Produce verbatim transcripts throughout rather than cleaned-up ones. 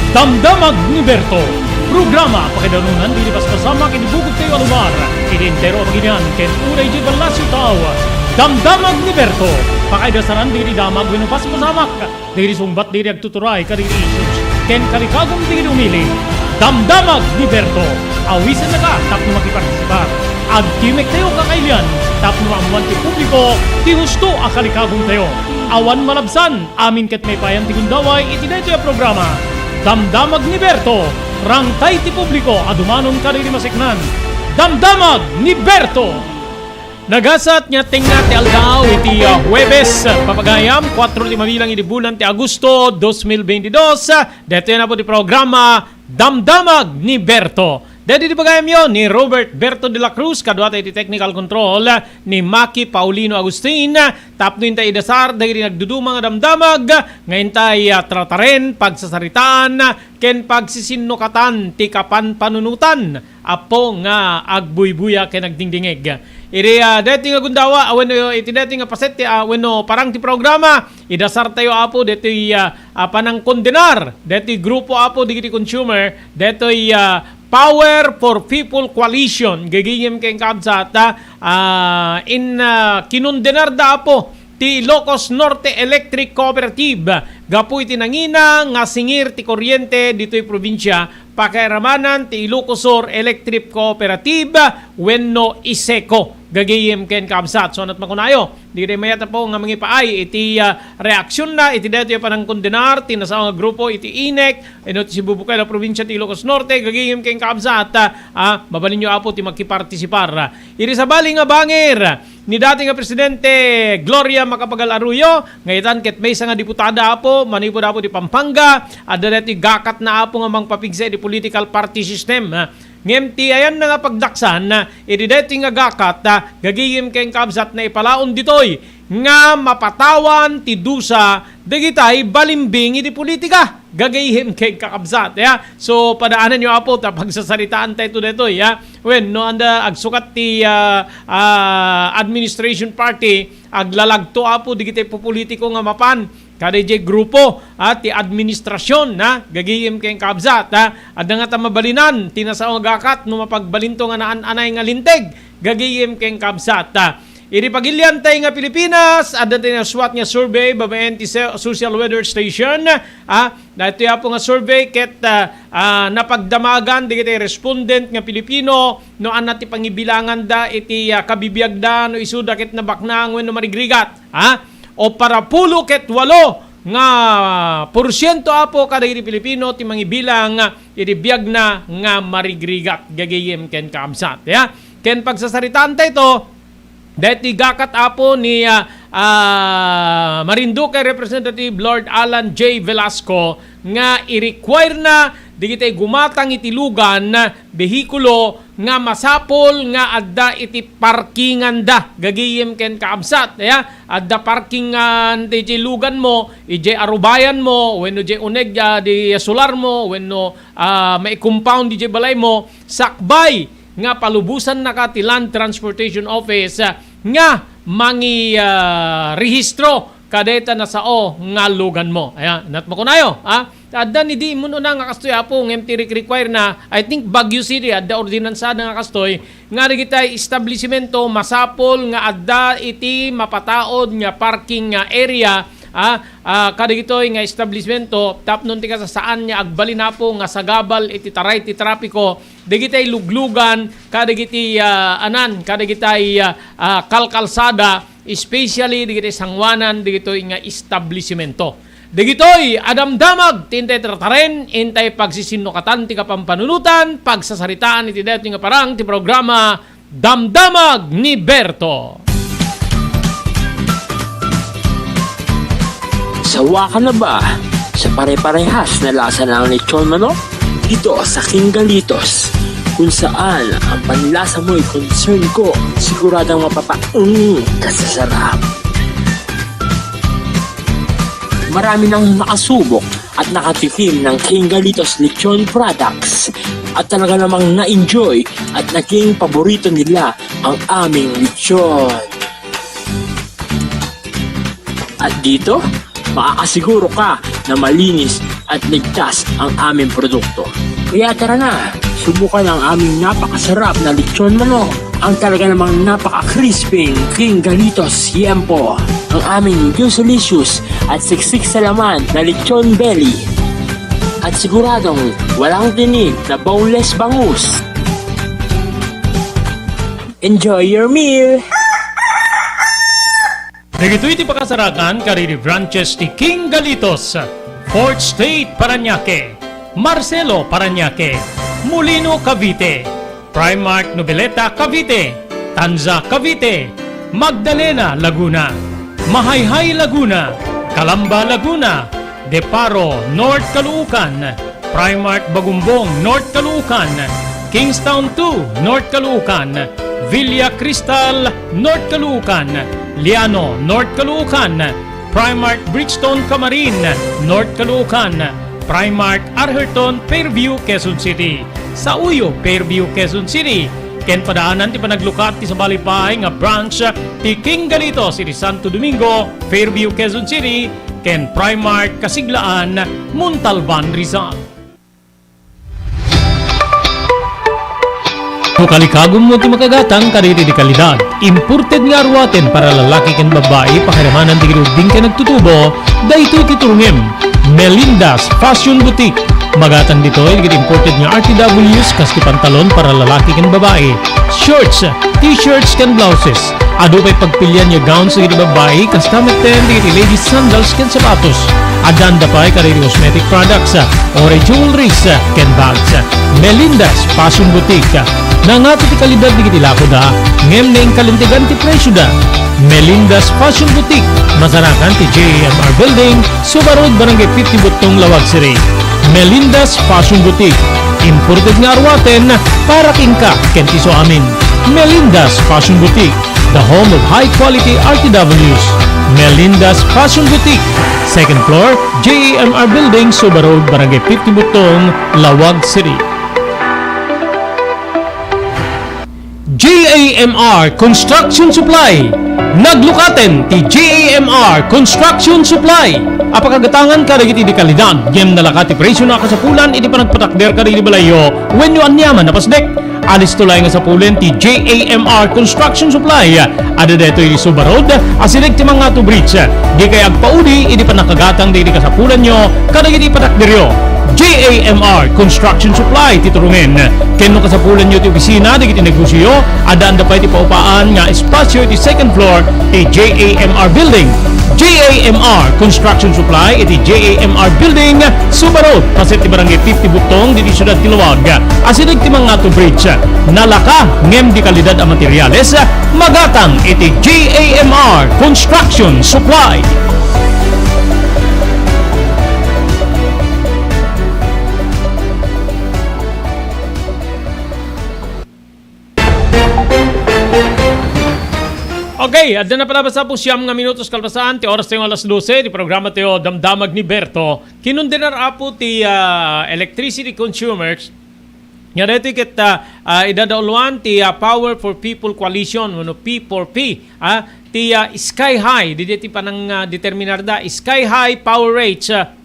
Damdamag ni Berto, programa pakaidanunan dagiti paspasamak iti bukod tayo a lugar, iti entero a baginian ken uray iti ballasiw tao. Damdamag ni Berto, pakaidasaran dagiti damag wenno paspasamak dagiti sungbat dagiti agtuturay kadagiti issues ken kalikagum dagiti umili. Damdamag ni Berto, awisennaka tapno makipartisipar. Agtimek tayo kakailian tapno maammuan ti publiko ti husto a kalikagum tayo. Awan malabsan, amin ket maipayan ti gundaway iti daytoy a programa. Damdamag ni Berto, rangtay ti publiko a dumanon kadagiti maseknan. Damdamag ni Berto! Nagasat nga tengnga ti aldaw iti, ah, Huwebes, ah, papagayam, kuatro ti mabilang iti bulan ti Agosto, dos mil beintidos. Daytoy na po ti programa, Damdamag ni Berto. Daytoy ti pagayamyo ni Robert Berto de la Cruz, kaduata iti technical control ni Maki Paulino Agustin. Tapno intay idasar dagiti nagduduma nga damdamag, nga intay, ah, trataren, pagsasaritaan, ken pagsisinnukatan ti kapanpanunotan, Apo, nga agbuybuya ken agdingdingeg. Iti, ah, daytoy nga gundawa, ah, wenno iti daytoy nga paset ti, ah, wenno parang ti programa, idasartayo, Apo, daytoy, ah, ah, panangkondenar, daytoy grupo, Apo, dagiti consumer, daytoy, ah, Power for People Coalition, gagayem ken kabsat, ah, ah, in, ah, kinondenarda, Apo, ti Ilocos Norte Electric Cooperative gapu iti nangina nga singir ti kuryente ditoy probinsia, pakairamanan ti Ilocos Sur Electric Cooperative wenno ISECO. Gagayem ken kabsat. So, anat makunayo, dagiti mayat, Apo, nga mangipaay iti, ah, reaksionna iti daytoy a panangkondenar ti nasao nga grupo iti INEC, wenno ti sibubukel a probinsia ti Ilocos Norte, gagayem ken kabsat, ah, ah, mabalinyo, Apo, ti makipartisipar. Iti sabali nga bangir ni dati nga Presidente Gloria Macapagal Arroyo, nga itan ket maysa nga diputada, Apo, manipud, Apo, ti Pampanga, adda daytoy gakatna, Apo, nga mangpapigsa iti political party system, ah. Ngem ti ayanna nga pagdaksan, ah, iti daytoy nga gakat, ah, gagayem ken kabsat, naipalaon ditoy nga mapatawan ti dusa dagitay balimbing iti politika. Gagayem ken kakabsat, ya. So, padaananyo, Apo, ta pagsasaritaan tayo daytoy, ya. Wen, no, anda agsukat ti, ah, ah, administration party, aglalagto, Apo, dagiti pupolitiko nga mapan kada idiay grupo, ah, ti administrasyon, na gagayem ken kabsat, ah. Adda ngata mabalinan ti nasao nga gakat no mapagbalinto nga naan-anay nga linteg, gagayem ken kabsat, ah. Iti pagiliantay nga Pilipinas, adda ti nasuat nga survey babaen ti se-, Social Weather Station, ah, daytoy, Apo, nga survey ket, ah, ah, napagdamagan dagiti respondent nga Pilipino no ania ti pangibilanganda iti, ah, kabibiagda no isuda ket nabaknang wenno marigrigat, ah. O parapulo ket walo nga porsiento, Apo, kadagiti Pilipino ti mangibilang iti biagna nga marigrigat, gagayem ken kabsat, ya. Ken pagsasaritaan tayo, daytoy gakat, Apo, ni, ah, ah, Marinduque Representative Lord Alan J Velasco nga i-require na dagiti gumatang iti lugan, behikulo nga masapul nga adda iti parkinganda, gagayem ken kabsat, ya. Adda parkingan ti, ti luganmo, idiay arubayanmo, wenno idiay uneg, ah, di solarmo, wenno, ah, maicompound idiay balaymo, sakbay nga palubosannaka ti Land Transportation Office, ah, nga mangi, ah, rehistro kadayta nasao nga luganmo. Ayan, nat makunayo, ha? Adda ni di immun-una nga kastoy, Apo, ngem ti re-, require na, I think, Baguio City, adda ordinansada nga kastoy, nga dagitay establisimento masapul nga adda iti mapataod nga parking nga area, ah, ah, kadagitoy nga establisimento, tapno ti kasasaan nga agbalin, Apo, nga sagabal iti taray ti trapiko, dagitay luglugan, kadagiti, ah, anan, kadagitay, ah, ah, kalkalsada, especially dagiti sanguanan dagitoy nga establisimento. Dagitoy a damdamag ti intay trataren, intay pagsisinnukatan ti kapampanunotan, pagsasaritaan iti daytoy nga parang ti programa Damdamag ni Berto. Sawa ka na ba sa pare-parehas na lasa ng lechon manok? Dito sa King Galitos, kung saan ang panlasa mo'y concern ko, siguradong mapapa-, mm, kasasarap. Marami nang nakasubok at nakatikim ng King Galitos Lechon Products at talaga namang na-enjoy at naging paborito nila ang aming lechon. At dito, makakasiguro ka na malinis at ligtas ang aming produkto. Kaya tara na, subukan ang aming napakasarap na lechon manok, ang talaga namang napaka-crispy King Galitos Yempo, ang aming juicy-licious at siksik sa laman na lechon belly. At siguradong walang tinik na boneless bangus. Enjoy your meal! Dagitoy ti pakasarakan kadagiti branches ti King Galitos, Fourth Street, Parañaque, Marcelo, Parañaque, Molino, Cavite, Primark, Noveleta, Cavite, Tanza, Cavite, Magdalena, Laguna, Mahayhay, Laguna, Calamba, Laguna, Deparo, North Caloocan, Primark Bagumbong, North Caloocan, Kingstown two, North Caloocan, Villa Cristal, North Caloocan, Liano, North Caloocan, Primark Bridgestone Camarin, North Caloocan, Primark Arherton, Fairview, Quezon City. Sauyo, Fairview, Quezon City. Ken padaanan ti panaglukat ti sabali pay nga branch ti King Galitos iti Santo Domingo, Fairview, Quezon City, ken Primark Kasiglaan, Montalban, Rizal. No kalikagummo ti makagatang kadagiti kalidad, imported nga aruaten para lalaki ken babbai, pakiramanan dagiti ubbing ken agtutubo, daytoy ti turongem. Melinda's Fashion Boutique. Magatang ditoy dagiti imported nga R T Ws kas ti pantalon para lalaki ken babbai, shorts, t-shirts ken blouses. Adu pay pagpilian nga gowns dagiti babbai, kasta metten dagiti ladies sandals ken sapatos. Addaanda pay kadagiti cosmetic products, uray jewelries, ken bags. Melinda's Fashion Boutique. Nangato ti kalidad dagiti lakoda, ngem naingkalintegan ti presioda. Melinda's Fashion Boutique, masarakan ti J A M R Building, Suba Road, Barangay fifty Buttong, Laoag City. Melinda's Fashion Boutique. Imported nga aruaten para kenka ken ti isuamin. Melinda's Fashion Boutique, the home of high quality R T Ws. Melinda's Fashion Boutique, second floor, J A M R Building, Suba Road, Barangay fifty Buttong, Laoag City. J A M R Construction Supply. Naglukaten ti J A M R Construction Supply a pakagatangan kadagiti di kalidad ngem nalaka ti presio a kasapulan iti panagpatakder kadagiti balayyo wenno aniaman a pasdek. Alisto laeng a sapulen ti J A M R Construction Supply. Adda daytoy iti Suba Road, asideg ti Mangato Bridge. Dikay agpaudi iti pannakagatang dagiti kasapulanyo kadagiti patakderyo. J A M R Construction Supply ti turongen. Ken no kasapulanyo ti opisina dagiti negosioyo, addaanda pay ti paupaan nga espasio iti second floor ti J A M R Building. J A M R Construction Supply iti J A M R Building, Suba Road, paset ti Barangay fifty Buttong, ditoy siudad ti Laoag. Asideg ti Mangato Bridge. Nalaka ngem di kalidad a materiales, magatang iti J A M R Construction Supply. Okay, adda na pala basta po siyam nga minutos kalpasan ti oras tayo alas dose, ti programa tayo Damdamag ni Berto. Kinundenar apo ti, ah, electricity consumers nga daytoy ket, ah, ah, idadauluan ti, ah, Power for People Coalition, wenno P four P, ah, ti, ah, sky high, di, di ti panang, ah, determinarda, sky high power rates, ah,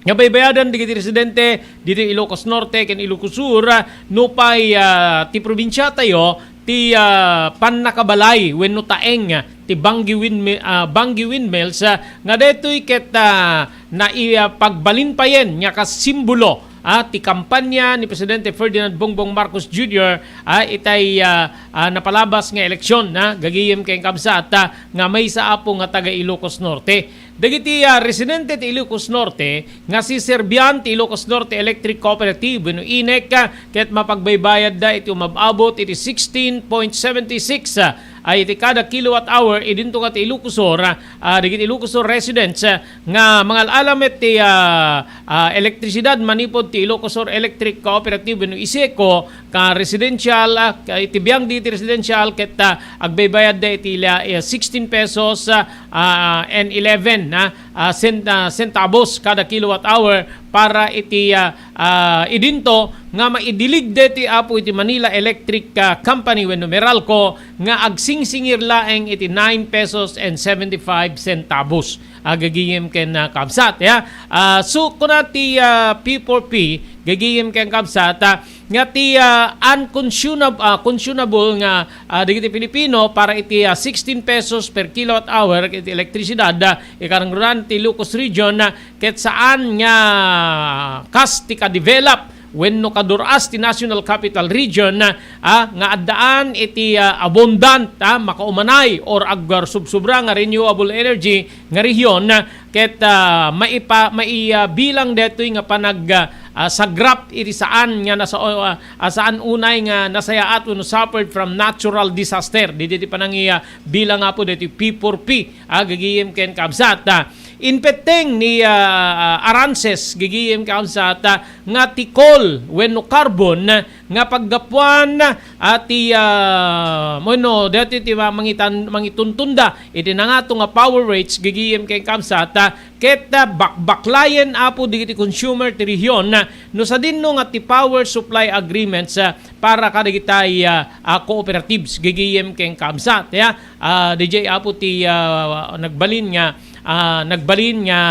nga baybayadan dagiti residente ditoy Ilocos Norte ken Ilocos Sur, ah, nupay, ah, ti probinsiatayo ti, ah, pannakabalay wenno taeng ti Banggi windmi-, ah, Banggi Windmills, ah, nga daytoy ket, ah, nai-, ah, pagbalinpayen nga kas simbolo, ah, ti kampanya ni Presidente Ferdinand Bongbong Marcos Junior, ah, itay, ah, ah, napalabas nga eleksyon, ah, gagayem ken kabsat, ah, nga maysa apo nga taga Ilocos Norte. Dagiti, ah, residente ti Ilocos Norte nga siserbian ti Ilocos Norte Electric Cooperative wenno INEC, ah, ket mapagbaybayadda iti umab-abot iti sixteen point seven six, ah, ay iti kada kilowatt hour idinto nga ti Ilocos Sur, ah, dagiti Ilocos Sur residents, ah, nga mangal-ala met ti, ah, ah, elektrisidad manipud ti Ilocos Sur Electric Cooperative wenno ISECO, ka residential, ah, ka iti biang diti residential ket, ah, agbaybayadda iti la-, eh, sixteen pesos, ah, ah, and eleven, ah, ah, cent-, ah, centavos kada kilowatt hour para iti, ah, ah, idinto nga maidiligda ti apo iti Manila Electric, ah, Company wenno Meralco nga agsingsingir laeng iti nine pesos and seventy-five centavos. ah, gagayem ken, ah, kabsat, ya. Ah, so, kuna ti, ah, P four P, gagayem ken kabsat, ah, nga ti, ah, unconscionab-, ah, conscionable nga, ah, dagiti Pilipino para iti, ah, sixteen pesos per kilowatt hour iti elektrisidad, ah, ikarangrunan ti Ilocos Region, ah, ket saan nga kas ti ka-develop wenno kadur-as ti National Capital Region, ah, nga addaan iti, ah, abundant, ah, makaumanay or agsursubsubra nga renewable energy nga rehiyon, ah, ket, ah, maipa-, maibilang daytoy nga panag-, ah, ah, sagrap iti saan nga nasa-, ah, ah, saan unay nga nasayaat wenno suffered from natural disaster. Ditoy ti panangibilang, apo, daytoy P four P, ah, gagayem ken kabsat, ah. Impetteng ni, ah, ah, Arances, gagayem ken kabsat, ah, nga ti coal wenno carbon, ah, nga paggapuan, ah, ti, ah, wenno daytoy ti ma-, mangitan-, mangituntunda iti nangato nga power rates, gagayem ken kabsat, ah, ket, ah, bakbaklayen, apo, dagiti consumer ti rehiyon, ah, no sadinno nga ti power supply agreements, ah, para kadagitay, ah, ah, cooperatives, gagayem ken kabsat, ya. Ah, D J, apo, ti, ah, nagbalin nga, ah, nagbalin nga,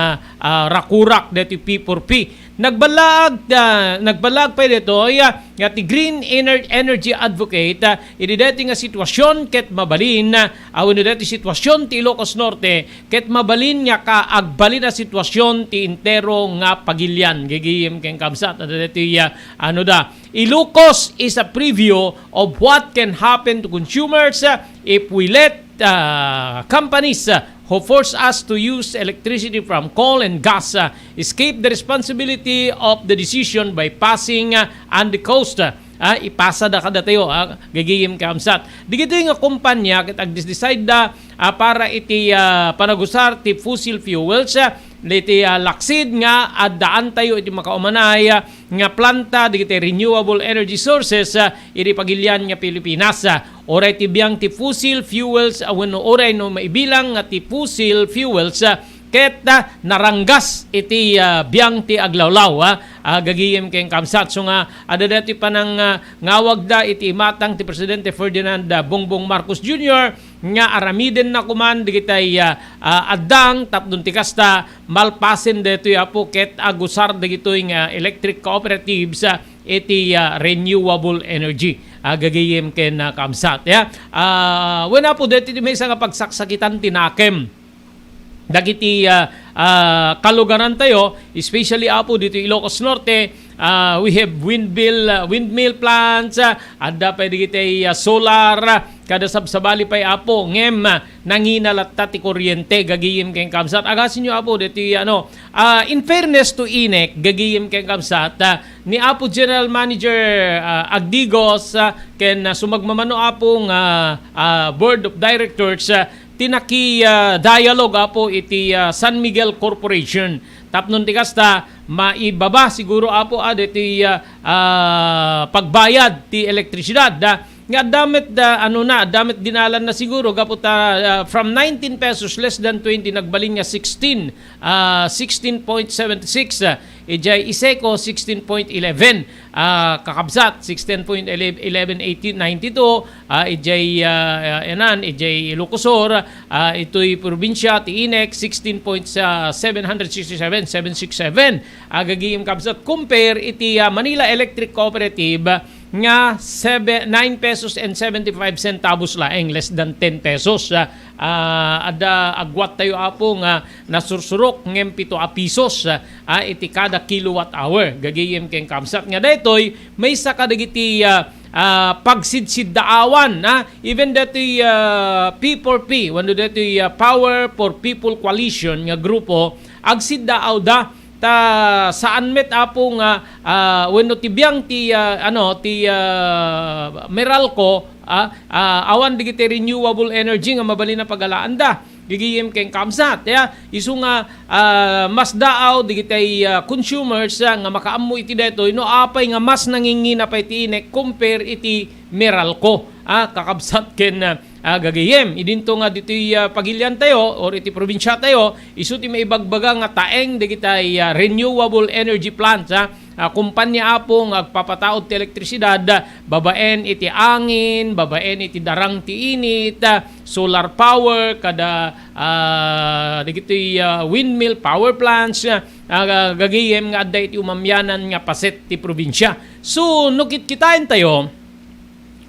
ah, rakurak daytoy P four P. Nagballaag, ah, nagballaag pay daytoy, ah, nga ti Green Ener-, Energy Advocate, ah, idi daytoy nga sitwasyon ket mabalin, ah, wenno daytoy sitwasyon ti Ilocos Norte ket mabalin nga kaagbalin a sitwasyon ti entero nga pagilian. Gagayem ken kabsat, adda daytoy, ah, ano da, Ilocos is a preview of what can happen to consumers, ah, if we let, ah, companies, ah, who force us to use electricity from coal and gas, ah, escape the responsibility of the decision by passing, ah, on the coast. Ah, ipasa da kadatayo, ah, gagayem ken kabsat. Dagitoy nga kumpanya ket agdesdeside da, ah, para iti, ah, panagusar ti fossil fuels, ah, iti, ah, laksid nga addaantayo iti makaumanay, ah, nga planta dagiti renewable energy sources, ah, iti pagilian nga Pilipinas. Ah, uray ti biang ti fossil fuels, ah, wenno uray no maibilang nga ti fossil fuels, ah, ket, ah, naranggas iti, ah, biang ti aglawlaw, ah, ah, gagayem ken kabsat. So nga, adda daytoy panang, ah, ngawagda iti imatang ti Presidente Ferdinand, ah, Bongbong Marcos Junior nga aramidenna koman dagitay, ah, ah, addang tapno ti kasta, malpasen daytoy, apo, ket agusar dagitoy nga electric cooperatives, ah, iti, ah, renewable energy. Ah, gagayem ken, ah, kabsat, ya. Ah, wen, apo, daytoy ti maysa nga pagsaksakitan ti nakem dagiti, ah, ah, kalugarantayo, especially, apo, dito Ilocos Norte, ah, we have windmill, ah, windmill plants, ah, adda pay dagiti, ah, solar, ah, kada sabsabali pay, apo, ngem, ah, nangina latta ti kuryente, gagayem ken kabsat. Agasenyo, apo, ditoy, ano, ah, in fairness to INEC, gagayem ken kabsat, ah, ni Apo General Manager, ah, Agdigos, ah, ken, ah, sumagmamano, apo, nga, ah, Board of Directors, ah, ti naki, ah, dialogue, apo, iti, ah, San Miguel Corporation. Tapno ti kasta, maibaba siguro, apo, ah, ditoy, ah, ah, pagbayad ti elektrisidad, ah, nga adda met, ah, ano na, adda met dinalan na siguro, gapu ta, ah, from nineteen pesos, less than twenty, nagbalin nga sixteen, ah, sixteen point seven six, ah, idiay ISECO, sixteen point eleven, ah, kakabsat, sixteen point eleven eighteen ninety-two, ah, idiay, ah, enan, idiay Ilocos Sur, ah, itoy probinsya ti INEC, sixteen point seven six seven, seven six seven, ah, gagayem kabsat, compare iti, ah, Manila Electric Cooperative, nga sebe-, nine pesos and seventy-five centavos laeng, less than ten pesos. Ah, ah, adda agwattayo, apo, nga nasursurok ngem pito a pisos, ah, iti kada kilowatt hour. Gagayem ken kabsat nga daytoy, maysa kadagiti, ah, ah, pagsidsiddaawan, ah, even daytoy, ah, P four P, wenno daytoy, ah, Power for People Coalition nga grupo, agsiddaawda ta saan met, apo, nga, ah, wenno ti biang ti, ah, ano, ti, ah, Meralco, ah, ah, awan dagiti renewable energy nga mabalin a pagalaanda. Gagayem ken kabsat, ya. Isu nga, ah, mas daaw dagiti, ah, consumers, ah, nga makaammo iti daytoy no apay nga mas nangingina pay ti INEC compare iti Meralco, ah, kakabsat ken, ah, ah, gagayem. Idinto nga ditoy, ah, pagiliantayo or iti probinsiatayo, isu ti maibagbaga nga taeng dagitay, ah, renewable energy plants, ah, ah, kumpanya, apo, nga agpapataud ti elektrisidad, ah, babaen iti angin, babaen iti darang ti init, ah, solar power, kada, ah, dagiti, ah, windmill power plants, ah, ah, gagayem nga adda iti umamianan nga paset ti probinsia. So, no kitkitaentayo,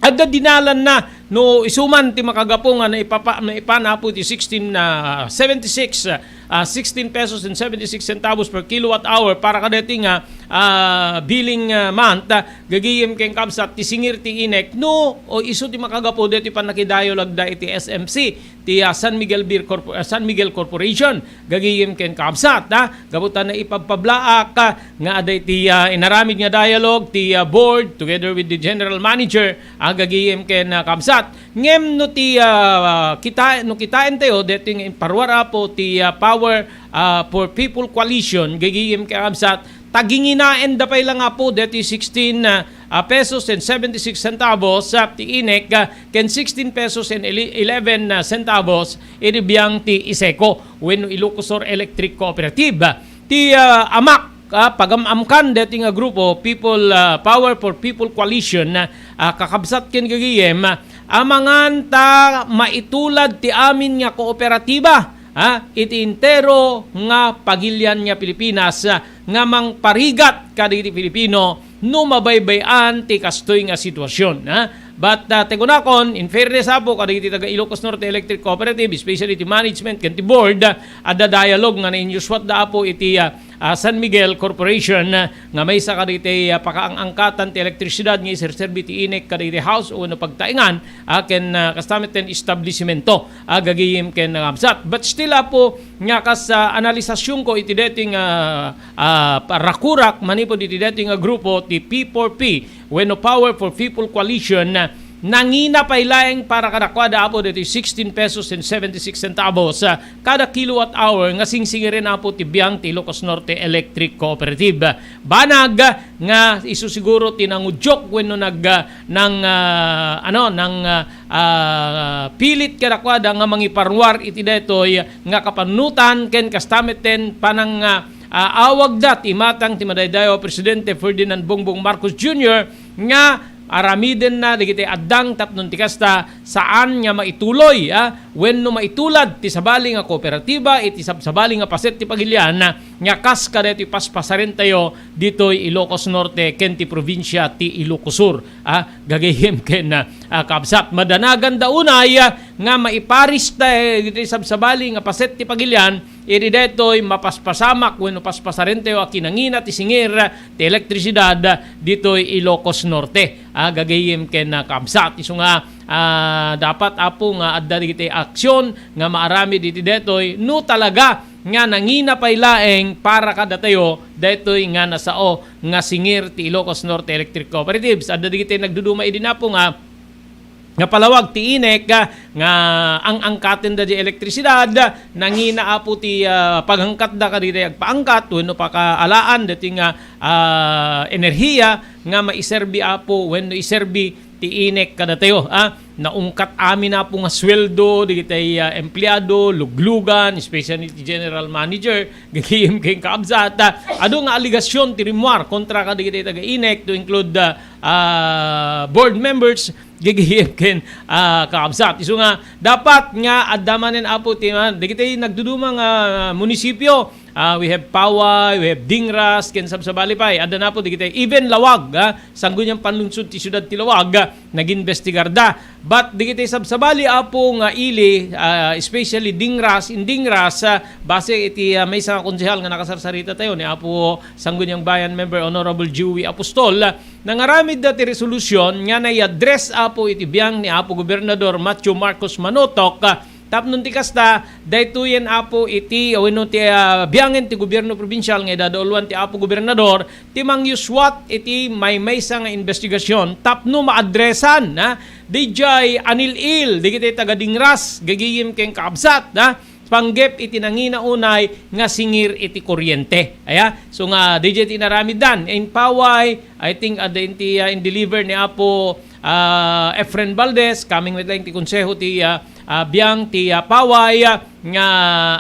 adda dinalanna no isuman ti makagapu nga naipapa-, naipanapo ti sixteen, ah, seventy-six, ah, sixteen pesos and seventy-six centavos per kilowatt hour para kadati nga, ah, billing, ah, month, ah, gagayem ken kabsat ti singir ti INEC no o isu ti makagapu deti pannakidayalogda iti S M C, ti, ah, San Miguel Beer Corpo-, ah, San Miguel Corporation, gagayem ken kabsat, ah, gapu ta naipabpablaak, ah, nga adda iti, ah, inaramid nga dialogue ti, ah, board together with the general manager, ah, gagayem ken, ah, kabsat. Ngem no ti, ah, kita, no kitaentayo, deti nga imparuar apo ti, ah, Power, ah, for People Coalition, gagayem ken kabsat, taginginaenda pay la nga apo deti sixteen, ah, ah, pesos and seventy-six centavos, ah, ti INEC, ah, ken sixteen pesos and ele-, eleven, ah, centavos iti biang ti ISECO wenno Ilocos Sur Electric Cooperative. Ti, ah, amak, ah, pagam-amkan deti nga grupo, People, ah, Power for People Coalition, ah, kakabsat ken gagayem, ah, amangan ta maitulad ti amin nga kooperatiba, ah, iti entero nga pagilian nga Pilipinas, ah, nga mangparigat kadagiti Pilipino no mabaybay-an ti kastoy nga sitwasyon, ha? But, ah, ti kunakon, in fairness, apo, kadagiti taga Ilocos Norte Electric Cooperative, especially ti management ken ti board, ah, adda dialogue nga nainyuswatda, apo, iti, ah, ah, San Miguel Corporation, ah, nga maysa kadagiti, ah, pakaang-angkatan ti elektrisidad nga iserserbi ti INEC kadagiti house wenno pagtaengan, ah, ken, ah, kasta met ti establisimento, ah, gagayem ken kabsat. But still, apo, nga kas, ah, analisasyonko iti deti nga, ah, parakurak manipud iti deti nga grupo ti P four P wenno Power for People Coalition, ah, nangina pay laeng para kadakuada, apo, deti sixteen pesos and seventy-six centavos, ah, kada kilowatt hour nga singsingiren, apo, ti biang ti Ilocos Norte Electric Cooperative. Banag nga isu siguro ti nangudiok wenno nag, ah, nang, ah, ano, nang, ah, ah, pilit kadakuada nga mangiparuar iti daytoy nga kapanunotan ken kasta met ti panang, ah, ah, awagda ti imatang ti madaydayaw a Presidente Ferdinand Bongbong Marcos Junior nga aramidenna dagiti addang tapno ti kasta saan nga maituloy, ah, wenno maitulad ti sabali nga kooperatiba iti sabsabali nga paset ti pagilian nga kas kadaytoy paspasarentayo ditoy Ilocos Norte ken ti probinsia ti Ilocos Sur, ah, gagayem ken, ah, kabsat. Madanaganda unay, ah, nga maiparis ta, eh, iti sabsabali nga paset ti pagilian, iti daytoy mapaspasamak wenno paspasarentayo a kinangina ti singir ti elektrisidad ditoy Ilocos Norte, ah, gagayem ken, ah, kabsat. Isu nga, ah, dapat, apo, nga adda dagiti aksyon nga maaramid iti daytoy no talaga nga nangina pay laeng para kadatayo daytoy nga nasao nga singir ti Ilocos Norte Electric Cooperatives. Adda dagiti nagduduma idi napo nga nga palawag ti INEC, ah, nga ang-angkaten da di elektrisidad, nangina, apo, ti, ah, pagangkatda kadagiti agpaangkat wenno pakaalaan dati nga, ah, enerhiya nga maiserbi, apo, wenno iserbi ti INEC kadatayo, ah. Naungkat amin, apo, nga sweldo dagiti, ah, empleado, luglugan, especially ti general manager, gagayem ken kaabsat, ah. Adu nga aligasyon ti rimmuar kontra kadagiti taga INEC to include, ah, ah, board members, gagayem ken, ah, kaabsat. Isu nga dapat nga adda manen, apo, ti, ah, dagiti nagduduma nga munisipyo. Ah, we have Paway, we have Dingras, ken sabsabali pay. Adda na, apo, dagiti even Lawag, ah, Sangguniang Panlungsod ti Siudad ti Lawag, ah, nagimbestigarda. But dagiti sabsabali, apo, nga ili, ah, especially Dingras, in Dingras, ah, base iti, ah, maysa nga konsehal nga nakasarsarita tayo ni Apo Sangguniang Bayan member Honorable Joey Apostol, ah, nangaramid da ti resolusyon nga nai-address, apo, iti biang ni Apo Gobernador Matthew Marcos Manotok, ah, tapno ti kasta, daytoyen, apo, iti, wenno ti, ah, biangen ti gobierno probinsial nga idadauluan ti Apo Gobernador ti mangyuswat iti maymaysa nga investigasyon tapno maadresan, ah, dijay anil-il dagiti taga Dingras, gagayem ken kaabsat, ah, panggep iti nangina unay nga singir iti kuryente. Aya, so nga, dijay ti inaramiddan. In Paway, I think, adda inti, ah, in-deliver ni Apo, ah, Efren Valdez, coming with lang ti konseho ti, ah, ah, biang ti, ah, Paway, ah, nga,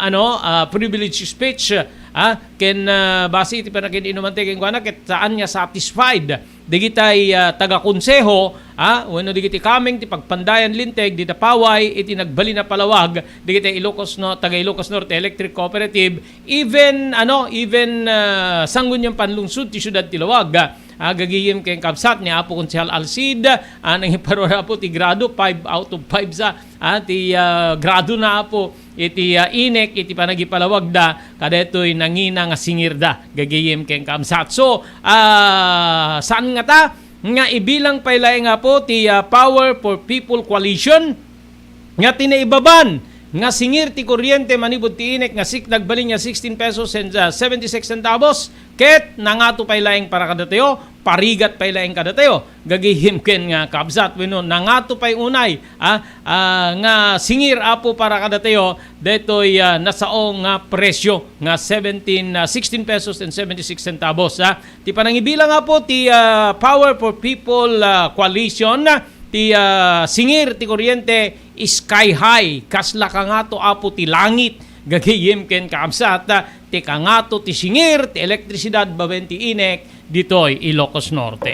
ano, ah, privilege speech, ah, ken, ah, base iti pannakiinumantayo kenkuana, ket saan nga satisfied dagitay, ah, taga-konseho, ah, wenno dagiti kameng ti pagpandayan linteg dita paway iti nagbalin a palawag dagitay Ilocos No-, taga Ilocos Norte Electric Cooperative, even, ano, even, ah, Sangguniang Panlungsod ti Siudad ti Laoag, ah, gagayem ken kabsat ni Apo Konsehal Alcid, ah, nangiparuar, Apo, ti grado, five out of five sa, ah, ti, ah, grado na, Apo, iti, ah, INEC, iti panagipalawagda kadaytoy nangina nga singirda, gagayem ken kabsat. So, ah, saan ngata nga ibilang pay laeng, Apo, ti, ah, Power for People Coalition nga ti naibaban nga singir ti kuryente manipud ti INEC nga sik-, nagbalin nga sixteen pesos and, ah, seventy-six centavos, ket nangato pay laeng para kadatayo, parigat pay laeng kadatayo, gagayem ken nga kabsat, wenno nangato pay unay, ah, ah, nga singir, Apo, para kadatayo, daytoy, ah, nasao nga presyo nga seventeen, ah, sixteen pesos and seventy-six centavos, ah. Ti panangibilang, Apo, ti, ah, Power for People, ah, Coalition, ti, ah, singir ti kuryente, sky high. Kasla kangato, Apo, ti langit, gagayem ken kabsat, ah, ti kangato ti singir ti elektrisidad babaen ti INEC ditoy Ilocos Norte.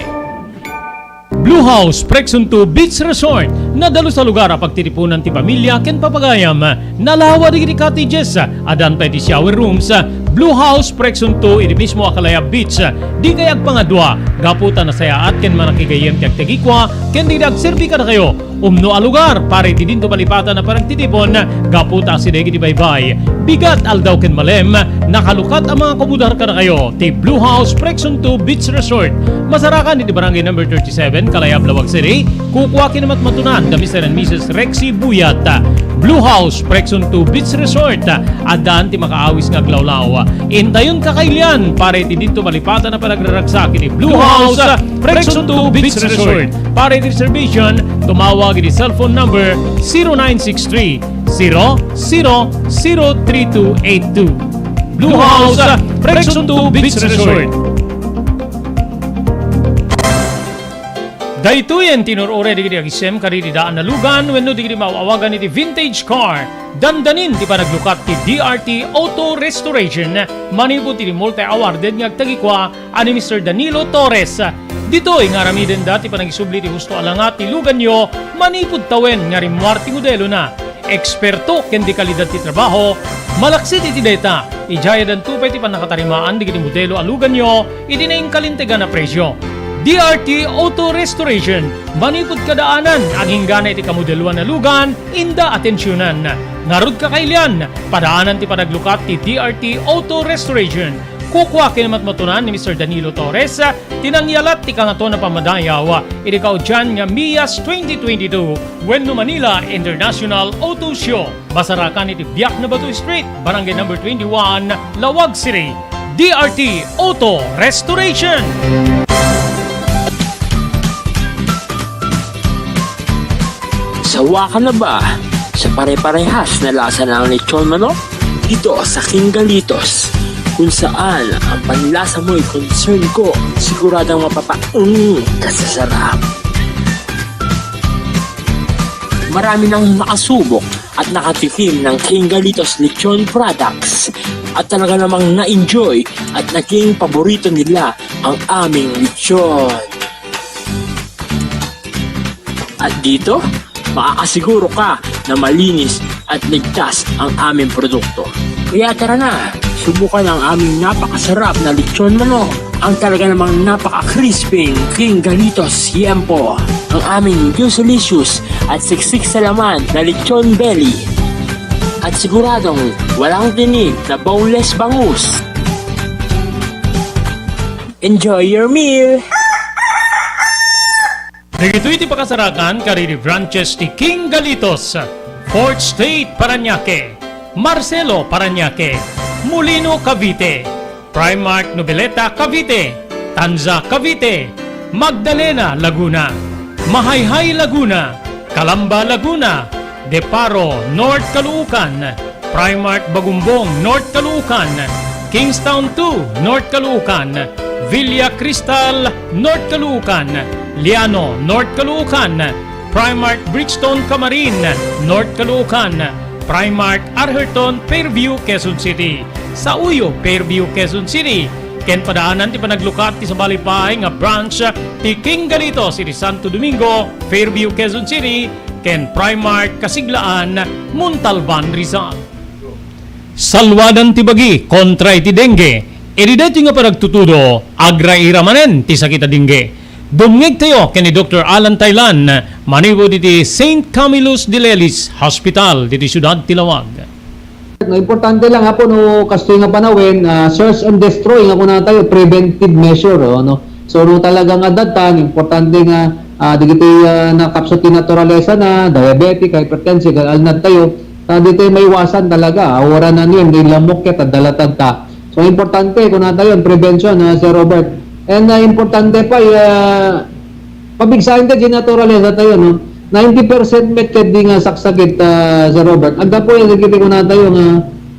Blue House Preksunto Beach Resort, nadalus a lugar a pagtitipunan ti pamilya ken papagayam. Nalawa dagiti cottages, addan pay ti shower rooms. Blue House Preksunto iti mismo a Kalayab Beach. Dikay agpangadua, gapu ta nasayaat ken mannakigayem ti agtagikua ken dagiti agserbi kadakayo. Umno a lugar para iti dinto malipatan a panagtitipon gapu ta asideg iti baybay, bigat, aldaw ken malem, nakalukat a mga kumudar kadakayo ti Blue House Preksunto Beach Resort. Masarakan iti Barangay Number thirty-seven, Kalayab, Laoag City. Kukua ken matmatunan da Mister and Missus Rexy Buyat. Blue House Preksunto Beach Resort. Addaan ti makaawis nga aglawlaw. Intayon kakailian para iti dinto malipatan a panagraragsak iti Blue House Preksunto Beach Resort. Para iti reservation, tumawag iti cellphone number zero nine six three, zero zero zero three two eight two. Blue House Preksunto Beach Resort. Daytoyen ti inur-uray dagiti agisem kadagiti daan a lugan wenno dagiti maaw-awagan iti vintage car. Dandanin ti panaglukat ti D R T Auto Restoration manipud iti multi-awarded nga agtagikua a ni Mister Danilo Torres. Ditoy nga aramidenda ti panagisubli ti husto a langa ti luganyo manipud tawen nga rimmuar ti modelona. Eksperto ken dekalidad ti trabaho, malaksid iti dayta, idiay addanto pay ti pannakatarimaan dagiti modelo a luganyo iti nainkalintegan a presio. D R T Auto Restoration, manipud kadaanan, aginggana iti kamodeloan a lugan, inda atensionan. Ngarud kakailian, padaanan ti panaglukat ti D R T Auto Restoration. Kukua ken matmatunan ni Mister Danilo Torres, ti nangyalat ti kangaton a pammadayaw iti kaudian nga MIAS twenty twenty-two wenno Manila International Auto Show. Masarakan iti Biak na Bato Street, Barangay Number twenty-one, Laoag City. D R T Auto Restoration. Sawa ka na ba sa pare-parehas na lasa ng lechon manok? Dito sa King Galitos, kung saan ang panlasa mo'y concern ko, siguradong mapapa-, mm, ka sa sarap. Marami nang nakasubok at nakatikim ng King Galitos Lechon Products at talaga namang na-enjoy at naging paborito nila ang aming lechon. At dito, makakasiguro ka na malinis at ligtas ang aming produkto. Kaya tara na, subukan ang aming napakasarap na lechon manok, ang talaga namang napaka-crispy King Galitos Siempo, ang aming juicy-licious at siksik sa laman na lechon belly. At siguradong walang tinik na boneless bangus. Enjoy your meal! Dagitoy ti pakasarakan kadagiti branches ti King Galitos, Fourth Street, Parañaque, Marcelo, Parañaque, Molino, Cavite, Primark Noveleta, Cavite, Tanza, Cavite, Magdalena, Laguna, Mahayhay, Laguna, Calamba, Laguna, De Paro, North Caloocan, Primark Bagumbong, North Caloocan, Kingstown two, North Caloocan, Villa Cristal, North Caloocan, Liano, North Caloocan, Primark Bridgestone, Camarin, North Caloocan, Primark Arherton, Fairview, Quezon City. Sauyo, Fairview, Quezon City. Ken padaanan ti panaglukat ti sabali pay nga branch ti King Galito iti Santo Domingo, Fairview, Quezon City, ken Primark Kasiglaan, Montalban, Rizal. Salwadan ti bagi kontra iti dengue. Idi daytoy nga panagtutudo, agraira manen ti sakit a dengue. Dumngegtayo ken ni Doktor Alan Taylan, manipud iti Saint Camillus de Lelis Hospital ditoy siudad ti Laoag. No, importante lang, Apo, no, kastoy nga panawen, ah, search and destroy nga kunatayo, preventive measure, oh, no? So, no, talaga nga datan, importante nga, ah, dagiti, ah, nakapsut ti naturalesa na, diabetic, hypertensive, alnad tayo, ta ditoy maiwasan talaga, ah, wala na niyan, di lamok ket, adda latad ta. So, importante, kunatayo, prevention, ah, Sir Robert. And, ah, importante pa, ah, pabigsaen ta di naturalesa tayo, no? Ninety percent met ket di nga saksakit, ah, Sir Robert. Aggapu yan, dagiti kunatayo nga,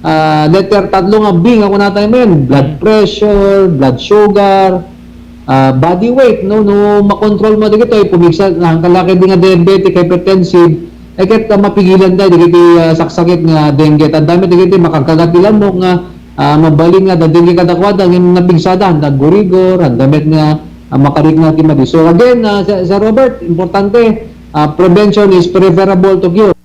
ah, letter tatlo nga B nga kunatayo men, blood pressure, blood sugar, ah, body weight, no? No makontrol mo dagitoy, pumigsa, ang kalaki di nga diabetic, hypertensive, ay ket, ah, mapigilan tayo dagiti, ah, saksakit nga dengue. Tanda met dagiti makagkagat ti lamok nga, ah, mabalin nga dadengge kadakuada ngem napigsada, handa gurigor, handa met nga, ah, makarikna ti madi. So again, ah, Sir, Sir Robert, importante, ah, prevention is preferable to cure.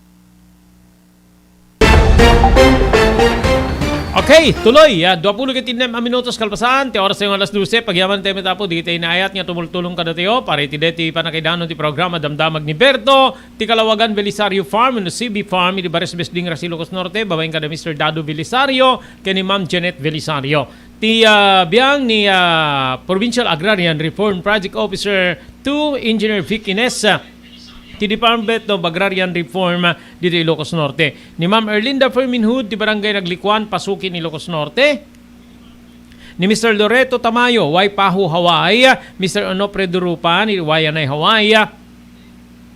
Okay, tuloy. Ah, dua pulo ket innem a minutos kalpasan ti oras tayo nga alas dose. Pagyaman tayo met, Apo, dagiti naayat nga tumultulong kadatayo para iti deti panakaidanon ti programa Damdamag ni Berto. Ti Kalawagan Belisario Farm wenno C B Farm iti Bares Besding, Rasi, Ilocos Norte, babaen kada Mister Dado Belisario ken ni Ma'am Janet Belisario. Ti, ah, biang ni, ah, Provincial Agrarian Reform Project Officer two, Engineer Vic Ines, ah, ti Department of Agrarian Reform, ah, dito Ilocos Norte. Ni Ma'am Erlinda Ferminhud ti Barangay Naglikuan, Pasukin, Ilocos Norte. Ni Mister Loreto Tamayo, Waipahu, Hawaii. Mister Onofre Durupan, Waianae, Hawaii.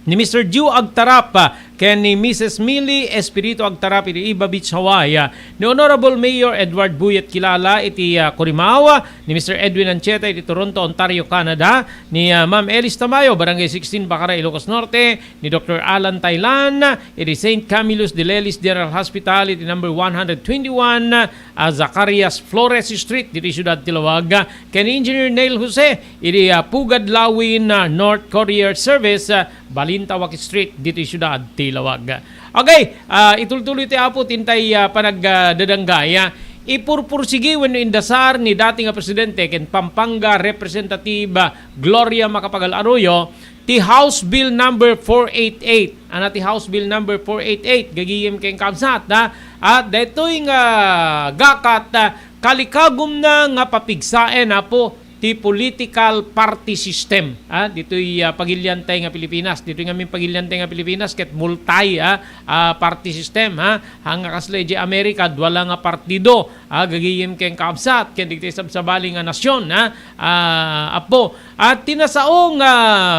Ni Mister Ju Agtarap, ah, ken ni Missus Millie Espiritu Agtarap iti Iba Beach, Hawaii. Ah, ni Honorable Mayor Edward Buyet Kilala iti, ah, Corimao, ah, ni Mister Edwin Ancheta iti Toronto, Ontario, Canada, ni, ah, Ma'am Elis Tamayo, Barangay sixteen, Bacara, Ilocos Norte, ni Doktor Alan Taylan iti Saint Camillus de Lelis General Hospital iti number one hundred twenty-one, ah, Zacarias Flores Street, ditoy siudad ti Laoag, ken Engineer Neil Jose iti, ah, Pugad Lawin, ah, North Courier Service, ah, Balintawak Street, ditoy siudad ti Laoag. Okay, ah, itultuloy ti Apo ti intay, ah, panagdadanggay, ah. Ipurpursigi wenno indasar ni dati nga presidente ken Pampanga Representative, ah, Gloria Macapagal Arroyo ti House Bill number four eight eight. Ana ti House Bill number four eight eight, gagayem ken kabsat, ha? At daytoy nga gakat, ah, kalikagumna nga papigsaen, Apo, ti political party system, ha? Ditoy, ah, pagiliantay nga Pilipinas. Ditoy ngamin pagiliantay nga Pilipinas, ket multi, ha? Ah, party system, ha? Haan nga kasla idiay Amerika, dua la nga partido, ha? Gagayem ken kabsat, ken dagiti sabsabali nga nasion, ha? Ah, Apo, at ti nasao nga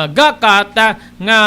gakat, ah, nga,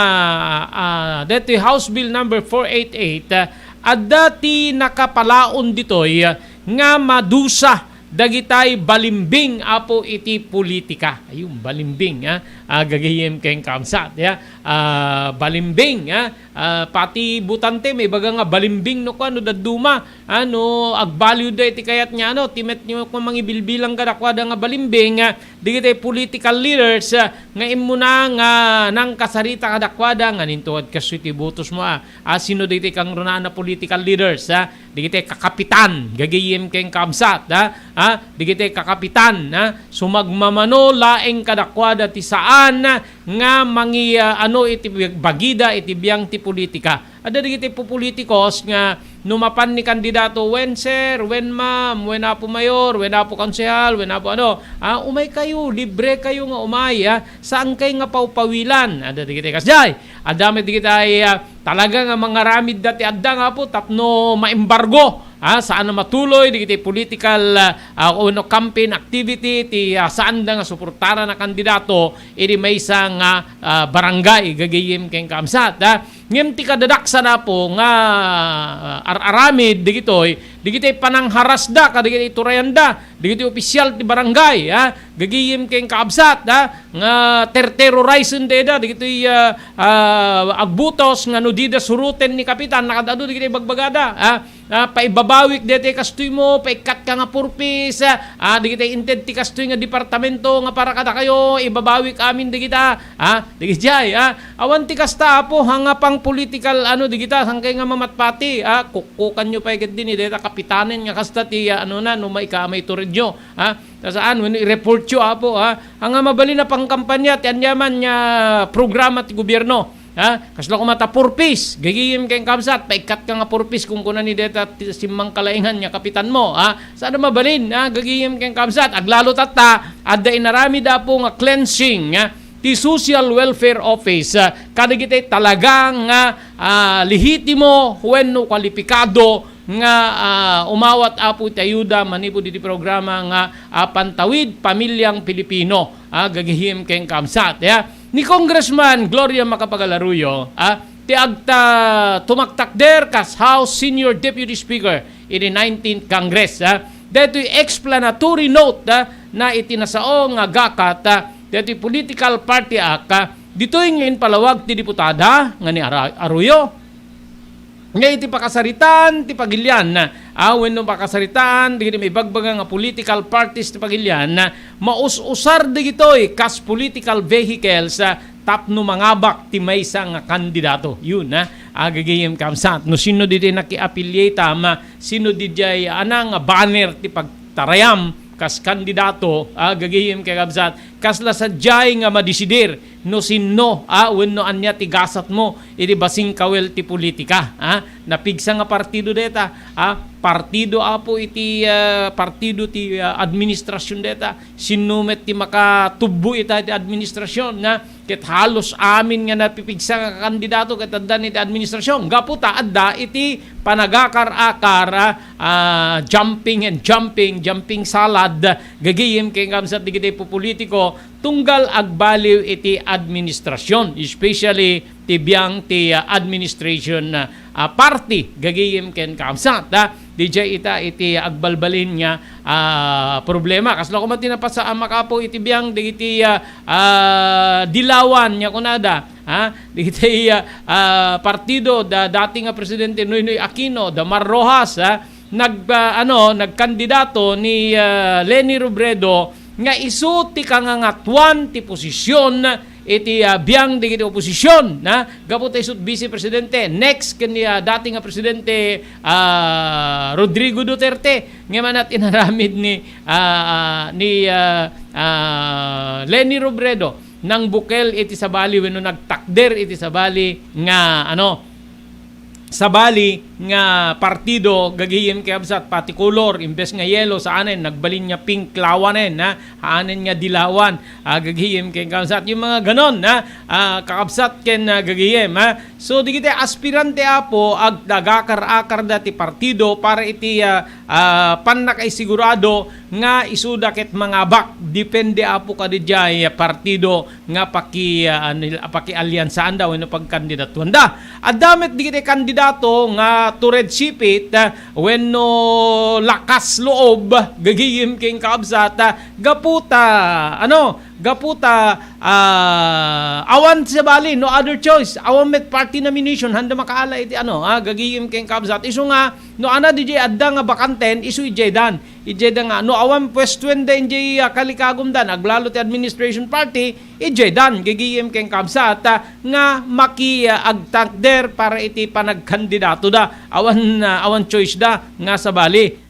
ah, daytoy House Bill number four eight eight, ah, adda ti nakapalaon ditoy, ah, nga madusa dagitay balimbing, Apo, iti politika. Ayun, balimbing, ah, ah, gagayem ken kabsat, ya. Ah, balimbing, ah, ah, pati butante, maibaga nga balimbing no kuan, no dadduma. Ano, agbaliwda iti kayat nga, ano, ti met nga mangibilbilang kadakuada nga balimbing, ah, dagiti political leaders, ah, nga immuna nga nangkasarita kadakuada nga ninto ket kastoy ti botos mo, ah. Ah, sino dagiti kangrunaan a political leaders, ah? Dagiti kakapitan, gagayem ken kabsat, ah? Ah, dagiti kakapitan, ah? Sumagmamano laeng kadakuada ti saan nga mangi-, ah, ano iti bagida iti biang ti politika. Adda dagiti pupulitikos nga no mapan ni kandidato, "Wen, sir, wen, ma'am, wen, Apo Mayor, wen, Apo Konsehal, wen, Apo ano, ah, umay kayo, libre kayo nga umay, ah, saan kay nga pawpawilan?" Adda dagiti kasjay. Adda met dagiti ay, ah, talaga nga mangaramid dati adda nga Apo tapno maembargo, ah, saan a matuloy dagiti political, ah, ah, wenno campaign activity ti, ah, saanda nga suportaran a kandidato iti maysa nga, ah, barangay, gagayem ken kabsat, ah. Ngem ti kadadaksan, Apo, nga, ah, ar-aramid digitoy, digitoy panangharasda kadagiti turayanda, digitoy opisyal ti barangay, ah, gagayem ken kaabsat, ah, nga terterorizen deda, digitoy, ah, ah, agbutos nga no dida suroten ni Kapitan, nakaad-adu digitoy bagbagada, ah, ah, paibabawik daytoy kastoy mo, paikkatka nga purpis, ah, ah, dagiti inted ti kastoy nga departamento nga para kadakayo, ibabawik amin dagita, ah, dagiti jay, ah, awan ti kasta, Apo, ha nga pang political, ano, dagita, sangkay nga mamatpati, ah, kukkukanyo pay ket dini, dayta kapitanen nga kasta ti, ah, ano na, no maika-, maituredyo, ah, ta saan, wenno i-reportyo, Apo, ah, ha nga mabalin a pangkampanya ti aniaman nga programa ti gobierno. Ha? Kasla koma ta purpis, gagayem ken kabsat, paikkatka nga purpis, kunkuna ni deta ti simmangkalaingan nga kapitan mo, ha? Saan a mabalin, ha? Gagayem ken kabsat, aglalo tatta, adda inaramid, Apo, nga cleansing, ha? Ti Social Welfare Office, ha? Kadagiti talaga nga, ah, lehitimo wenno kwalipikado nga, ah, umawat, Apo, iti ayuda manipud iti programa nga, ah, Pantawid Pamilyang Pilipino, ah, gagayem ken kabsat, ya. Ni Congressman Gloria Macapagal Arroyo, ah, ti agta-, tumaktakder kas House Senior Deputy Speaker iti nineteenth Congress, ah. Daytoy explanatory note, ah, na iti nasao nga gakat, ah, daytoy Political Party Act, ah, ditoy nga impalawag ti deputada nga ni Ara-, Arroyo. Nga iti pakasaritaan ti pagilian, ah, wenno pakasaritaan dagiti maibagbaga nga political parties ti pagilian, ah, maus-usar dagitoy kas political vehicles, ah, tapno mangabak ti maysa nga kandidato. Yun, ah, ah, gagayem kabsat. No sino ditoy nakiaffiliate, ah, ma-, sino didiay, ah, ana nga banner ti pagtarayam kas kandidato, ah, gagayem ken kabsat. Kasla sadiay nga madesidir no sinno, ah, wenno ania ti gasatmo iti basing kawil ti politika, ah. Napigsa nga partido deta, ah, partido, Apo, iti, ah, partido ti, ah, administrasyon deta. Sinno met ti makatubbo ita ti administrasyon, ah? Ket halos amin nga napipigsa nga kandidato ket adda iti administrasyon. Gapu ta adda iti panagakar-akar, ah, ah, jumping and jumping, jumping salad, gagayem ken kabsat dagiti pupolitiko, tunggal agbaliw iti administrasyon, especially ti biang ti, ah, administration, ah, ah, party, gagayem ken kabsat, ah, didiay ita iti agbalbalin nga, ah, problema. Kasla koma ti napasaamak, Apo, iti biang dagiti, ah, ah, dilawan nga kunada, ha? Dagiti, ah, ah, partido da dati nga presidente Noynoy Aquino, da Mar Roxas, ha? Nag-, ah, ano, nagkandidato ni, ah, Leni Robredo nga isu ti kangangatuan ti posisyon iti, ah, biang dagiti oposisyon, na gapu ta isu ti vice presidente, next ken ni, ah, dati nga presidente, ah, Rodrigo Duterte, nga manat inaramid ni, ah, ah, ni, ah, ah, Leni Robredo, nangbukel iti sabali wenno nagtakder iti sabali nga, ano, sabali nga partido, gagayem ken kabsat, pati kolor, imbes nga yellow, saanen, nagbalin nga pink, lawanen, ha? Haanen nga dilawan, ah, gagayem ken kabsat. Yung mga ganon, ha? Ah, kakabsat ken, ah, gagayem, ha? So, dagiti aspirante, Apo, ag-, agakar-akarda ti partido para iti, ah, ah, pannakaisigurado nga isuda ket mangabak. Depende, Apo, kadidiay partido nga paki-, ah, nil-, pakialyansaanda wenno pagkandidatuanda. Adda met dagiti kandidato nga tured sipit, ah, wenno lakas loob, gagayem ken kabsat, ah, gapu ta, ano, gapu ta, ah, awan sabali, no other choice. Awan met party nomination, handa makaala iti, ano, ah, gagayem ken kabsat. Isu nga, no ana didiay adda nga bakanten, isu idiay dan. Idiay da nga, no awan puestuenda idiay, ah, kalikagumdan, aglalo ti administration party, idiay dan, gagayem ken kabsat, ah, nga maki, ah, agtakder para iti panagkandidato da. Awan, ah, awan choice da nga sabali.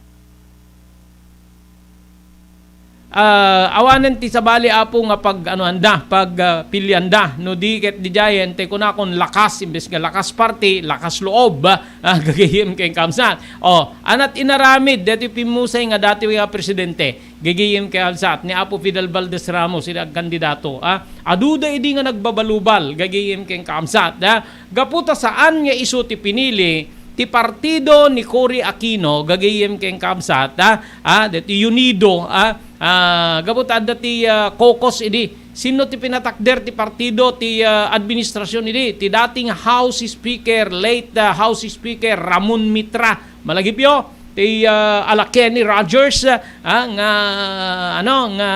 Ah, awanen ti sabali, Apo, nga pag-anuanda, pag, ah, pilianda. No di ket didiayen, ti kunakon lakas, imbes nga lakas party, lakas loob, ah, gagayem ken kabsat. O, anat inaramid, deti pimmusay nga dati nga presidente, gagayem ken kabsat, ni Apo Fidel Valdez Ramos, iti agkandidato, ah. Aduda idi nga nagbabalubal, gagayem ken kabsat, ah. Gapu ta saan nga isu ti pinili, ti partido ni Cory Aquino, gagayem ken kabsat, ah, ah, deti Unido, ah, ah, gapu ta adda ti, ah, caucus idi, Sino ti pinatakder ti partido ti, ah, administrasyon idi? Ti dating House Speaker, late, ah, House Speaker Ramon Mitra. Malagipyo, ti, ah, ala Kenny Rogers, ah, nga, ano, nga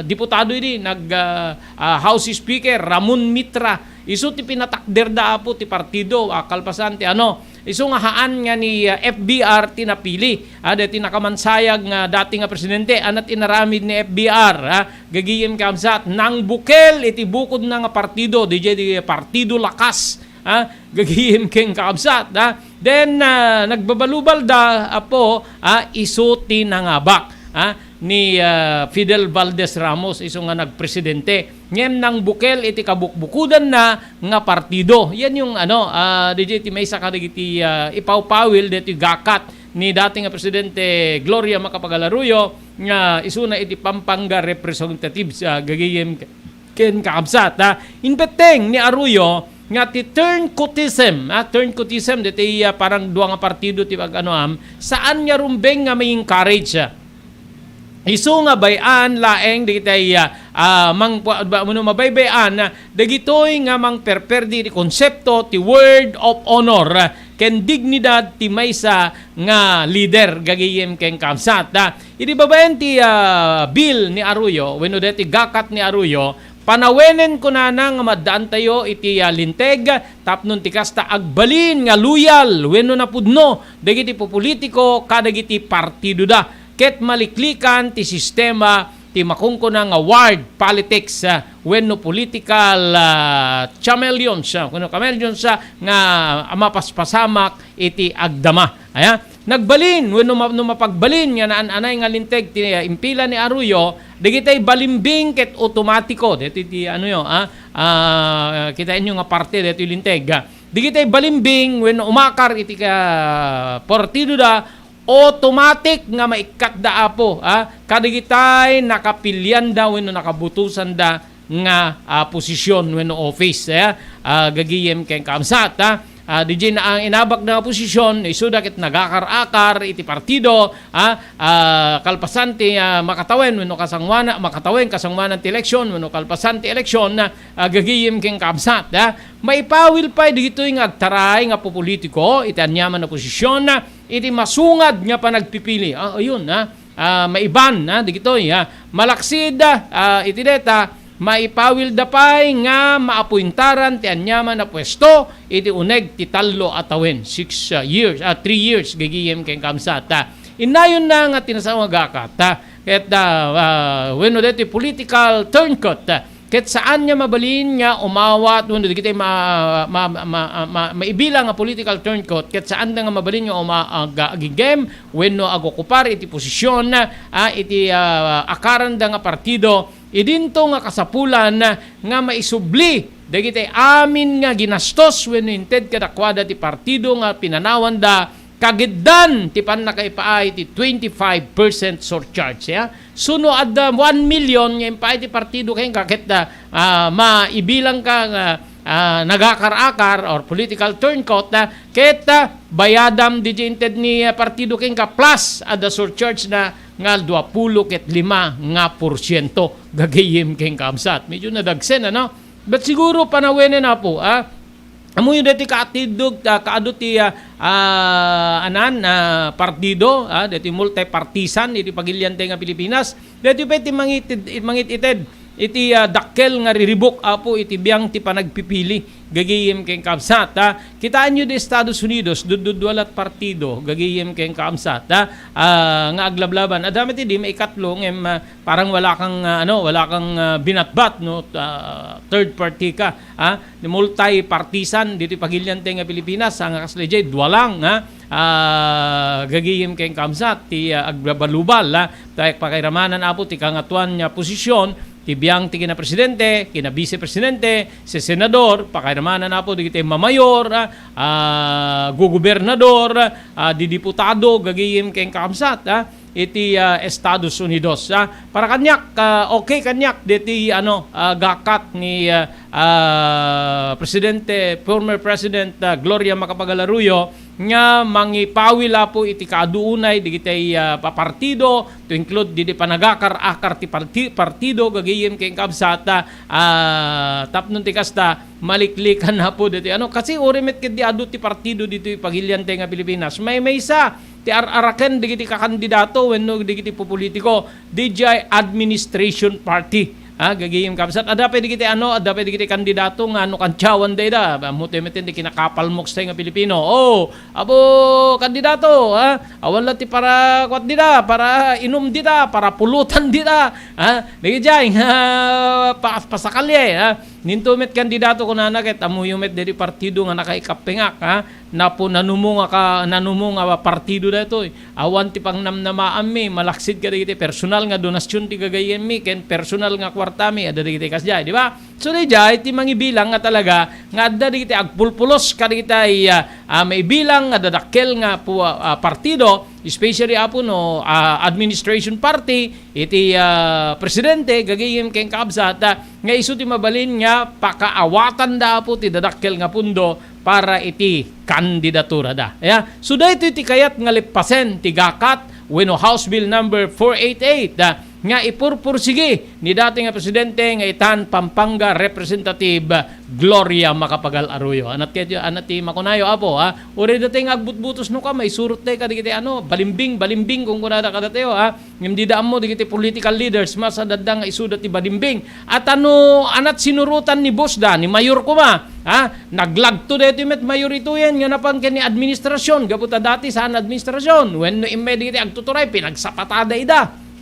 diputado idi, nag, ah, ah, House Speaker Ramon Mitra. Isu ti pinatakderda, apo, ti partido, ah, kalpasan ti, ano, isu nga haan nga ni, ah, F B R ti napili, ah, daytoy nakamansayag nga dati nga presidente, ania ti inaramid ni F B R, ah, gagayem ken kabsat, nangbukel iti bukodna nga partido, diay di Partido Lakas, ah, gagayem ken kabsat, ah. Then, ah, nagbabalubalda, apo, ah, isu ti nangabak, ah, ni, ah, Fidel Valdez Ramos, isu nga nagpresidente. Ngem nangbukel iti kabukbukodanna nga partido. Yan yung, ano, ah, diay ti maysa kadagiti, ah, ipawpawil daytoy gakat ni dati nga Presidente Gloria Macapagal Arroyo nga isuna iti Pampanga Representatives, ah, gagayem ken kakabsat, ah. Inbetteng ni Arroyo nga ti turncoatism, ah, turncoatism, daytoy, ah, parang dua nga partido ti pag-ano, am, saan nga rumbeng nga ma-encourage, ah. Isu nga bay-an laeng dagiti, ah, ah, mang-, ba-, no mabaybay-an, ah, dagitoy nga mangperperdi iti konsepto ti word of honor, ah, ken dignidad ti maysa nga leader, gagayem ken kabsat, ah. Idi babaen ti, ah, bill ni Arroyo, wenno daytoy gakat ni Arroyo, panawenen kunana nga maddaantayo iti, ah, linteg, tapno ti kasta agbalin nga loyal wenno napudno dagiti pupolitiko kadagiti partidoda, ket maliklikan ti sistema ti makunkuna nga ward politics, ah, wenno political, ah, chameleons, ah, wenno chameleons, ah, nga mapaspasamak iti agdama. Aya, nagbalin wenno ma-, no mapagbalin nga naan-anay nga linteg ti, ah, impila ni Arroyo, dagitay balimbing ket automatiko. Daytoy ti, ano yo, ah, ah, kitaenyo nga parte daytoy linteg, ah. Dagitay balimbing wenno umakar iti ka-, partidoda, automatic nga maikkatda, apo, ah, kadagitay nakapilianda wenno nakabutosanda nga, ah, posisyon wenno office, eh, ah, gagayem ken kabsat, ah. Ah, diay na ang inabakda nga posisyon, isuda ket nagakar-akar iti partido, ah, ah, kalpasan ti, ah, makatawen wenno kasanguana-, makatawen kasanguanan ti eleksyon wenno kalpasan ti eleksyon, ah, gagayem ken kabsat, ah. Maipawil pay dagitoy nga agtaray nga pupolitiko iti aniaman a posisyon, ah, iti masungad nga panagpipili. Ah, ayun, ah, ah, maiban, ah, dagitoy, ah, malaksid, ah, iti deta, maipawilda pay nga maapuentaran ti aniaman a puesto iti uneg ti tallo a tawen, six, ah, years, ah, three years, gagayem ken kabsat, ah. Innayonna nga ti nasao nga gakat, ah, ket, ah, ah, wenno daytoy political turncoat, ah, ket saan nga mabalin nga umawat wenno dagiti ma-, ma-, ma-, ma-, maibilang nga political turncoat, ket saan nga mabalin nga uma-, ag-, agigem wenno agokupar iti posisyon, ah, iti, ah, akaranda nga partido, idinto nga kasapulan nga maisubli dagiti amin nga ginastos wenno inted kadakuada ti partido nga pinanawanda, kagiddan ti pannakaipaay ti twenty-five percent surcharge, ya. So, no adda one million nga impaay ti partido kenka ket, ah, ah, maibilang ka nga, ah, nagakar-akar or political turncoat, ah, ket, ah, bayadam diay inted ni, ah, partido kenka plus adda surcharge na nga duapulo ket lima nga porsiento. Gagayem ken kabsat. Medyo nadagsen, ano? But siguro panawenen, apo, ah. Ammoyo daytoy kaatidog, ah, kaadu ti, ah, ah, anan, ah, partido, ah, daytoy multipartisan iti pagiliante nga Pilipinas. Daytoy pay ti mangit-, mangit-ited iti, ah, dakkel nga riribuk, apo, iti biang ti panagpipili. Gagayem ken kabsat, ah. Kitaenyo di Estados Unidos, dududua lat partido, gagayem ken kabsat, ah, ah, nga aglablaban. Adda met idi maikatlo ngem, ah, parang wala kang, ah, ano, wala kang, ah, binatbat, no? Ah, third party ka, ah, multi-partisan ditoy pagiliante nga Pilipinas, ah, nga kasla diay dua lang, ah, ah, gagayem ken kabsat ti, ah, agbabalubal, ah, ta pakairamanan, apo, ti kangatoan nga posisyon ti biang ti kinapresidente, kinabisepresidente, ti senador, pakairamanan, apo, dagiti mamayor, ah, ah, gugobernador, ah, didiputado, gagayem ken kabsat, ah, iti, ah, Estados Unidos, ah. Para kaniak, ah, okay kaniak diti, ano, ah, gakat ni, ah, ah, Presidente, former President, ah, Gloria Macapagal Arroyo, nga mangipawil, Apo, iti kaadu unay dagiti, ah, papartido, to include didi panagakar-akar ti parti-, partido, gagayem ken kabsat, ah, tapno ti kasta, maliklikan, Apo, ditoy. Ano, kasi uray met ketdi adu ti partido ditoy pagilian tayo nga Pilipinas. Maymaysa ti ar-araken dagiti kakandidato wenno dagiti pupolitiko, D J I administration party. Ah, gagayem kabsat. Adda pay dagiti ano, adda pay dagiti kandidato nga no kantiawan da ida. Ammo tayo met ti kinakapalmoks tayo nga Pilipino. Oh, abo kandidato, ha? Awan la ti para kuat dida, para inum dida, para pulutan dida. Ha? Dagiti nga pa-, pasakalye, ha? Ninto met kandidato kunana ket ammoyo met didi partido nga nakaikappengak, ha? Napo-, nanumo nga ka-, nanumo nga partido daytoy. Awan ti pangnamnamaanmi, malaksid kadagiti personal nga donasyon ti gagayemmi ken personal nga kuartami, adda dagiti kasdiay, di ba? So, daydiay ti mangibilang nga talaga nga adda dagiti agpulpulos kadagiti, ah, ah, maibilang nga dadakkel nga pu-, ah, partido, especially, Apo, no, ah, administration party, iti, ah, presidente, gagayem ken kabsat, ah, nga isu ti mabalin nga pakaawatanda, Apo, ti dadakkel nga pundo para iti kandidaturada. Ya. So, daytoy ti kayat nga leppasen ti gakat wenno House Bill number four eight eight, ah, nga ipurpursigi ni dati nga presidente nga itan Pampanga Representative Gloria Macapagal Arroyo. Anat ket, anat ti makunayo, Apo, ha? Uray dati nga agbutbutos no ka, maisurot tayo kadagiti ano, balimbing, balimbing, kung kunada kadatayo, ha? Ngem dida ammo dagiti political leaders, mas adda nga isuda ti balimbing. At ano, anat sinurutan ni boss da, ni mayor kuma, ha? Naglagto daytoy met mayor ituyen nga napan ken ni administrasyon, gapu ta dati saan administrasyon. Wenno immay dagiti agtuturay, pinagsapatada ida.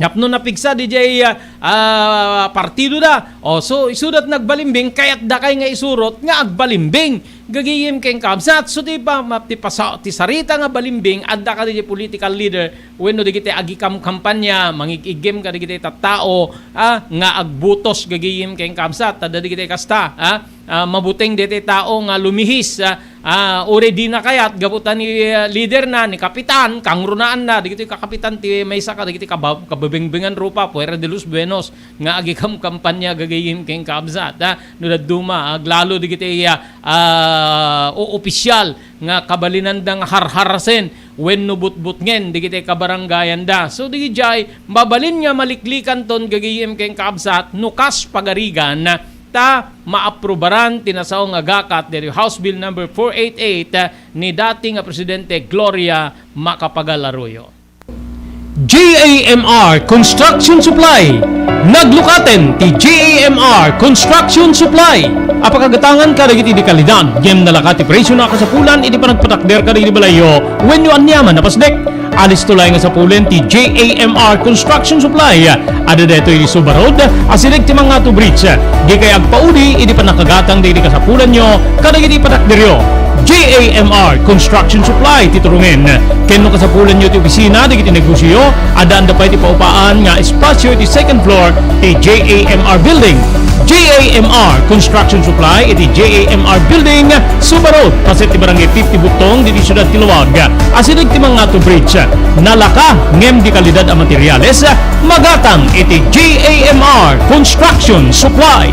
Tapno napigsa diay, ah, ah, partido da. O, so, isudat nagbalimbing, kayat dakay nga isurot nga agbalimbing. Gagayem ken kabsat, so ti pa, ma-, ti pasa-, ti sarita nga balimbing, adda kadagiti political leader, wenno dagiti agikamkampanya, mangig-iggem kadagiti tattao, ah, nga agbutos gagayem ken kabsat, adda dagiti kasta, ah, ah, mabuteng dagiti tao nga lumihis, ah, ah, uray dina kayat, gapu ta ni, ah, leader na, ni kapitan, kangrunaan na, dagiti kakapitan ti maysa kadagiti kaba-, kababengbengan rupa, Puerta de los Buenos, nga agikamkampanya gagayem ken kabsat, ah, no dadduma, aglalo dagiti, ah, ah, o-, opisyal nga kabalinanda nga harharasen wenno butbutngen dagiti kabarangayanda. So, diay mabalin nga maliklikanton gagayem ken kabsat no kas pagarigan ta maaprubaran ti nasao nga gakat ditoy House Bill number four eight eight ni dati nga Presidente Gloria Macapagal Arroyo. J A M R Construction Supply. Naglukaten ti J A M R Construction Supply. Apakagatangan kadagiti di kalidad, ngem nalaka ti presio na kasapulan iti panagpatakder kadagiti balayyo wenno aniaman a pasdek. Alisto laeng nga sapulen ti J A M R Construction Supply. Adda daytoy iti Suba Road, asideg ti Mangato Bridge. Dikay agpauli iti pannakagatang dagiti kasapulanyo kadagiti panagderyo. J A M R Construction Supply ti turongen. Ken no kasapulanyo ti opisina dagiti negosioyo, addaanda pay ti paupaan nga espasio iti second floor ti J A M R Building. J A M R Construction Supply iti J A M R Building, Suba Road, paset ti Barangay fifty Butong, ditoy siudad ti Laoag, asideg ti Mangato Bridge. Nalaka ngem di kalidad a materiales, magatang iti J A M R Construction Supply.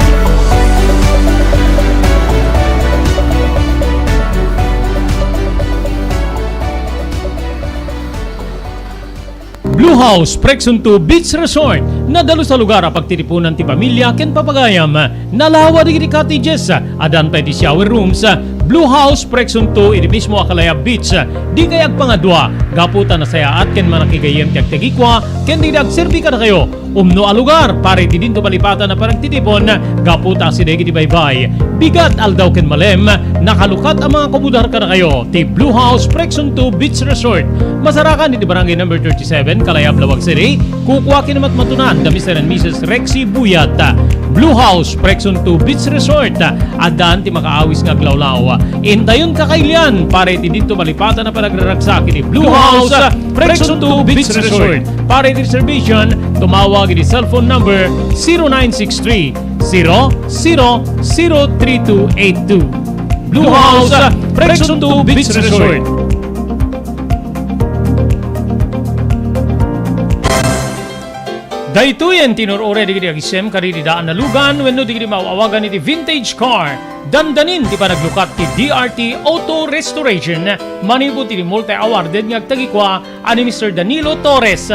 Blue House Presunto Beach Resort. Nadalus a lugar a pagtitipunan ti pamilya ken papagayam. Nalawa dagiti cottages. Addan pay ti shower rooms. Blue House Presunto iti mismo a Kalayab Beach. Dikay agpangadua, gapu ta nasayaat ken manakigayyem ti agtagikua ken dagiti agserbi kadakayo. Umno a lugar para iti dinto malipatan a panagtitipon, gapu ta asideg iti baybay, bigat, aldaw ken malem, nakalukat a mangakubudar kadakayo ti Blue House Presunto Beach Resort. Masarakan iti Barangay Number thirty-seven, Kalayab, Laoag City. Kukua ken matmatunan da Mister and Missus Rexy Buyat. Blue House Presunto Beach Resort. Addan ti makaawis nga aglawlaw. Intayon kakailian para iti dinto malipatan a panagraragsak iti Blue House Presunto Beach Resort. Para iti reservation, tumawag iti cellphone number zero nine six three, zero zero zero three two eight two. Blue House Presunto Beach Resort. Daytoyen ti inur-uray dagiti agisem kadagiti daan a lugan wenno dagiti maaw-awagan iti vintage car. Dandanin ti panaglukat ti D R T Auto Restoration manipud iti multi-awarded nga agtagikua a ni Mister Danilo Torres.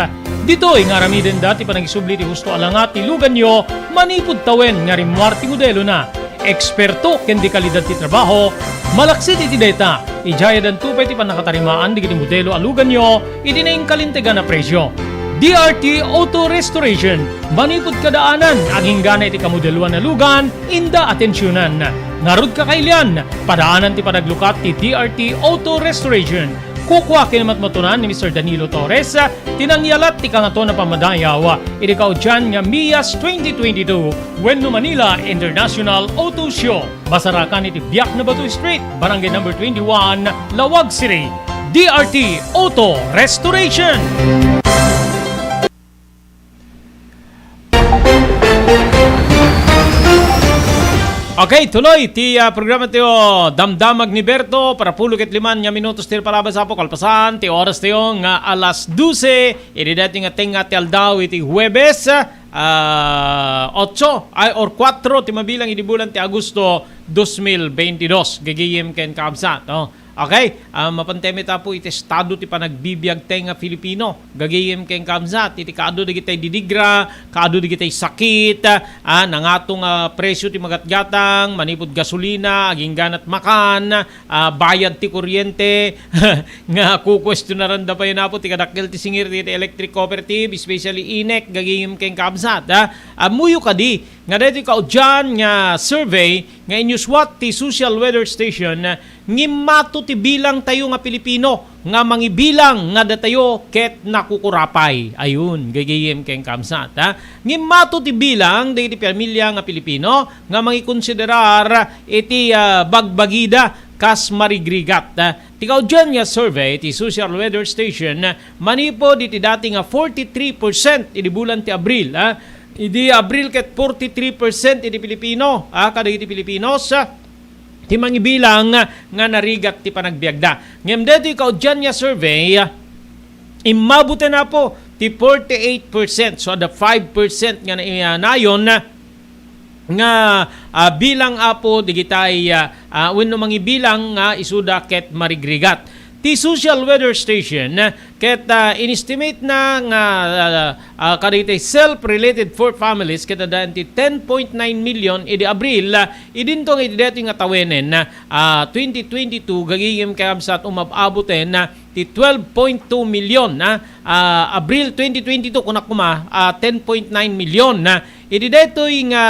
Ditoy nga aramidenda ti panagisubli ti husto a langa ti luganyo manipud tawen nga rimmuar ti modelona. Eksperto ken dekalidad ti trabaho, malaksid iti dayta, idiay addanto pay ti pannakatarimaan dagiti modelo a luganyo iti nainkalintegan a presio. D R T Auto Restoration, manipud kadaanan, aginggana iti kamodeloan a lugan, inda atensionan. Ngarud, kakailian, padaanan ti panaglukat ti D R T Auto Restoration. Kukua ken matmatunan ni Mister Danilo Torres ti nangyalat ti Kangatoan a Pammadayaw iti kaudian nga MIAS twenty twenty-two wenno Manila International Auto Show. Masarakan iti Biak na Bato Street, Barangay Number twenty-one, Laoag City. D R T Auto Restoration. Okay, tuloy ti, ah, programa tayo, Damdamag ni Berto, para pulo ket liman nga minutos ti palabas apo kalpasan ti oras tayo nga alas dose, idi dati nga tengnga ti aldaw iti Huwebes, ah, otso, ay, or kuatro ti mabilang idi bulan ti Agosto dos mil bentidos, gagayem ken kaabsat, oh. Okay, ah, mapantay met apo iti estado ti panagbibiag tay nga Filipino. Gagayem ken kaabsat, iti kaadu dagitay didigra, kaadu dagitay sakit, ah, nangato nga presyo ti magatgatang, manipud gasolina, agingganat makan, ah, bayad ti kuryente, nga kukuestionaran da pay napo ti kadakkel ti singir ti electric cooperative, especially INEC, gagayem ken kaabsat, ah. Ammoyo kadi, nga daytoy kaudian nga survey nga inyuswat ti Social Weather Station, ngimmato ti bilang tayo nga Pilipino nga mangibilang nga datayo ket nakukurapay. Ayun, gagayem ken kaabsat, ha? Ngimmato ti bilang dagiti pamilya nga Pilipino nga mangikonsiderar iti, ah, bagbagida kas marigrigat, ha? Ti kaudian nga survey ti Social Weather Station, ah, manipud iti dati nga forty-three percent idi bulan ti Abril, ha? Idi Abril ket forty-three percent iti Pilipino, ah, kadagiti Filipinos, ah, ti mangibilang nga narigat ti panagbiagda. Ngem daytoy kaudian nga survey, immabuten apo ti forty-eight percent. So, adda five percent nga na-, nayon nga, ah, bilang apo digitay, ah, ah, wenno mangibilang nga isuda ket marigrigat. Ti Social Weather Station, ah, ket, ah, inestimate na nga, ah, ah, kadagiti self-related for families ket adda ti ten point nine million idi Abril, ah, idinto nga idi daytoy nga tawenen, ah, twenty twenty-two, gagayem ken kaabsat umab-aboten, ah, ti twelve point two million, ah, ah, Abril twenty twenty-two, kunak koma, ah, ten point nine million, ah, idi daytoy nga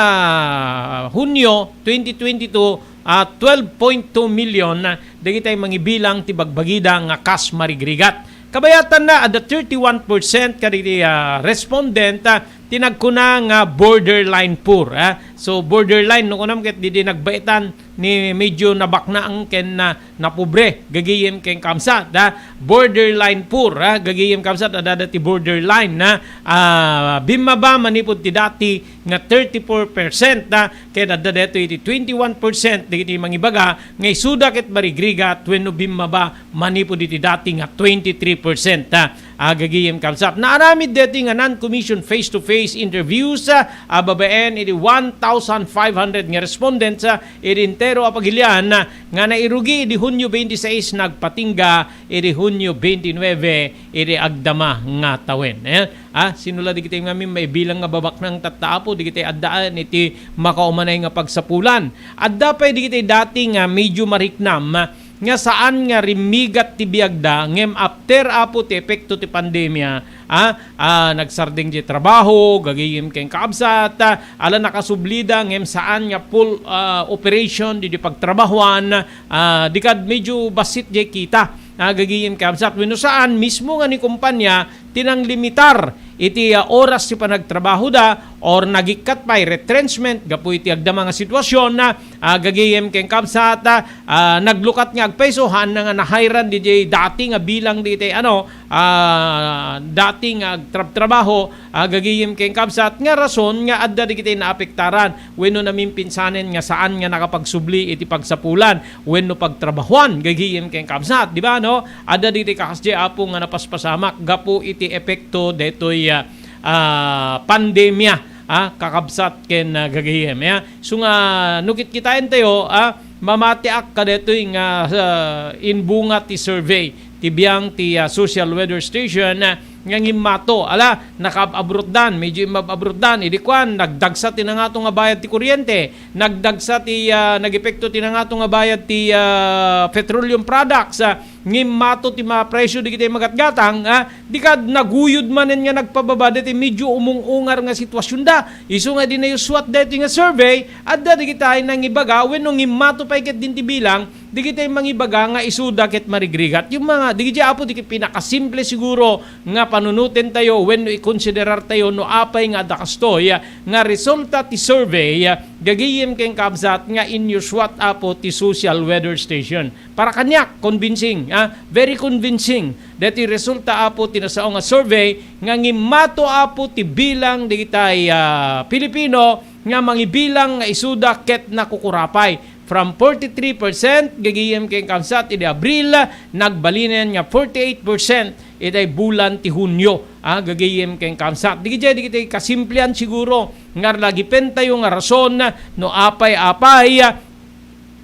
Hunyo twenty twenty-two, ah, twelve point two million, ah, dagitay mangibilang ti bagbagida nga kas marigrigat. Kabayatanna, adda thirty-one percent kadagiti, ah, respondent, ah, ti nagkuna nga borderline poor, ah. So, borderline, no, kunam ket didi nagbaetan ni medyo nabaknaan ken na, napobre, gagayem ken kaabsat, ah. Borderline poor, ah, gagayem kaabsat, adda ti borderline, ah, ah, bimmaba manipud ti dati nga thirty-four percent, ah, ket adda daytoy iti twenty-one percent dagiti mangibaga nga isuda ket marigrigat wenno bimmaba manipud iti dati nga twenty-three percent, ah, ah, gagayem kaabsat. Naaramid daytoy nga non-commission face-to-face interviews, ah, ah, babaen iti one thousand five hundred nga respondents, ah, iti entero a pagilian, ah, nga nairugi idi Hunyo twenty-six, nagpatingga idi Hunyo twenty-nine, iti agdama nga tawen. Eh, ah, sino la dagiti ngamin maibilang nga babaknang tatta, Apo, dagiti addaan iti makaumanay nga pagsapulan? Adda pay dagiti dati nga medyo mariknam, ah, nga saan nga rimmigat ti biagda, ngem after, Apo, ti epekto ti pandemia, ah, ah, nagsardeng ti trabaho, gagayem ken kaabsat, ah, ala nakasublida, ngem saan nga full, ah, operation di, di pagtrabahuan, ah, di kad medyo bassit di kita, ah, gagayem kaabsat. Wenno saan, mismo nga ni kumpanya, ti nanglimitar iti, ah, oras ti panagtrabahoda or nagikkat pay retrenchment gapu iti agdama nga sitwasyon, ah, ah, gagayem ken kaabsat, ah, ah, naglukat nga agpayso, haan na nga nahayran didiay dati nga bilang diti, ano, ah, dati nga agtrabtrabaho, ah, gagayem ken kaabsat, nga rason nga adda dagiti naapektaran wenno namimpinsanen nga saan nga nakapagsubli iti pagsapulan wenno pagtrabahuan, gagayem ken kaabsat, di ba, no? Adda dagiti kakasdi, Apo, nga napaspasamak gapu iti epekto daytoy, ah, ah, pandemia, ah, kakabsat ken, ah, gagayem, ya. So nga, no kitkitaentayo, ah, mamatiak kadaytoy nga, ah, imbunga ti survey ti biang ti, ah, Social Weather Station, ah, nga ngimmato. Ala, nakaab-abrotdan, medyo immab-abrotdan. Idi kuan, nagdagsa ti nangato nga bayad ti kuryente, nagdagsa ti, ah, nagepekto ti nangato nga bayad ti, ah, petroleum products, ah, ngimmato ti mapresyo dagiti magatgatang, ah, di kad naguyod manen nga nagpababa daytoy medyo umung-ungar nga sitwasionda. Isu nga idi nayuswat daytoy nga survey, adda dagiti nangibaga wenno ngimmato pay ket din ti bilang dagiti mangibaga nga isuda ket marigrigat. Yung mga, dagiti apo, dagiti pinakasimple siguro nga panunotentayo wenno ikonsiderartayo no apay nga adda kastoy, ah, nga resulta ti survey, ah, gagayem ken kabsat nga inyuswat apo ti Social Weather Station. Para kaniak, convincing, ah, very convincing. Daytoy resulta, apo, ti nasao nga survey nga ngimmato, apo, ti bilang dagitay, ah, Pilipino nga mangibilang nga isuda ket nakukurapay. From forty-three percent gagayem ken kabsat idi Abril, nagbalinen nga forty-eight percent iday bulan ti Hunyo, ah, gagayem ken kabsat. Dagiti, dagiti kasimplian siguro nga lagipentayo nga rason no apay-apay, ah,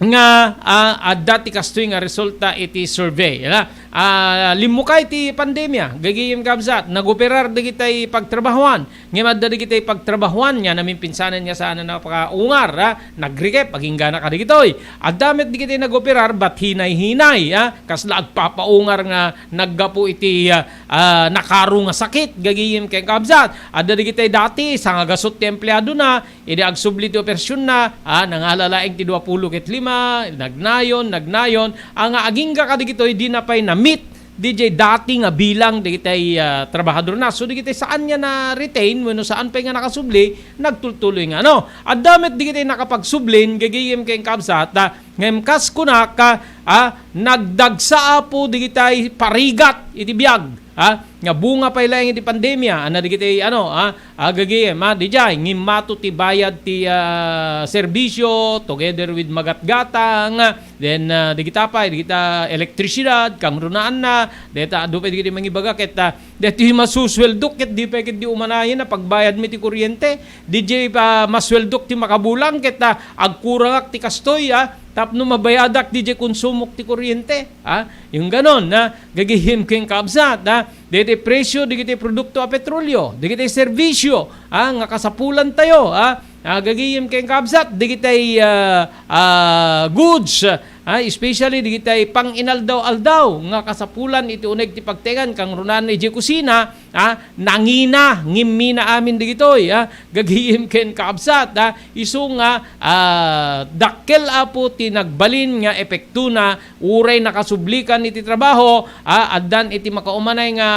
nga, ah, adda ti kastoy nga resulta iti survey. Ala, ah, limmukay ti pandemia, gagayem kabsat, nagoperar dagitay pagtrabahoan, ngem adda dagitay pagtrabahoan nga namimpinsanen nga saan a napakaungar, ah, nagrikep, aginggana kadagitoy. Adda met dagitay nagoperar, bat hinay-hinay, ah, kasla agpapaungar nga naggapu iti, ah, ah, nakaro nga sakit, gagayem ken kabsat. Adda dagitay dati, sangagasut ti empleadona, idi agsubli ti operasionna, ah, nangala laeng ti duapulo ket lima, nagnayon, nagnayon, ah, nga agingga kadagitoy, dina pay na-meet D J dati nga bilang dagitay, ah, trabahadorna. So, dagitay saan nga na-retain wenno saan pay nga nakasubli, nagtultuloy nga, ano. Adda met dagitay nakapagsublin, gagayem ken kabsat, ah, ngem kas kunak, ah, ah, nagdagsa, apo, dagitay parigat iti biag, ah, nga bunga pay laeng iti pandemia, ana dagitay, ano, ah, agagayem, ah, dijay, ngimmato ti bayad ti, ah, serbisyo together with magatgatang, ah, then, ah, dagita pay, dagita elektrisidad, kangrunaanna, deta adu pay dagiti mangibaga ket, ah, deti masusweldok ket di pay ket di umanayen a pagbayadmi ti kuryente, dijay pa masweldok ti makabulang ket, ah, agkurangak ti kastoy, ah, tapno mabayadak dijay konsumok ti kuryente, ah, yung ganon, ah, gagayem ken kabsat, ah, dagiti presyo dagiti produkto a petrolyo, dagiti serbisyo, ah, nga kasapulantayo, ah, ah, gagayem ken kabsat, dagiti, ah, ah, goods, ah, especially dagiti pang-inaldaw-aldaw nga kasapulan iti uneg ti pagtengan, kangrunaanna iti kusina, ah, nangina, ngimmina amin dagitoy, ah, gagayem ken kabsat, ah, isu nga, ah, dakkel, apo, ti nagbalin nga epektona uray nakasublikan iti trabaho, ah, addan iti makaumanay nga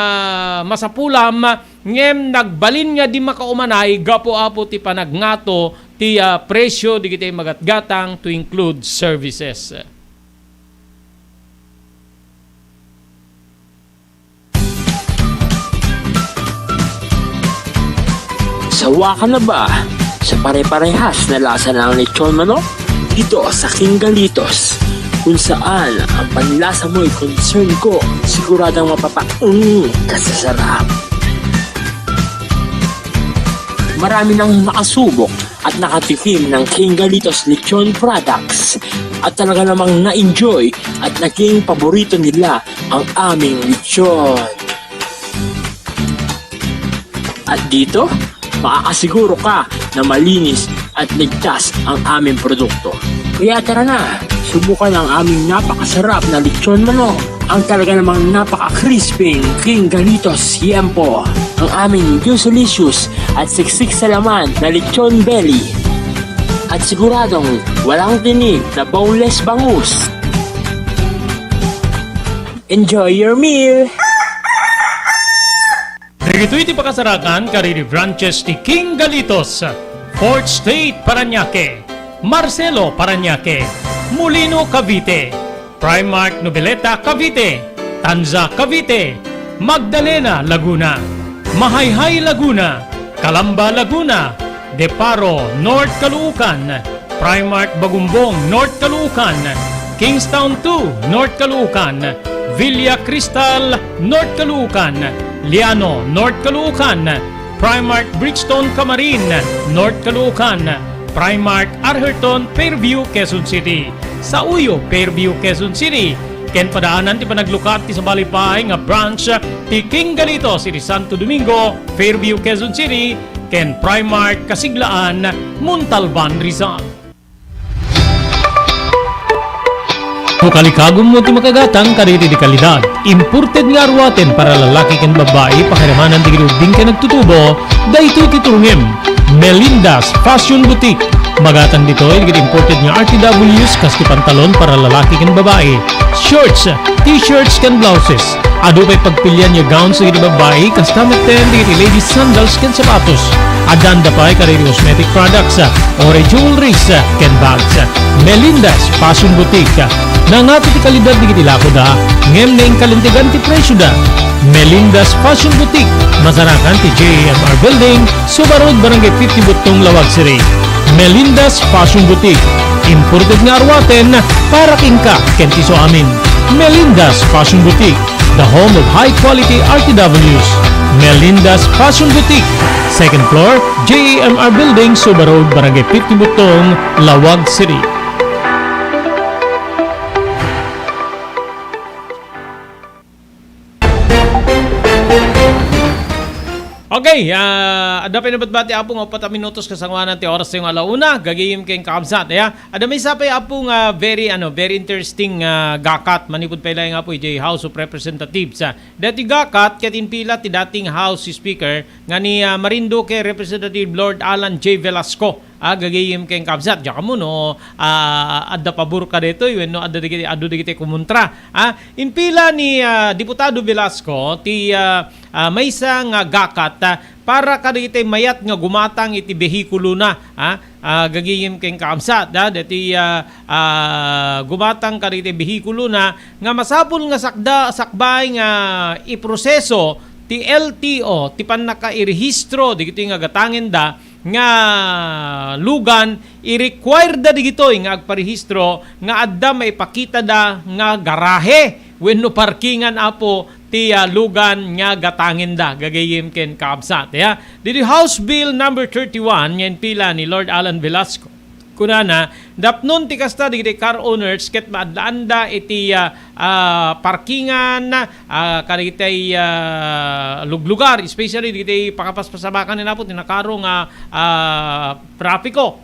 masapulam, ngem nagbalin nga di makaumanay gapu, apo, ti panagngato ti, ah, presyo digitay magatgatang to include services. Sawa ka na ba sa pare-parehas na lasa ng lechon manok? Dito sa King Galitos, kung saan ang panlasa mo'y concern ko, siguradong mapapaung ka sa sarap. Marami nang nakasubok at nakatikim ng King Galitos Lechon Products at talaga namang na-enjoy at naging paborito nila ang aming lechon. At dito, makakasiguro ka na malinis at ligtas ang aming produkto. Kaya tara na, subukan ang aming napakasarap na lechon manok. Ang talaga namang napaka-crispy King Galitos Yempo. Ang aming juicelicious at siksik sa laman na lechon belly. At siguradong walang tinik na boneless bangus. Enjoy your meal! Dagitoy ti pakasarakan kadagiti branches ti King Galitos, Fourth Street, Parañaque, Marcelo, Parañaque, Molino, Cavite, Primark, Noveleta, Cavite, Tanza, Cavite, Magdalena, Laguna, Mahayhay, Laguna, Calamba, Laguna, Deparo, North Caloocan, Primark Bagumbong, North Caloocan, Kingstown two, North Caloocan, Villa Cristal, North Caloocan, Liano, North Caloocan, Primark Bridgestone Camarin, North Caloocan, Primark Arherton, Fairview, Quezon City, Sauyo, Fairview, Quezon City, ken padaanan ti panaglukat ti sabali pay nga branch ti King Galitos iti Santo Domingo, Fairview, Quezon City, ken Primark Kasiglaan, Montalban, Rizal. No kalikagummo ti makagatang kadagiti kalidad, imported nga aruaten para lalaki ken babbai, pakiramanan dagiti ubbing ken nagtutubo, daytoy ti turongem. Melinda's Fashion Boutique. Magatang ditoy dagiti imported nga R T Ws kas ti pantalon para lalaki ken babbai, shorts, t-shirts ken blouses. Adu pay pagpilian nga gowns dagiti babbai, kasta metten dagiti ladies sandals ken sapatos. Addan da pay kadagiti cosmetic products, ah, or jewelries, ah, ken bags. Melinda's Fashion Boutique. Nangato ti kalidad dagiti lakoda, ngem naingkalintegan ti presioda. Melinda's Fashion Boutique. Masarakan ti J A M R Building, Suba Road, Barangay fifty Butong, Laoag City. Melinda's Fashion Boutique. Imported nga aruaten para kenka ken ti isuamin. Melinda's Fashion Boutique, the home of high quality R T Ws. Melinda's Fashion Boutique, second floor, J A M R Building, Suba Road, Barangay fifty Butong, Laoag City. Okay, ah, adda pay nabatbati, Apo, nga upat a minutos kasangoanan ti oras tayo nga ala una, gagayem ken kakabsat, ya. Adda maysa pay, Apo, nga very, ano, very interesting, ah, gakat, manipud pay laeng, Apo, idiay House of Representatives, ah. Dati gakat, ket impila ti dating House Speaker nga ni, ah, Marinduque Representative Lord Alan J. Velasco. Ah, gagayem ken kabsat, diak ammo no, ah, adda pabor ka daytoy wenno adda dagiti, adu dagiti kumontra. Ah, impila ni, ah, Diputado Velasco ti, ah, ah, maysa nga gakat, ah, para kadagiti mayat nga gumatang iti behikulona. Ah, ah, gagayem ken kabsat, ah, dati, ah, ah, gumatang kadagiti behikulona nga masapul nga sakda, sakbay nga iproseso ti L T O ti pannakairehistro dagitoy nga gatangenda nga lugan, i-require da digitoy nga agparehistro nga adda maipakitada nga garahe wenno parkingan, Apo, ti, ah, lugan nga gatangenda, gagayem ken kaabsat. Ya, didi House Bill number thirty-one nga impila ni Lord Alan Velasco. Kunana, napnon ti kasta dagiti car owners ket maaddaanda iti, ah, ah, parkingan, ah, kadagiti, ah, luglugar, especially dagiti pakapaspasabakan ni Apo ti nakaro nga, ah, trapiko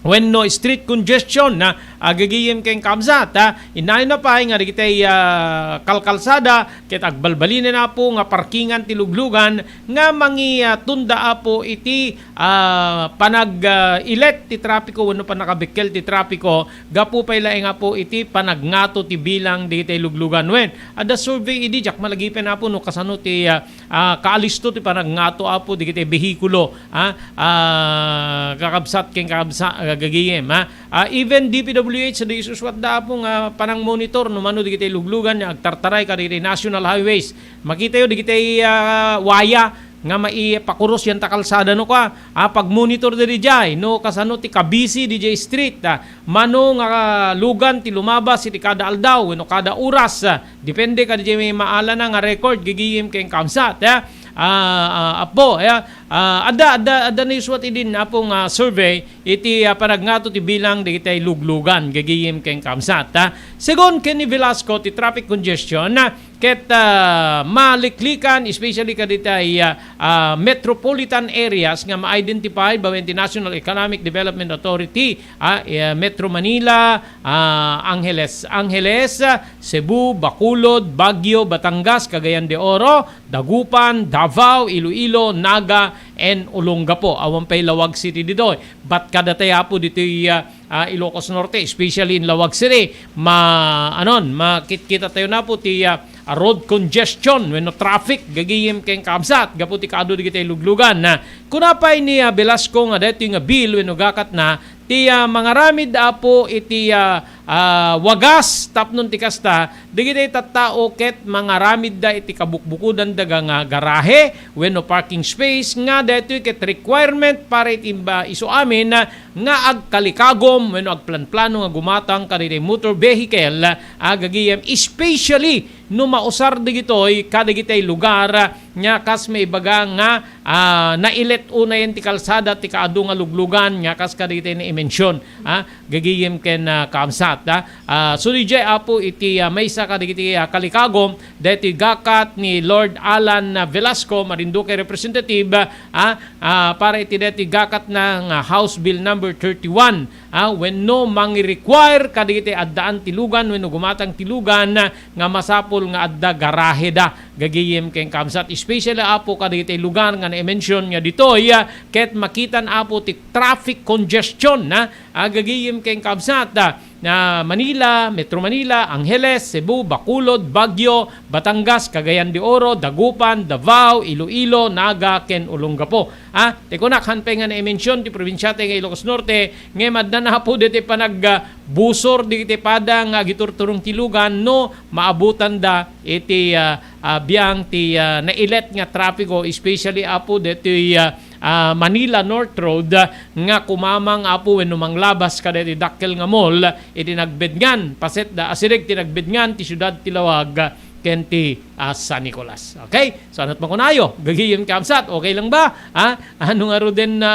wenno street congestion, ah, gagayem ken kabsat, ah. Innayon na pay nga dagiti, ah, kalkalsada ket agbalbalinen, Apo, nga parkingan ti luglugan nga mangi-, ah, tunda, Apo, iti ah, panag, ah, ilet ti trapiko wenno pannakabekkel ti trapiko gapu pay laeng, Apo, iti panagngato ti bilang dagiti luglugan. Wen, adda survey idi, diak malagipen, Apo, no kasano ti, ah, ah, kaalisto ti panagngato, Apo, dagiti behikulo, ah, ah, kakabsat ken kakabsa-, ah, gagayem, ah. Ah, even D P W H, adda isusuatda, Apo, nga panangmonitor no mano dagiti luglugan nga agtartaray kadagiti national highways. Makitayo dagiti, ah, waya nga maipakuros yan ta kalsada no ka, ah, pagmonitor diri jay, no kasano ti kabisi di jay street, ah, mano nga lugan ti lumabas iti kada aldaw wenno kada oras, ah, depende kadi jay may maalana nga record, gagayem ken kabsat, ah, ah, ah, Apo, ah, ah, adda, adda, adda naisuat idin, Apo, nga survey iti, ah, panagngato ti bilang dagiti luglugan, gagayem ken kabsat, ah. Segun ken ni Velasco, ti traffic congestion, ah, ket, ah, maliklikan, especially kaditay, ah, ah, metropolitan areas nga ma-identify bawen ti National Economic Development Authority, ah, eh, Metro Manila, ah, Angeles, Angeles, ah, Cebu, Bacolod, Baguio, Batangas, Cagayan de Oro, Dagupan, Davao, Iloilo, Naga, and Olongapo. Awan pay Laoag City ditoy. Bat kadatayo, Apo, ditoy, ah, ah, Ilocos Norte, especially in Laoag City, ma-, anon, makitkita tayo na po ti, ah, ah, road congestion wenno traffic, gagayem ken kabsat, gapu ti kaadu dagiti luglugan. Na, kuna pay ni, ah, Velasco nga daytoy nga bill wenno gakat na ti, ah, mangaramid, Apo, iti, ah, ah, wagas tapno ti kasta, dagiti tattao ket mangaramidda iti kabukbukodan daga nga garahe wenno parking space nga daytoy ket requirement para iti imba-, isu amin, ah, nga agkalikagum wenno agplanplano nga gumatang kadagiti motor vehicle, ah, gagayem, especially no mausar dagitoy kadagiti lugar, ah, nga kas maibaga nga, ah, nailet unayen ti kalsada ti kaadu nga luglugan nga kas kadagiti naimension, ah, gagayem ken, ah, kaamsat, ah. Ah, sudi diay, Apo, iti, ah, maysa kadagiti, ah, kalikagom daytoy gakat ni Lord Alan, ah, Velasco, Marinduque representative, ah, ah, para iti daytoy gakat na nga House Bill number thirty-one, ah, wenno mangi-require kadagiti addaan ti lugan wenno gumatang ti lugan, ah, nga masapul nga adda garaheda gagayem ken kaamsat, especially, Apo, kadagiti lugar nga naimension nga ditoy, ah, ket makitan, Apo, ti traffic congestion, ah, ah, gagayem ken kaamsat, ah, na Manila, Metro Manila, Angeles, Cebu, Bacolod, Baguio, Batangas, Cagayan de Oro, Dagupan, Davao, Iloilo, Naga, ken Olongapo. Ah, ti kunak, han pay nga naimension ti probinsiata nga Ilocos Norte, ngem adda, Apo, daytoy panag, ah, busor dagiti pada nga agiturturong ti lugan no maabutanda iti, ah, ah, biang ti, ah, nailet nga trapiko, especially, Apo, daytoy, ah, ah, Manila North Road, ah, nga kumamang, Apo, wenno manglabas kadaytoy dakkel nga mall iti nagbedngan, paset da asideg ti nagbedngan ti siudad ti Laoag, ah, ken ti, ah, San Nicolas. Okay? So, ano't makunayo? Gagayem kaamsat, okay lang ba? Ha? Ano nga ruden na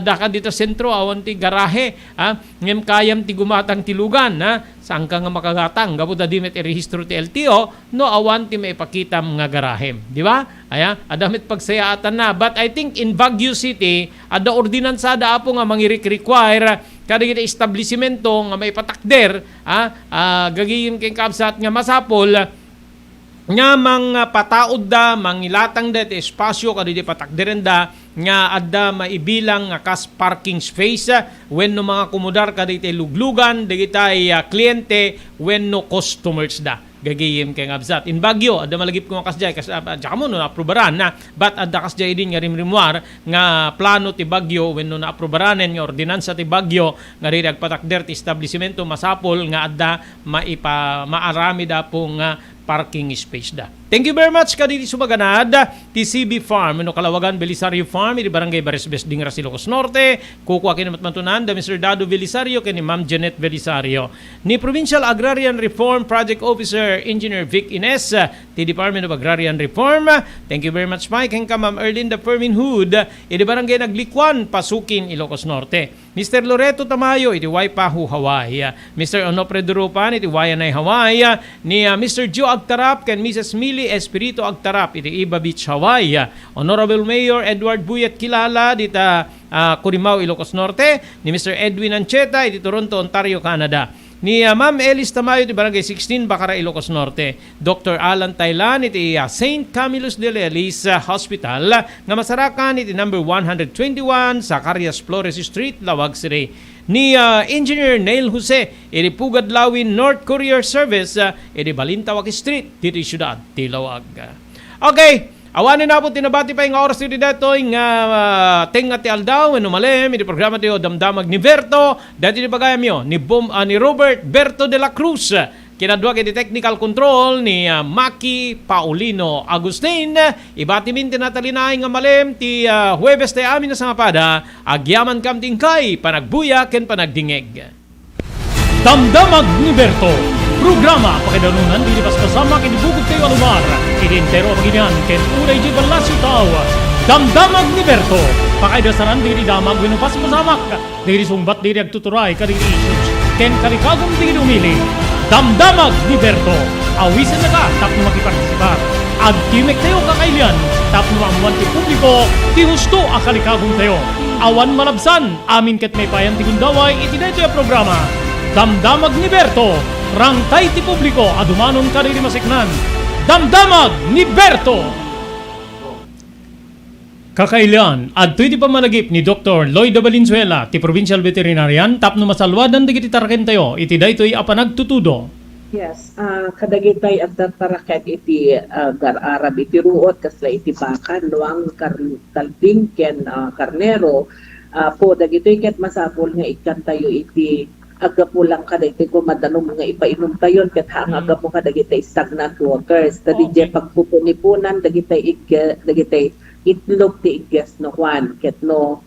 adda ka dita sentro, awan ti garahe, ha? Ngem kayam ti gumatang ti lugan, ha? Saan ka nga makagatang? Gapu ta di met irehistro ti L T O, no awan ti maipakitam nga garahem. Di ba? Aya, adda met pagsayaatanna. But I think in Baguio City, adda ordinansada, Apo, nga mangirik-require kadagiti establisimento nga maipatakder, ha? Ah, gagayem ken kaamsat nga masapul, nga mangpataudda, mangilatangda iti espasyo kadagiti patakderenda nga adda maibilang nga kas parking space, ah, wenno mangakomodar kadagiti luglugan dagiti, ah, kliente wenno customers da. Gagayem ken kaamsat. In Baguio, adda malagip koma kasdiay, kas, ah, diak ammo no naaprubaran na, but adda kasdiay idin nga rimrimmuar nga plano ti Baguio wenno naaprubaranen nga ordinansa ti Baguio nga daydi agpatakder ti establisimento masapul nga adda maipa-, maaramid, Apo, nga parking space da. Thank you very much kadagiti sumaganad ti C B Farm wenno Kalawagan Belisario Farm iti Barangay Bares Besding, Ilocos Norte. Kukua ken ni Matmantunan da Mister Dado Belisario ken ni Ma'am Janet Belisario. Ni Provincial Agrarian Reform Project Officer Engineer Vic Ines, ah, ti Department of Agrarian Reform. Thank you very much, Mike. Ken ka, Ma'am Erlinda Fermin Hood, iti Barangay Naglikuan, Pasukin, Ilocos Norte. Mister Loreto Tamayo iti Waipahu, Hawaii. Mister Onofre Durupan iti Waianae, Hawaii. Ni, ah, Mister Joe Agtarap ken Missus Millie Espiritu Agtarap iti Iba Beach, Hawaii. Honorable Mayor Edward Buyet Kilala dita, ah, Curimaw, Ilocos Norte. Ni Mister Edwin Ancheta iti Toronto, Ontario, Canada. Ni, ah, Ma'am Elis Tamayo iti Barangay sixteen, Bacara, Ilocos Norte. Doctor Alan Taylan iti, ah, Saint Camillus de Lelis, ah, Hospital nga masarakan iti number one hundred twenty-one Zacarias Flores Street, Laoag City. Ni, ah, Engineer Neil Jose iti Pugad Lawin North Courier Service, ah, iti Balintawak Street, ditoy siudad ti Laoag. Okay, awanen, Apo, ti nabati pay nga oras iti daytoy nga, ah, tengnga ti aldaw wenno malem iti programa tayo, Damdamag ni Berto. Daytoy ti bagayamyo ni Bom-, ah, ni Robert Berto de la Cruz. Kinadua iti technical control ni, ah, Maki Paulino Agustin. Ibatimin ti natalinaay nga malem ti, ah, Huwebes ti amin a sangapada. Agyamankam ti inkay panagbuya ken panagdingeg. Damdamag ni Berto, programa pakaidanunan dagiti paspasamak iti bukod tayo a lugar, iti entero a baginian ken uray idiay ballasiw tao. Damdamag ni Berto, pakaidasanan dagiti damag wenno paspasamak dagiti sungbat dagiti agtuturay kadagiti issues ken kalikagum dagiti umili. Damdamag ni Berto, awisennaka tapno makipartisipar. Agtimek tayo kakailian tapno maammuan ti publiko ti husto a kalikagum tayo. Awan malabsan, amin ket maipayan ti gundaway iti daytoy a programa. Damdamag ni Berto, rangtay ti publiko a dumanon kadagiti maseknan. Damdamag ni Berto! Kakailian, adtoy ti pammalagip ni Doktor Lloyda Valenzuela, ti provincial veterinarian, tapno masalluadan dagiti tarakentayo iti daytoy a panagtutudo. Yes, ah, kadagitay adda taraken iti, ah, gar-arab iti ruot, kasla iti baka, nuang, kar-, kalding, ken, ah, karnero. Ah, po, dagitoy ket masapul nga ikkantayo iti aggapu lang kadaytoy koma danum nga ipainumtayon ket haan nga aggapu kadagitay stagnant waters. Ta didiay pagpupunipunan dagitay igge-, dagitay itlog ti igges no Juan ket no,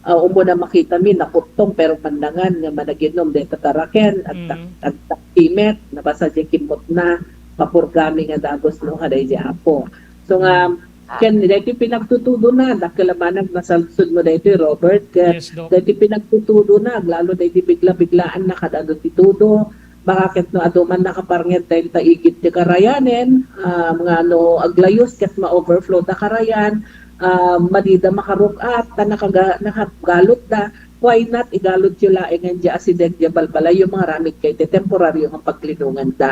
ah, umuna makitami nakuttong pero pandangan nga managinum dayta taraken, agtak-, agtaktimek, nabasa diay kimmutna, mapurgami nga dagus no kadaydi Apo. So nga, Ken daytoy pinagtutudona, dakkel a banag nasaludsodmo daytoy, Robert, ket Yes, Doc. daytoy pinagtutudona, aglalo daytoy bigla-biglaan na kad adu ti tudo, baka ket no adu man nakaparnget dayta igid ti karayanen, ah, nga no aglayus ket ma-overflow da karayan, ah, madida makaruk-at, ta nakaga-, nakagalutda. Why not igalutyo laeng diay asideg diay balbalayyo, mangaramidkayo iti temporario nga paglinonganda?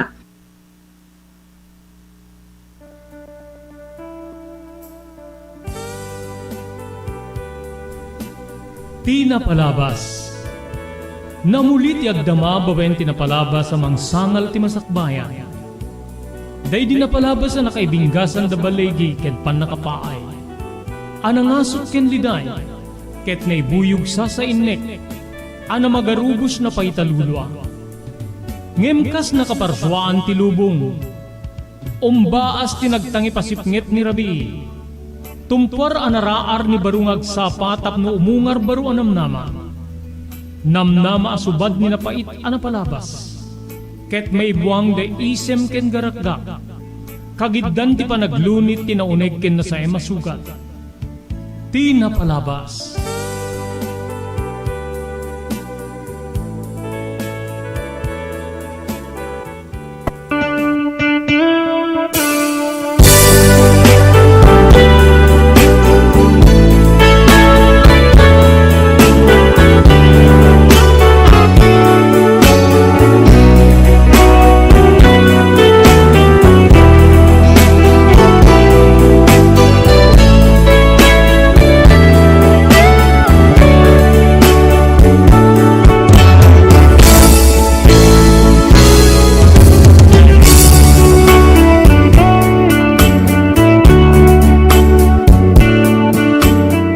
Ti napalabas. Namuli ti agdama babaen ti napalabas a mangsangal ti masakbayan. Daydi napalabas a nakaibinggasan da baligi ken pannakapaay. A nangasut ken liday, ket naibuyog sasainnek, a namagarubos na paitalulua. Ngem kas nakaparsuaan ti lubong, umbaas ti nagtangipasipnget ni rabii. Tumpuar a naraar ni baro nga agsapa tapno umungar baro a namnama. Namnama a subad ni napait a napalabas. Ket maibuang da isem ken garakgak. Kagiddan ti panaglunit ti nauneg ken nasaem a sugat. Ti napalabas.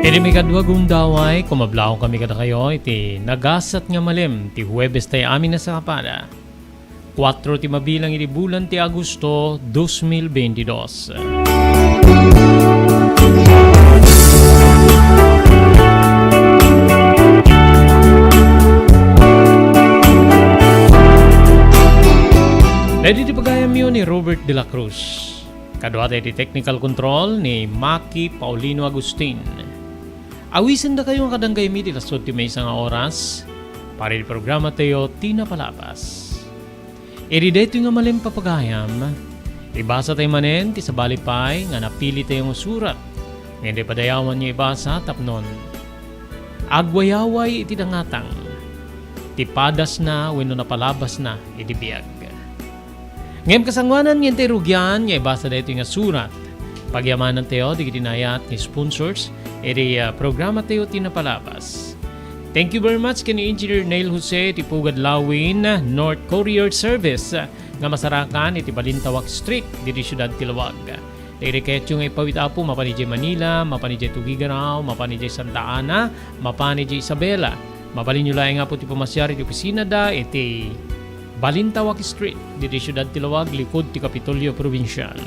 Idi maikadua gundaway, kumablaw kami kadakayo iti nagasat nga malem ti Huwebes tayo amin a sakapada. Kuatro ti mabilang iti bulan ti Agosto, dos mil beintidos. Daydi ti pagayamyo ni Robert de la Cruz. Kaduata iti technical control ni Maki Paulino Agustin. Awisendakayo nga kadanggaymi ti lasud ti maysa nga oras para iti programa tayo ti napalabas. Idi daytoy nga malem papagayam, ibasa tayo manen ti sabali pay nga napili tayo nga surat nga inday padayawan nga ibasa tapnon agwayaway iti dangatang ti padasna wenno napalabasna iti biag. Ngem kasangoanan nga intay rugian nga ibasa daytoy nga surat, pagyamanantayo dagiti naayat nga sponsors iti, ah, programa tayo ti napalabas. Thank you very much ken ni Engineer Neil Jose ti Pugad Lawin, North Courier Service, nga masarakan iti Balintawak Street, ditoy siudad ti Laoag. Dagiti kayatyo nga ipawit, Apo, mapan idiay Manila, mapan idiay Tuguegarao, mapan idiay Santa Ana, mapan idiay Isabela. Mabalinyo laeng, Apo, ti pamasiar iti opisinada iti Balintawak Street, ditoy siudad ti Laoag, likud ti Kapitolyo Probinsial.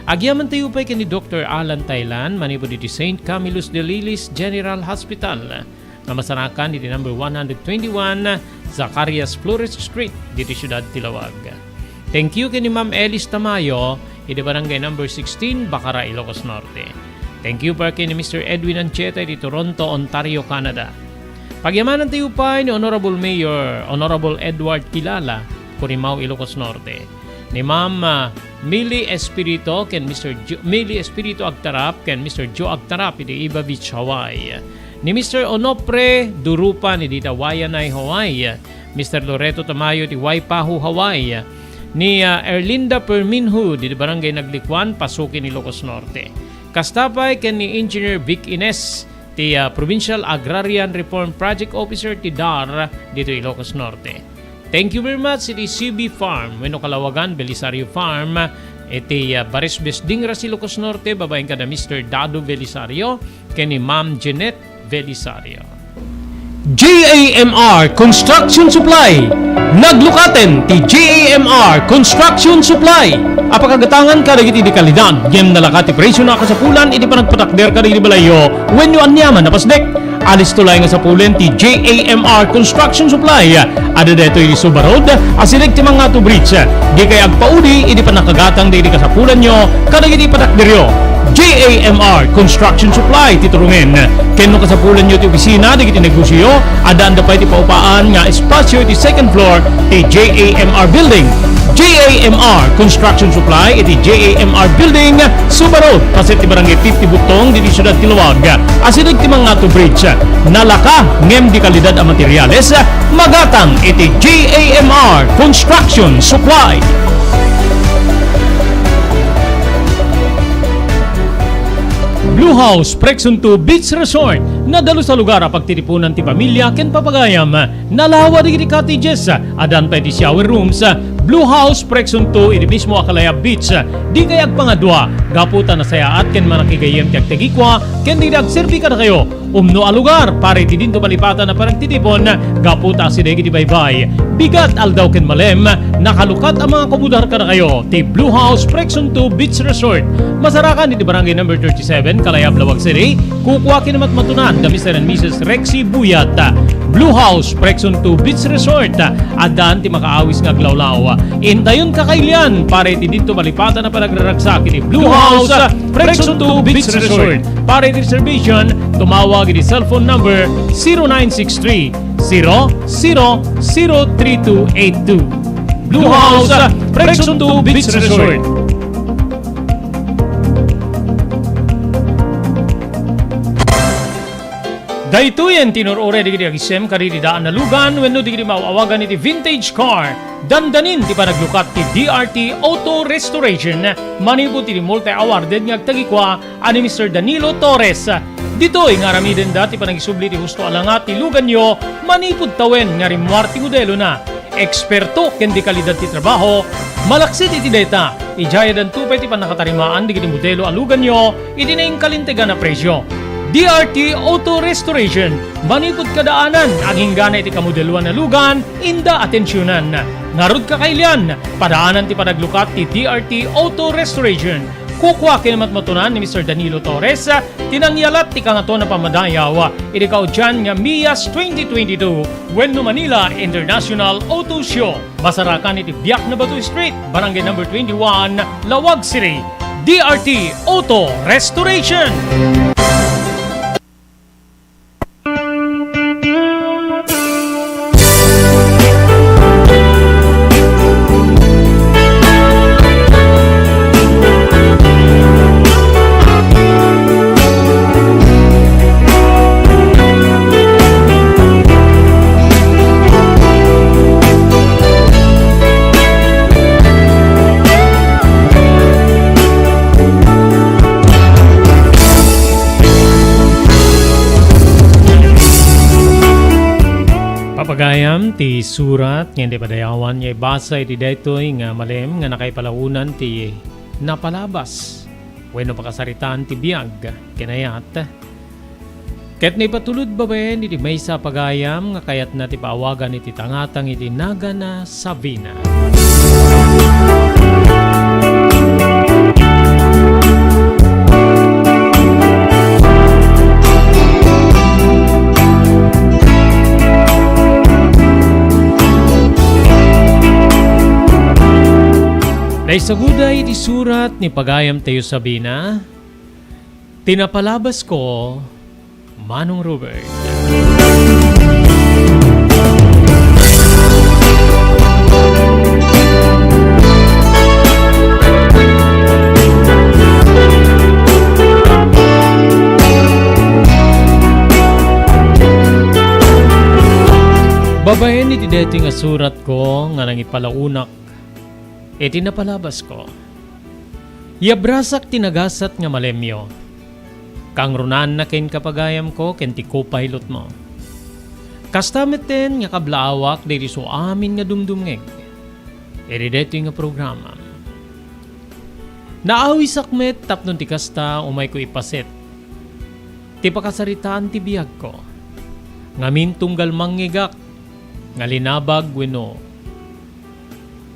Agyamantayo pay ken ni Doktor Alan Thailan manipud iti Saint Camillus de Lilies General Hospital nga masarakan iti number one hundred twenty-one Zacarias Flores Street, ditoy siudad ti Laoag. Thank you ken ni Ma'am Elis Tamayo iti barangay number sixteen, Bacara, Ilocos Norte. Thank you pay ken ni Mister Edwin Ancheta iti Toronto, Ontario, Canada. Pagyamanantayo pay ni Honorable Mayor, Honorable Edward Kilala, Curimaw, Ilocos Norte. Ni Ma'am, ah, Millie Espirito ken Mister Jo-, Millie Espirito Agtarap ken Mister Joe Agtarap iti Iba Beach, Hawaii. Ni Mister Onofre Durupan iti Waianae, Hawaii. Mister Loreto Tamayo iti Waipahu, Hawaii. Ni, ah, Erlinda Perminho iti Barangay Naglikuan, Pasukin, Ilocos Norte. Kasta pay ken ni Engineer Vic Ines ti, ah, Provincial Agrarian Reform Project Officer ti DAR ditoy Ilocos Norte. Thank you very much iti C B Farm wenno kalawagan Belisario Farm iti, ah, Barisbes, Dingras, Ilocos Norte, babaen kada Mister Dado Belisario ken ni Ma'am Jeanette Belisario. J A M R Construction Supply. Naglukaten ti J A M R Construction Supply a pakagatangan kadagiti di kalidad ngem nalaka ti presio a kasapulan iti panagpatakder kadagiti balayyo wenno aniaman a pasdek. Alisto laeng nga sapulen ti J A M R Construction Supply. Adda daytoy iti Suba Road, asideg ti Mangato Bridge. Dikay agpaudi iti pannakagatang dagiti kasapulanyo kadagiti patakderyo. J A M R Construction Supply ti turungen. Ken no kasapulanyo ti opisina dagiti negosioyo, addaanda pay ti paupaan nga espasio iti second floor ti J A M R Building. J A M R Construction Supply iti J A M R Building, Suba Road, paset ti Barangay fifty Butong, ditoy siudad ti Laoag. Asideg ti Mangato Bridge, nalaka ngem di kalidad a materials, magatang iti J A M R Construction Supply. Blue House Prexon two Beach Resort, nadalus a lugar a pagtitipunan ti pamilia ken papagayam. Nalawa dagiti cottages, addan pay ti shower rooms. Blue House Prexon two iti mismo a Kalayab Beach. Dikay agpangadua, gapu ta nasayaat ken manakigayyem ti agtagikua ken dagiti agserbi kadakayo. Umno a lugar para iti dinto malipatan a panagtitipon, gapu ta asideg iti baybay, bigat, aldaw ken malem, nakalukat a mangakomodar kadakayo ti Blue House Prexon two Beach Resort. Masarakan iti Barangay Number thirty-seven, Kalayab, Laoag City. Kukua ken matmatunan da Mister and Missus Rexy Buyat. Blue House Prexon two Beach Resort, addan ti makaawis nga aglawlaw. Intayon kakailian para iti dinto malipatan a panagraragsak iti Blue House Prexon two Beach Resort. Para iti reservation, tumawag iti cellphone number zero nine six three, zero zero zero three two eight two. Blue House Prexon two Beach Resort. Daytoyen ti inur-uray dagiti agisem kadagiti daan a lugan wenno dagiti maaw-awagan iti vintage car. Dandanin ti panaglukat ti D R T Auto Restoration manipud iti multi-awarded nga agtagikua a ni Mister Danilo Torres. Ditoy nga aramidenda ti panagisubli ti husto a langat ti luganyo manipud tawen nga rimmuar ti modelona. Eksperto ken di kalidad ti trabaho, malaksid iti dayta, idiay addanto pay ti pannakatarimaan dagiti modelo a luganyo iti nainkalintegan a presio. D R T Auto Restoration, manipud kadaanan, aginggana iti kamodeloan a lugan, inda atensionan. Ngarud kakailian, padaanan ti panaglukat ti D R T Auto Restoration. Kukua ken matmatunan ni Mister Danilo Torres, ti nangyalat ti Kangatoan a Pammadayaw iti kaudian nga MIAS twenty twenty-two wenno Manila International Auto Show. Masarakan iti Biak na Bato Street, Barangay Number twenty-one, Laoag City. D R T Auto Restoration. Papagayam ti surat nga iti padayawan nga ibasa iti daytoy nga malem nga nakaipalaonan ti napalabas wenno pakasaritaan ti biag ken ayat. Ket naipatulod babaen iti maysa a pagayam nga kayatna ti paawagan iti tangatang iti nagan a Sabina. Naisaguda iti surat ni pagayam tayo Sabina, ti napalabasko, Manong Robert. Babaen iti daytoy nga suratko nga nangipalaonak iti napalabasko. Yabrasak ti nagasat nga malemyo. Kangrunaanna kenka, pagayamko, ken ti co-pilotmo. Kasta metten nga kablaawak daydi isu amin nga dumdumngeg iti daytoy nga programa. Naawisak met tapno ti kasta umayko ipaset ti pakasaritaan ti biagko, ngamin tunggal mangngegak nga linabag wenno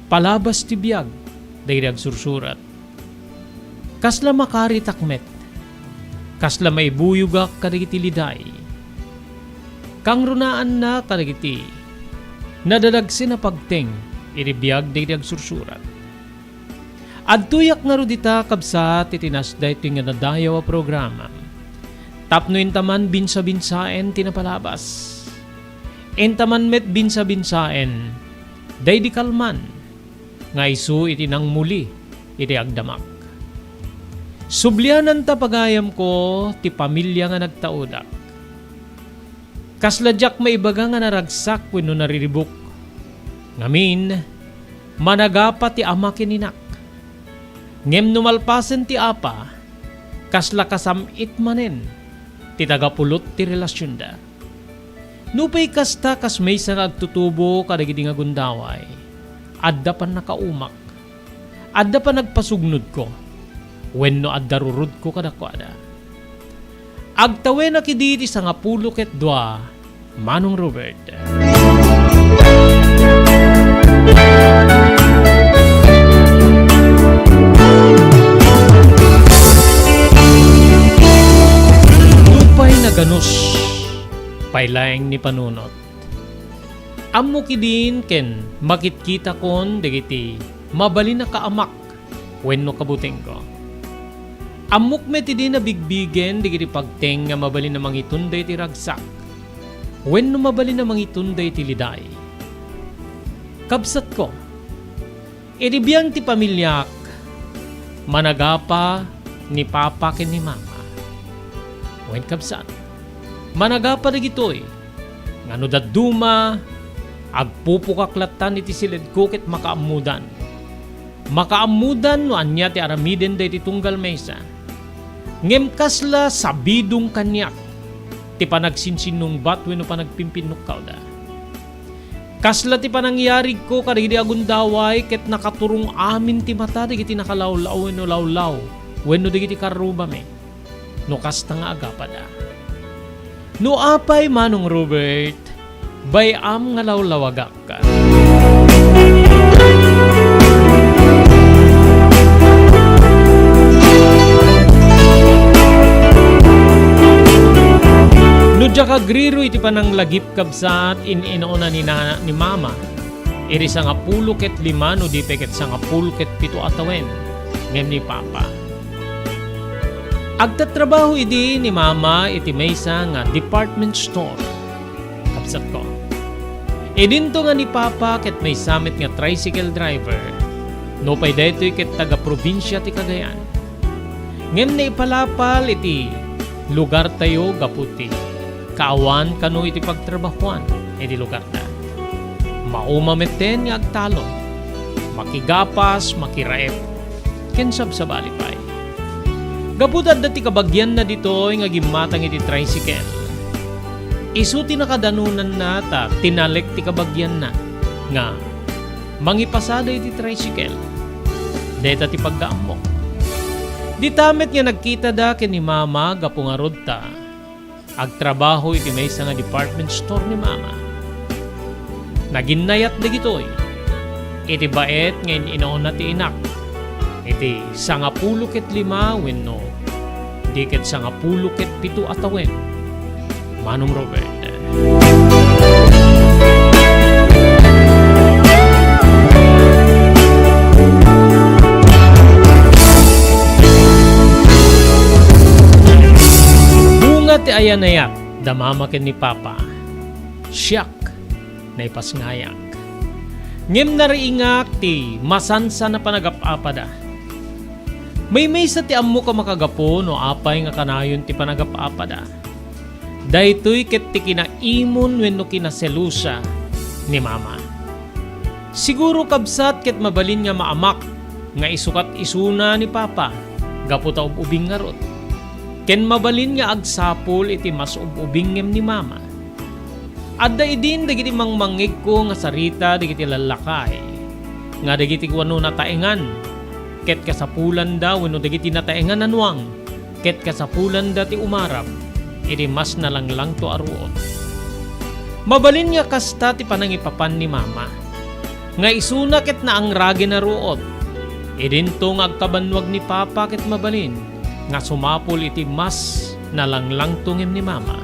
palabas ti biag dagiti agsursurat. Kasla makaritak met, kasla maibuyogak kadagiti liday. Kangrunaanna kadagiti nadadagsen a pagteng iti biag dagiti agsursurat. Adtoyak ngarud ita, kabsat, iti nas daytoy nga nadayaw a programa. Tapno inta man binsabinsaen ti napalabas. Inta man met binsabinsaen daydi kalman nga isu iti nangmuli iti agdamak. Subliananta, pagayamko, ti pamilia nga nagtaudak. Kasla diak maibaga nga naragsak wenno nariribuk. Ngamin, managapa ti ama ken inak. Ngem no malpasen ti apa, kasla kasam-it manen ti tagapulot ti relasionda. Nupay kasta, kas maysa nga agtutubo kadagidi nga gundaway, adda pannakaumak. Adda panagpasugnodko wenno adda rurudko kadakuada. Agtawenak idi ti sangapulo ket dua, Manong Robert. Nupay naganus pay laeng ni panunot. Ammok idin ken makitkitakon dagiti mabalin a kaamak wenno kabutengko. Ammok met idin a bigbigen dagiti pagteng nga mabalin a mangitunda iti ragsak wenno mabalin a mangitunda iti liday. Kabsatko, iti biang ti pamiliak, managapa ni Papa ken ni Mama. Wen, kabsat, managapa dagitoy nga no dadduma, agpupukak lattan iti siledko ket makaammodan. Makaammodan no ania ti aramiden daydi tunggal maysa. Ngem kasla sabidong kaniak ti panagsinsinnungbat wenno panagpimpinnukkawda. Kasla ti panangyarigko kadagidi a gundaway ket nakaturong amin ti mata dagiti nakalawlaw wenno lawlaw wenno dagiti karrubami, no kasta nga agapada. No apay, Manong Robert, bay-am nga lawlawagak. No diak agriro iti pananglagip, kabsat, in-inauna ni nana, ni mama, iti sangapulo ket lima no di pay ket sangapulo ket pito a tawen, ngem ni papa. Agtatrabaho idi ni mama iti maysa nga department store, kabsatko. Idinto nga ni papa ket maysa met nga tricycle driver, nupay daytoy ket taga-probinsia ti Cagayan. Ngem naipalapal iti lugartayo gapu ti kaawan kano iti pagtrabahoan iti lugarda. Mauma metten nga agtalon, makigapas, makiraep, ken sabsabali pay. Gapu ta adda ti kabagianna ditoy nga gimmatang iti tricycle, isu ti nakadanonanna ta tinalek ti kabagianna nga mangipasada iti tricycle. Dayta ti pagkaammok. Dita met nga nagkitada ken ni mama gapu ngarud ta agtrabaho iti maysa nga department store ni mama. Naginnayat dagitoy iti baet nga in-inauna ti inak iti sangapulo ket lima wenno di ket sangapulo ket pito a tawen, Manong Robert. Bunga ti ayanayat da mama ken ni papa. Siak, naipasngayak. Ngem nariingak ti masansan a panagap-apada. Maymaysa ti ammok a makagapu no apay nga kanayon ti panagap-apada. Daytoy ket ti kinaimon wenno kinaselosa ni mama. Siguro, kabsat, ket mabalin nga maamak nga isukat isuna ni papa gapu ta ub-ubing ngarud. Ken mabalin nga agsapul iti mas ub-ubing ngem ni mama. Adda idin dagiti mangmangngegko nga sarita dagiti lallakay nga dagiti wenno nataengan ket kasapulanda wenno dagiti nataengan a nuang ket kasapulanda ti umarap iti mas nalanglangto a ruot. Mabalin nga kasta ti panangipapan ni mama, nga isuna ket naangragen a ruot. Idinto nga agkabannuag ni papa ket mabalin nga sumapul iti mas nalanglangto ngem ni mama,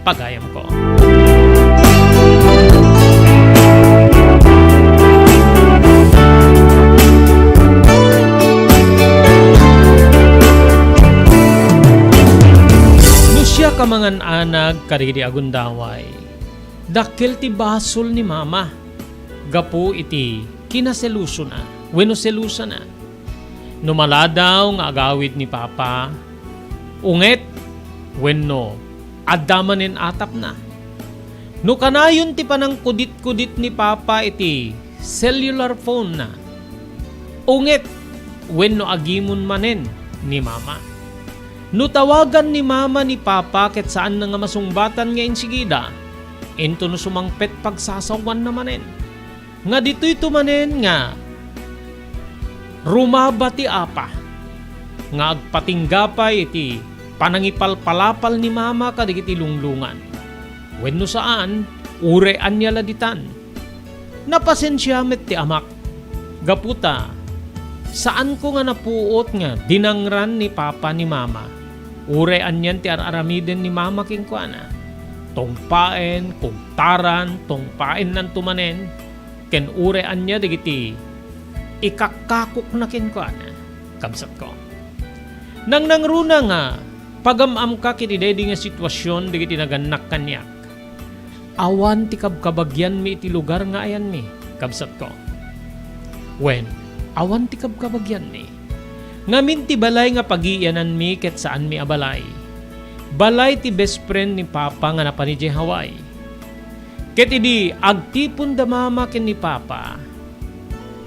pagayamko. nag kadagiti agundaway. Dakkel ti basol ni Mama gapu iti kinaselosona wenno selosana. No maladaw nga agawid ni Papa, unget wenno adda manen atapna. No kanayon ti panangkudit-kudit ni Papa iti cellular phone-na, unget wenno agimon manen ni Mama. No tawagan ni Mama ni Papa ket saanna nga masungbatan nga insigida, intono sumangpet pagsasawanna manen. Nga ditoyto manen nga rumaba ti apa nga agpatingga pay iti panangipalpalapal ni Mama kadagiti lunglungan. Wenno saan, uray ania la ditan. Napasensia met ti amak, gapu ta saanko nga napuot nga dinangran ni Papa ni Mama. Uray anian ti ar-aramiden ni Mama kenkuana. Tungpaen, kugtaran, tungpaennanto manen, ken uray ania dagiti ikakkakokna kenkuana, kabsatko. Nangnangruna nga pagam-amka iti daydi nga situasion dagiti nagannak kaniak. Awan ti kabkabagianmi iti lugar nga ayanmi, kabsatko. Wen, awan ti kabkabagianmi. Ngamin ti balay nga pagiyananmi ket saanmi a balay. Balay ti best friend ni Papa nga napan idiay Hawaii. Ket idi agtipon da Mama ken ni Papa,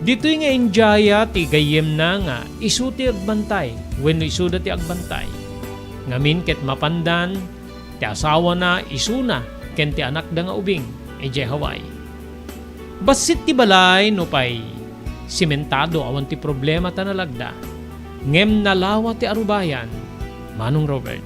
ditoy nga indiaya ti gayyemna nga isu ti agbantay wenno isuda ti agbantay. Ngamin ket mapandan ti asawana, isuna, ken ti anakda nga ubing idiay Hawaii. Bassit ti balay nupay simentado, awan ti problema ta nalagda. Ngem nalawa ti arubayan, Manong Robert.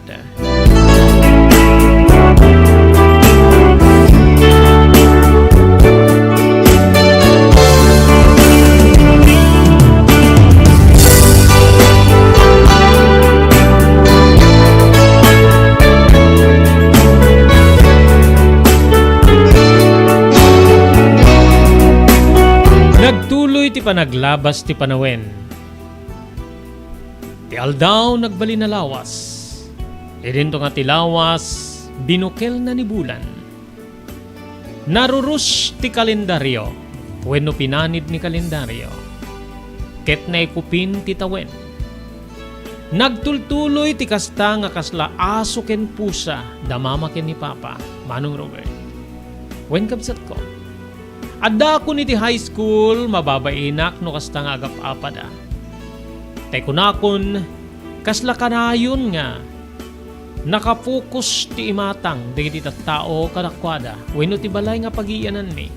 Nagtuloy ti panaglabas ti panawen. Ti aldaw nagbalin a lawas. Idinto nga ti lawas, binukelna ni bulan. Narurus ti kalendario wenno pinanid ni kalendario, ket naikupin ti tawen. Nagtultuloy ti kasta nga kasla aso ken pusa da Mama ken ni Papa, Manong Robert. Wen, kabsatko, addaakon iti high school, mababainak no kasta nga agap-apada. Tay kunakon, kasla kanayon nga nakapokus ti imatang dagiti tattao kadakuada wenno ti balay nga pagiyananmi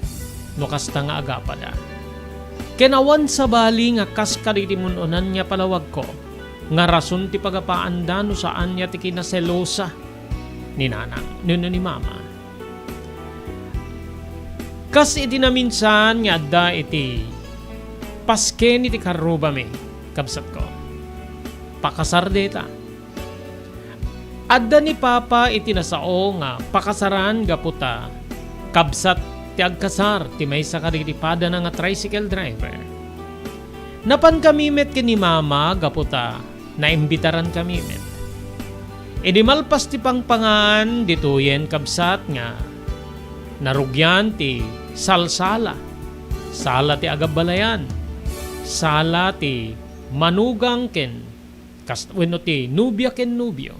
no kasta nga agapada. Ken awan sabali nga kas kadagiti mun-unan nga palawagko nga rason ti pagapaanda no saan nga ti kinaselosa ni nanang wenno ni mama. Kas iti naminsan nga adda iti pasken iti karrubami, kabsatko. Pakasar dayta. Adda ni Papa iti nasao nga pakasaran gapu ta kabsat ti agkasar ti maysa kadagiti padana nga tricycle driver. Napankami met ken ni Mama gapu ta naimbitarankami met. Idi malpas ti pangpangan, ditoyen kabsat nga narugian ti salsala. Sala ti agabbalayan. Sala ti manugang ken kas-, wenno ti nobia ken nobio.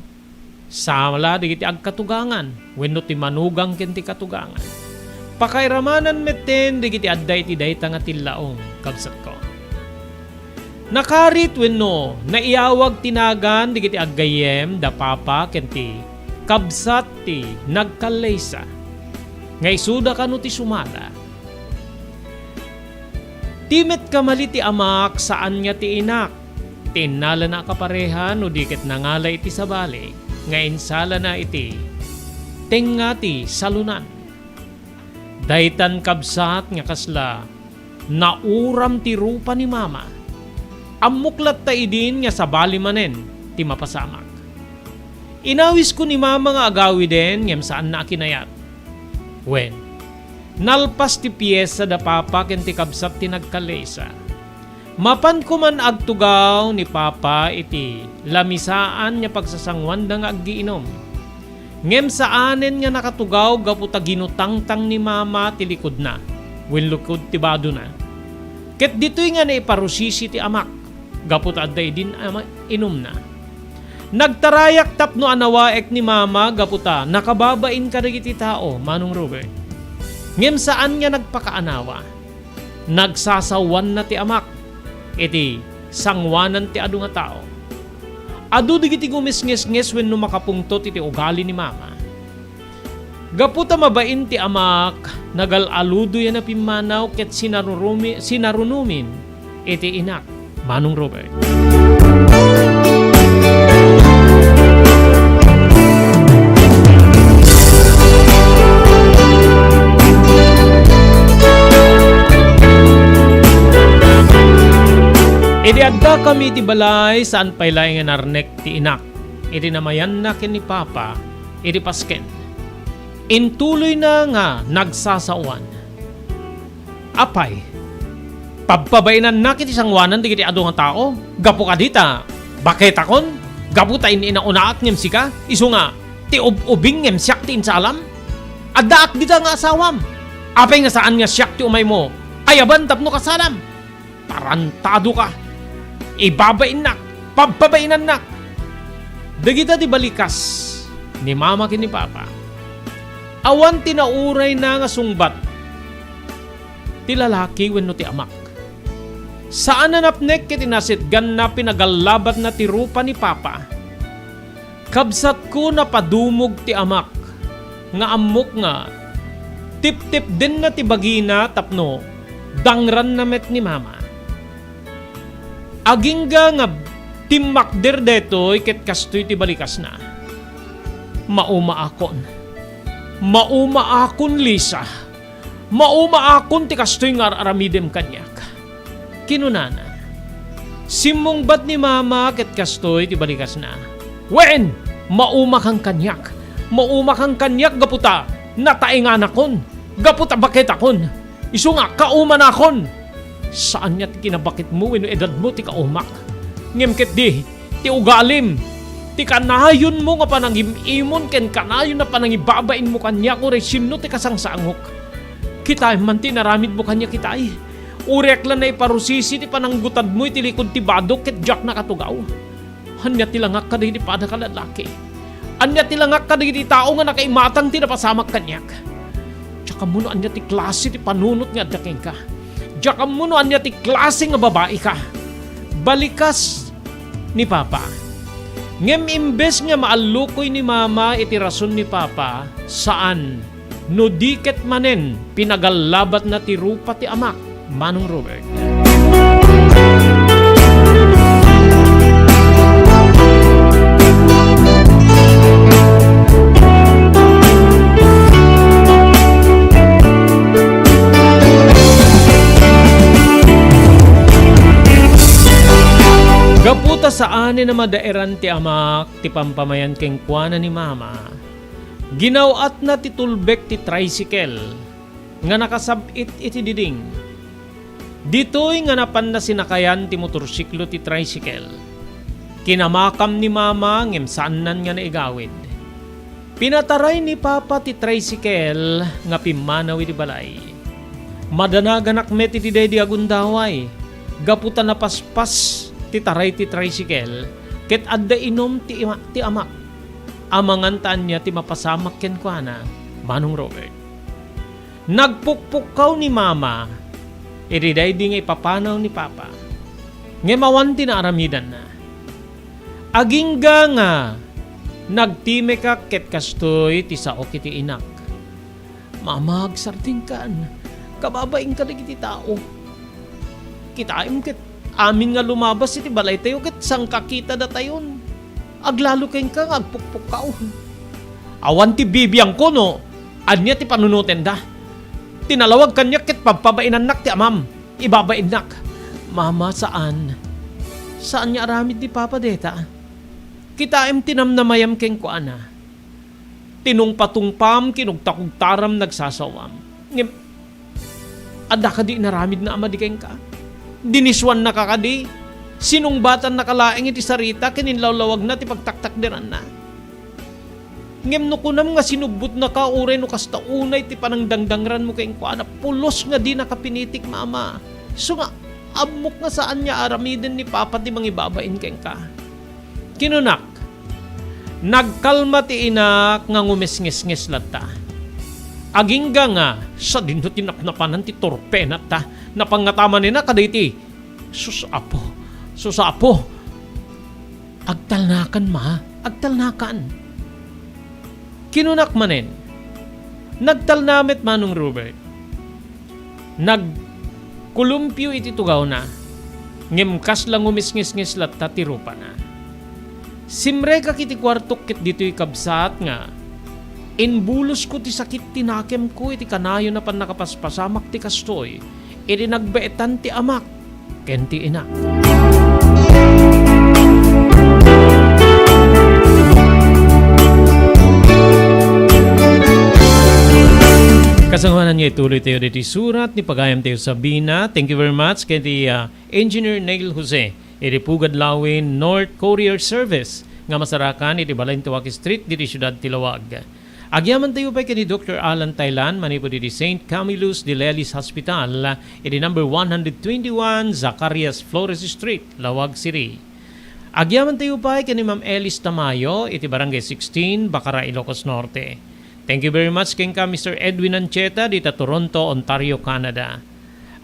Sala dagiti agkatugangan wenno ti manugang ken ti katugangan. Pakairamanan metten dagiti adda iti dayta nga tillaong, kabsatko. Nakarit wenno naiyawag ti nagan dagiti aggayyem da Papa ken ti kabsat ti nagkalleysa nga isuda kano ti sumala. Ti met kamali ti amak saan nga ti inak ti innalana a kapareha no di ket nangala iti sabali nga insalana iti tengnga ti salonan. Daytan kabsat nga kasla nauram ti rupa ni Mama. Ammok latta idin nga sabali manen ti mapasamak. Inawisko ni Mama nga agawiden ngem saanna a kinayat. Wen, nalpas ti piesa da Papa ken ti kabsat ti nagkalleysa. Mapanko man agtugaw ni Papa iti lamisaan nga pagsasanguanda nga aggiinom. Ngem saanen nga nakatugaw gapu ta ginutangtang ni Mama ti likudna, wen likud ti badona. Ket ditoy nga naiparusisi ti amak, gapu ta adda idin a ma-, inumna. Nagtarayak tapno anawaek ni Mama gapu ta nakababain kadagiti tao, Manong Robert. Ngem saan nga nagpakaanawa. Nagsasawanna ti amak iti sangoanan ti adu nga tao. Adu dagiti gumisngesnges wenno makapungtot iti ugali ni Mama. Gapu ta mabain ti amak, nagal-aludoy a napimmanaw ket sinarurumi-, sinarunomin iti inak, Manong Robert. Idi addakami iti balay, saan pay laeng nga narnek ti inak iti namayanna ken ni Papa iti pasken. Intuloyna nga nagsasaoan. Apay, pabpabainannak iti sangoanan dagiti adu nga tao? Gapu kadi ta baketakon? Gapu ta in-inaunaak ngem sika? Isu nga ti ub-ubing ngem siak ti insalam? Addaak dita nga asawam. Apay nga saan nga siak ti umaymo? Ayaban tapno kasalam. Tarantadoka. Ibabainnak. Pabpabainannak. Dagita ti balikas ni Mama ken ni Papa. Awan ti naurayna nga sungbat ti lalaki wenno ti amak. Saan a napnek ket inasitganna pinagallabatna ti rupa ni Papa. Kabsatko, napadumog ti amak nga ammok nga tiptipdenna ti bagina tapno dangranna met ni Mama. Agingga nga timmakder daytoy ket kastoy ti balikasna. Maumaakon. Maumaakon, Lisa. Maumaakon ti kastoy nga ar-aramidem kaniak. Kinunana. Simmungbat ni Mama ket kastoy ti balikasna. Wen, maumakan kaniak. Maumakan kaniak gapu ta nataenganakon. Gapu ta baketakon. Isu nga, kaumanakon. Saan nga ti kinabakitmo wenno edadmo ti kaumak. Ngem ketdi, ti ugalim, ti kanayonmo nga panangim-imon ken kanayon a panangibabainmo kaniak uray sinno ti kasangsangok. Kitaem man ti inaramidmo kaniak itay. Uray ak la naiparusisi ti pananggutadmo iti likud ti badok ket diak nakatugaw. Ania ti langak kadagiti padaka a lallaki? Ania ti langak kadagiti tao nga nakaimatang ti napasamak kaniak? Diak ammo no ania ti klase ti panunot nga adda kenka. Diak ammo no ania ti klase nga babai ka. Balikas ni Papa. Ngem imbes nga maallukoy ni Mama iti rason ni Papa, saan. No di ket manen, pinagallabatna ti rupa ti amak, Manong Robert. Gapu ta saanen a madaeran ti amak ti pampamayan kenkuana ni Mama, ginaw-atna ti tulbek ti tricycle nga nakasab-it iti diding. Ditoy nga napanna sinakayan ti motorsiklo ti tricycle. Kinamakam ni Mama ngem saannan nga naigawid. Pinataray ni Papa ti tricycle nga pimmanaw iti balay. Madanaganak met iti daydi a gundaway gapu ta napaspas ti taray ti tricycle ket adda inum ti ima-, ti amak. Amangan ta ania ti mapasamak kenkuana, Manong Robert. Nagpukpukkaw ni Mama iti daydi nga ipapanaw ni Papa. Ngem awan ti naaramidanna. Agingga nga nagtimekak ket kastoy ti saok iti inak. Mama, agsardengkan. Kababain kadagiti tao. Kitaem ket amin nga lumabas iti balaytayo ket sangkakita datayon. Aglalo kenka nga agpukpukkaw. Awan ti bibiangko no ania ti panunotenda. Ti nalawag kaniak ket pabpabainannak ti amam. Ibabainnak. Mama, saan. Saan nga aramid ni Papa deta. Kitaem ti namnamayam kenkuana. Tinungpatungpam, kinugtakugtaram, nagsasawam. Ngem, adda kadi inaramidna a madi kenka? Dinisuannaka kadi? Sinungbatannaka laeng iti sarita ken inlawlawagna ti pagtaktakderanna? Ngem no kunam nga sinubbutnaka, uray no kasta unay ti panangdangdangranmo kenkuana, pulos nga dinaka pinitik, Mama. Isu nga ammok nga saan nga aramiden ni Papa ti mangibabain kenka. Kinunak, nagkalma ti inak nga ngumisngisngis latta. Agingga nga, sadino ti napnapanan ti torpena ta, napangngatamanina kadaydi. Sus, Apo! Sus, Apo! Agtalnakan, Ma. Agtalnakan. Kinunak manen, nagtalna met Manong Robert. Nagkulumpio iti tugawna, ngem kasla ngumisngisngis latta ti rupana. Simrekak iti kuartok ket ditoy kabsat nga imbulosko ti sakit ti nakemko iti kanayon a pannakapaspasamak ti kastoy, idi nagbaetan ti amak ken ti inak. Kasangoanan nga ituloy tayo ditoy surat ni pagayam tayo Sabina. Thank you very much ken ti, ah, Engineer Neil Jose iti Pugad Lawin North Courier Service nga masarakan iti Balintawak Street ditoy siudad ti Laoag. Agyaman tayo pay ken ni Doktor Alan Thailand manipud iti Saint Camillus de Lelis Hospital iti number one hundred twenty-one Zacarias Flores Street, Laoag City. Agyaman tayo pay ken ni Ma'am Elis Tamayo iti Barangay sixteen, Bacara, Ilocos Norte. Thank you very much kenka, Mister Edwin Ancheta, dita Toronto, Ontario, Canada.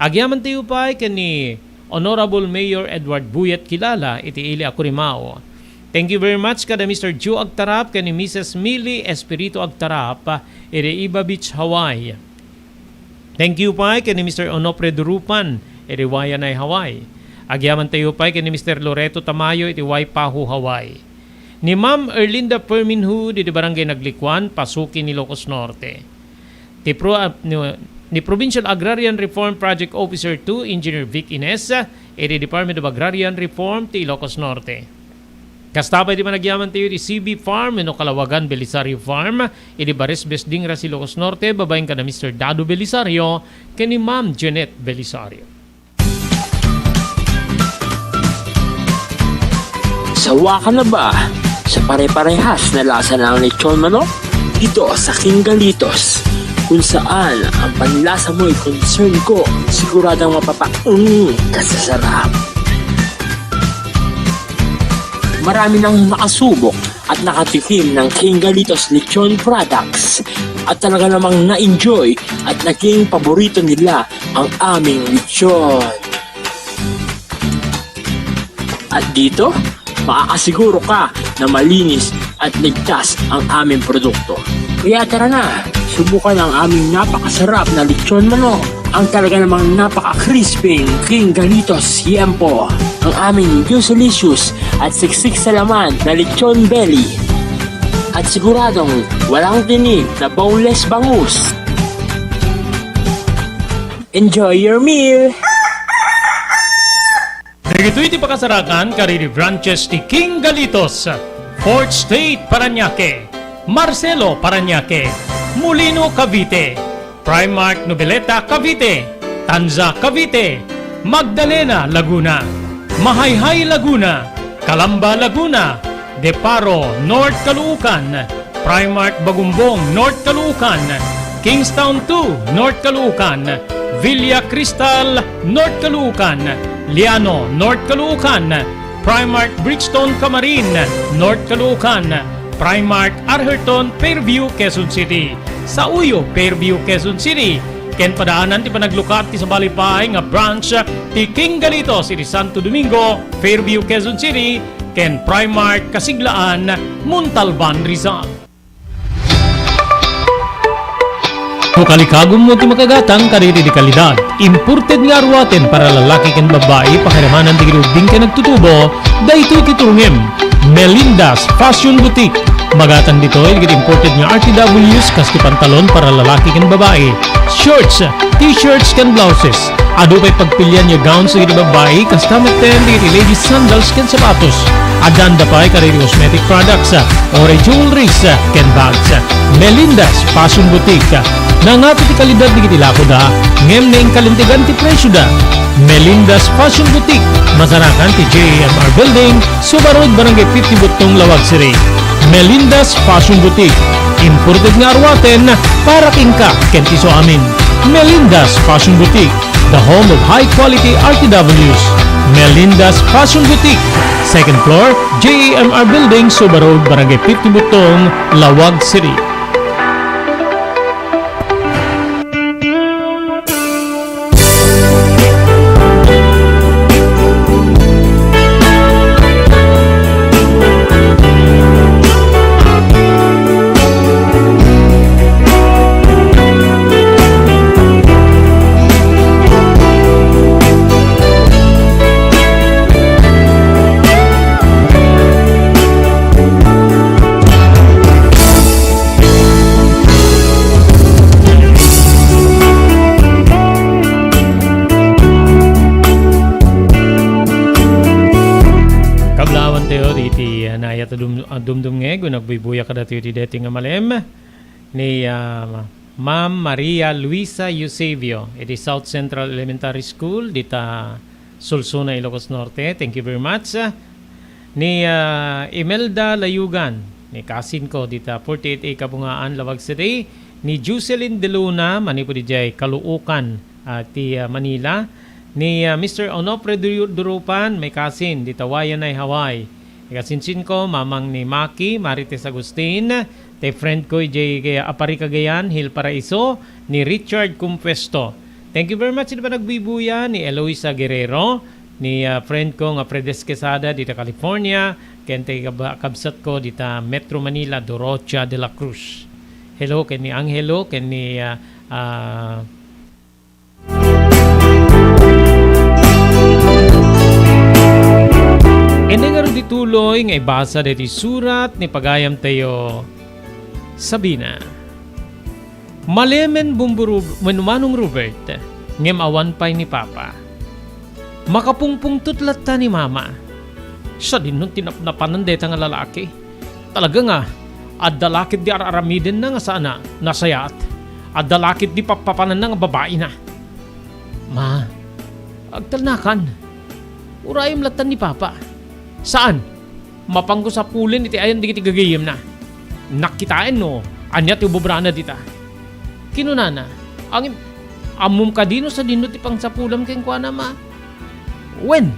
Agyaman tayo pay ken ni Honorable Mayor Edward Buyat Kilala iti ili a Corimao. Thank you very much kada Mister Joe Agtarap ken ni Missus Millie Espiritu Agtarap iti Iba Beach, Hawaii. Thank you pay ken ni Mister Onofre Durupan iti Waianae, Hawaii. Agyaman tayo pay ken ni Mister Loreto Tamayo iti Waipahu, Hawaii. Ni Ma'am Erlinda Perminhud iti Barangay Naglikuan, Pasukin, Ilocos Norte. Ti pro-, ah, ni, ni Provincial Agrarian Reform Project Officer two, Engineer Vic Ines, ah, iti Department of Agrarian Reform ti Ilocos Norte. Kasta pay ti panagyaman tayo iti C B Farm wenno Kalawagan Belisario Farm, iti Bares Besdingra, Ilocos Norte, babaen kada Mister Dado Belisario ken ni Ma'am Jeanette Belisario. Sawa ka na ba sa pare-parehas na lasa ng lechon manok? Dito sa King Galitos, kung saan ang panlasa mo'y concern ko, siguradong mapapa-, mm, kasasarap. Marami nang nakasubok at nakatikim ng King Galitos Lechon Products at talaga namang na-enjoy at naging paborito nila ang aming lechon. At dito, makakasiguro ka na malinis at ligtas ang aming produkto. Kaya tara na, subukan ang aming napakasarap na lechon manok, ang talaga namang napaka-crispy King Galitos Siempo, ang aming juicy-licious at siksik sa laman na lechon belly. At siguradong walang tinik na boneless bangus. Enjoy your meal! Dagitoy ti pakasarakan kadagiti branches ti King Galitos, Fourth Street, Parañaque, Marcelo, Parañaque, Molino, Cavite, Primark, Noveleta, Cavite, Tanza, Cavite, Magdalena, Laguna, Mahayhay, Laguna, Calamba, Laguna, De Paro, North Caloocan, Primark Bagumbong, North Caloocan, Kingstown two, North Caloocan, Villa Cristal, North Caloocan, Liano, North Caloocan, Primark Bridgestone Camarin, North Caloocan, Primark Arherton, Fairview, Quezon City. Sauyo, Fairview, Quezon City. Ken padaanan ti panaglukat ti sabali pay nga branch ti King Galitos iti Santo Domingo, Fairview, Quezon City, ken Primark Kasiglaan, Montalban, Rizal. No kalikagummo ti makagatang kadagiti kalidad, imported nga aruaten para lalaki ken babbai, pakiramanan dagiti ubbing ken agtutubo, daytoy ti turongem. Melinda's Fashion Boutique. Magatang ditoy dagiti imported nga R T Ws kas ti pantalon para lalaki ken babbai, shorts, t-shirts ken blouses. Adu pay pagpilian nga gowns dagiti babbai, kasta metten dagiti ladies sandals ken sapatos. Addanda pay kadagiti cosmetic products, uray jewelries, ken bags. Melinda's Fashion Boutique. Nangato ti kalidad dagiti lakoda, ngem naingkalintegan ti presioda. Melinda's Fashion Boutique, masarakan ti J M R Building, Suba Road, Barangay fifty, Buttong, Laoag City. Melinda's Fashion Boutique. Imported nga aruaten para kenka ken ti isuamin. Melinda's Fashion Boutique, the home of high quality R T Ws. Melinda's Fashion Boutique, second floor, J A M R Building, Suba Road, Barangay fifty Butong, Laoag City. Kablawan tayo iti, ah, nayat a dum-, ah, dumdumngeg, wen agbuybuya kadatayo iti daytoy nga malem ni, ah, Ma'am Maria Luisa Eusebio iti South Central Elementary School dita Solsona, Ilocos Norte. Thank you very much. Ni, ah, Imelda Layugan, ni kasinko dita forty-eight A Kabungaan, Laoag City. Ni Jocelyn De Luna, manipud idiay Caloocan, ah, ti, ah, Manila. Ni, ah, Mister Onofre Duru-, Durupan, maikasin dita Waianae, Hawaii. Ikasinsinko, mamang ni Maki, Marites Agustin, ti friend ko idiay Gaya-, Apari Cagayan, Hill Paraiso, ni Richard Compuesto. Thank you very much iti panagbuybuyam ni Eloisa Guerrero, ni, ah, friend ko nga Fredes Quesada dita California, ken ti kab-, kabsat ko dita Metro Manila, Dorocha de la Cruz. Hello ken ni Angelo, ken ni, ah, ah, Indi ngarud ti tuloy nga ibasa daytoy surat ni pagayamtayo, Sabina. Malemen Bumbu Rob-, wenno Manong Robert, ngem awan pay ni Papa. Makapungpungtot latta ni Mama. Sadinnon ti napnapanan dayta nga lalaki. Talaga nga, adda la ketdi ar-aramidenna nga saan a nasayaat. Adda la ketdi pappapananna nga babaina. Ma, agtalnakan. Urayem latta ni Papa. Saan? Mapanko sapulen iti ayan dagiti gagayyemna. Nakitaen no ania ti ububrana dita. Kinunana, "Ngem, ammom kadi no sadino ti pangsapulam kenkuana, Ma?" "Wen,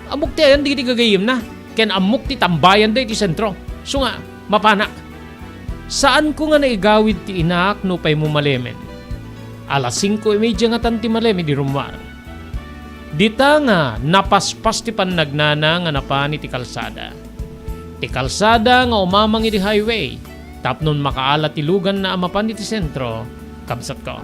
ammok ti ayan dagiti gagayyemna, ken ammok ti tambayanda iti sentro. Isu nga, mapanak." Saanko nga naigawid ti inaak nupay mumalemen. Alas singko y media ngatan ti malem idi rummuar. Dita nga napaspas ti pannagnana nga napan iti kalsada. Ti kalsada nga umamang iti highway tapno makaala ti luganna a mapan iti sentro, kabsatko.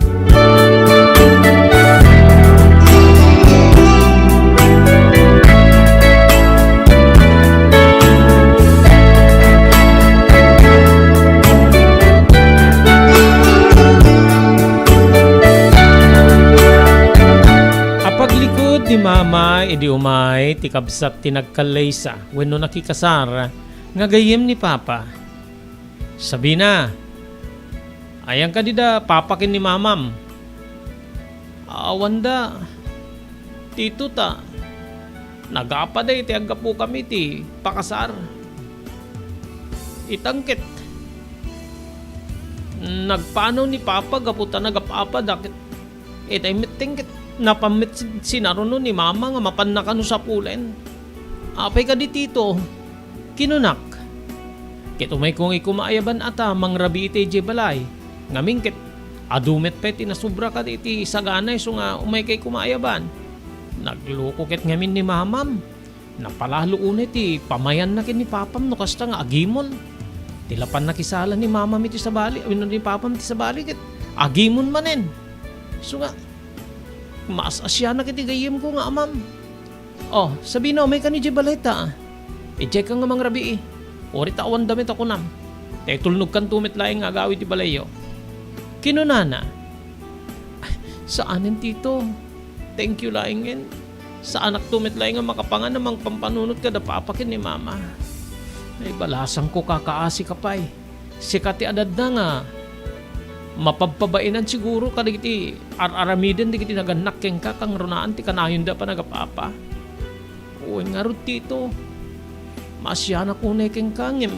Apaglikod ni Mama idi umay ti kabsat ti nagkallaysa wenno nakikasar nga gayyem ni Papa. Sabina, "Ayan kadi da Papa ken ni Mamam?" "Awanda, Tito, ta nagapada iti aggapukami iti pakasar. Itan ket nagpanaw ni Papa gapu ta nagap-apada ket itay met ket napan met sin-, sinaruno ni Mama nga mapanna kano sapulen. Apay kadi, Tito?" kinunak. Ket umayko nga kumaayaban a ta mangrabii iti idiay balay. Ngamin ket adu met pay ti nasubra kaditi sagana isu nga umayka kumaayaban. Nagluko ket ngamin ni Mamam. Napalalo unay ti pamayanna ken ni Papam no kasta nga agimon. Ti lapan nakisala ni Mamam iti sabali, wenno ni Papam iti sabali ket agimon manen. Isu nga, maas-asianak iti gayyemko nga amam. "O, Sabina, umayka idiay balay ta. Idiayka nga mangrabii. Uray ta awanda met a kunam. Ta itulnogkanto met laeng nga agawid ti balayyo." Kinunana, "Saanen, Tito. Thank you laengen. Saanakto met laeng nga makapangan a mangpampanunot kada Papa ken ni Mama. Ay, balasangko, kakaasika pay. Sika ti adda nga mapabpabainan siguro kadagiti ar-aramiden dagiti nagannak kenka, kangrunaan ti kanayonda a panagap-apa. Wen ngarud, Tito, maasianak unay kenka, ngem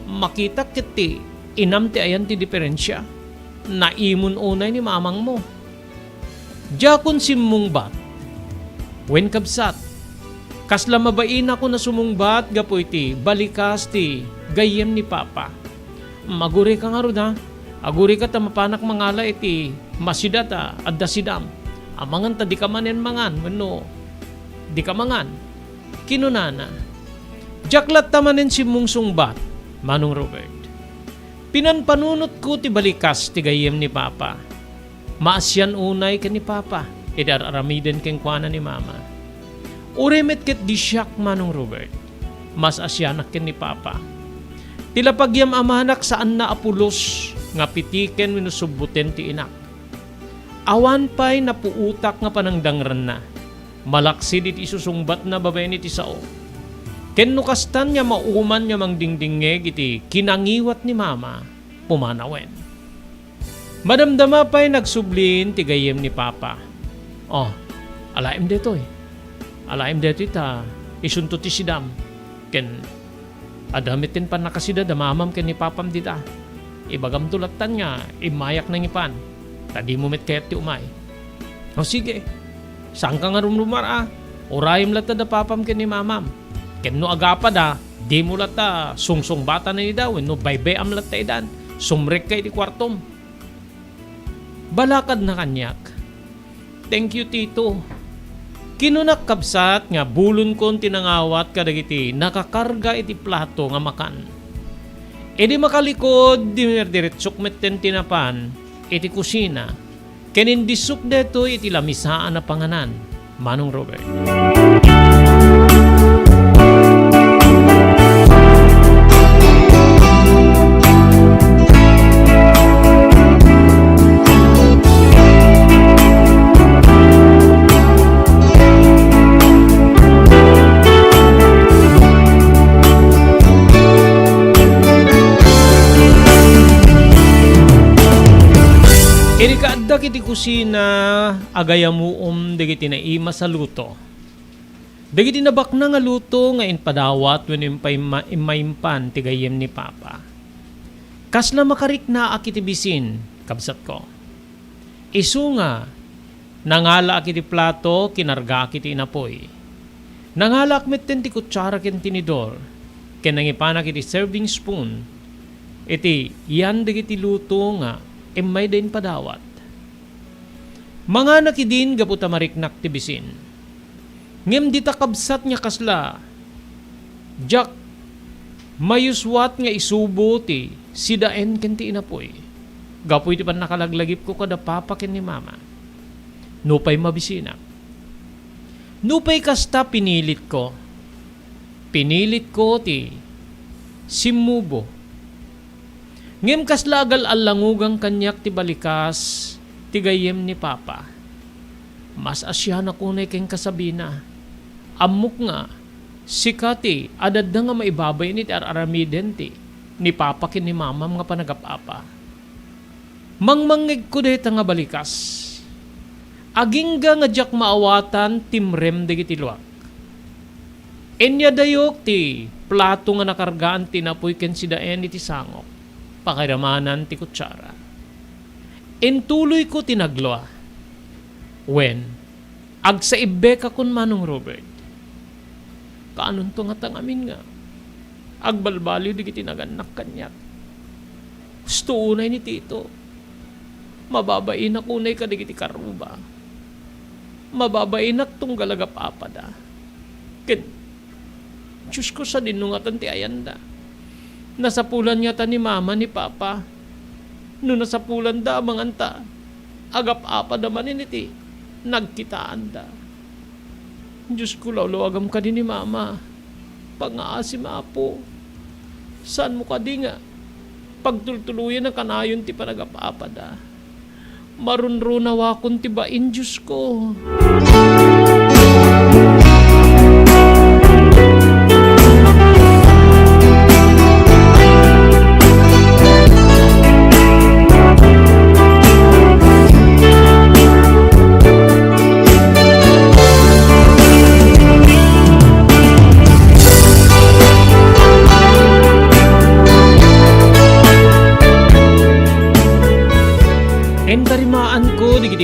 Makitak ket ti inam ti ayan ti diferensia. Naimon unay ni mamangmo. Diakon simmungbat. Wen, kabsat, kasla mabainakon a sumungbat gapu iti balikas ti gayyem ni Papa. Agurika ngarud, a. Agurika ta mapanak mangala iti masidat a adda sidam. Amangan ta dika manen mangan wenno dika mangan. Kinunana, diak latta manen simmungsungbat, Manong Robert. Pinanpanunotko ti balikas ti gayyem ni Papa. Maasian unay ken ni Papa iti ar-aramiden kenkuana ni Mama. Uray met ket di siak, Manong Robert, mas-asianak ken ni Papa. Ti lapag yam-amanak saanna a pulos nga pitiken wenno subboten ti inak. Awan pay napuotak nga panangdangranna. Malaksid iti isusungbatna babaen iti sao. Ken no kastan nga mauman nga mangdingdingngeg iti kinangiwat ni Mama, pumanawen. Madamdama pay nagsublin ti gayyem ni Papa. Oh, alaem detoy. Alaem detoy ta isunto ti sidam. Ken adda met ti pannakasida da mamam ken ni papam dita. Ibagamto lattan nga immayak nangipan, ta dimo met kayat ti umay. O sige, saanka nga rumrumar a. Urayem latta da papam ken ni mamam. Ken no agapada, dimo latta sungsungbatan ida wenno baybay-am latta idan. Sumrekka iti kuartom. Balakadna kaniak. Thank you, Tito. Kinunak kabsat nga bulonkon ti nangawat kadagiti nakakarga iti plato nga makan. Idi makalikod, dimirdiretsok metten ti napan iti kusina, ken indissok daytoy iti lamisaan a panganan. Manong Robert. Idi kaaddak iti kusina, agayamuom dagiti naimas a luto. Dagiti nabaknang a luto nga impadawat wenno impaimma-, immaimpan ti gayyem ni Papa. Kasla makariknaak iti bisin, kabsatko. Isu nga, nangalaak iti plato, kinargaak iti inapuy. Nangalaak metten ti kutsara ken tinidor, ken nangipanak iti serving spoon, iti yan dagiti luto nga immayda impadawat. Manganak idin gapu ta mariknak ti bisin. Ngem dita kabsat nga kasla, diak mayuswat nga isubo ti sidaen ken ti inapuy. Gapu iti pannakalaglagipko kada papa ken ni mama. Nupay mabisinak. Nupay kasta pinilitko. Pinilitko ti simmubo. Ngem kasla agal-allangugan kaniak ti balikas ti gayyem ni Papa. Mas asianak unay kenka, Sabina. Ammok nga, sika ti adda nga maibabain iti ar-aramiden ti ni Papa ken ni Mamam nga panagap-apa. Mangmangngegko dayta nga balikas. Agingga nga diak maawatan timrem dagiti luak. Inyadayok ti plato nga nakargaan ti napuy ken sidaen iti sangok. Pakairamanan ti kutsara. Intuloyko ti naglua. Wen, agsaibbekakon, Manong Robert. Kaanonto ngata ngamin nga agbalbaliw dagiti nagannak kaniak? Husto unay ni Tito. Mababainak unay kadagiti karuba. Mababainak tunggal agap-apada. Ken, Diosko, sadino ngatan ti ayanda? Nasapulan ngata ni Mama ni Papa? No nasapulanda, amangan ta agap-apada manen iti nagkitaanda. Diosko, lawlawagam kadi ni Mama. Pangngaasim, Apo. Saanmo kadi nga pagtultuloyen a kanayon ti panagap-apada? Marunrunawakon ti bain, Diosko.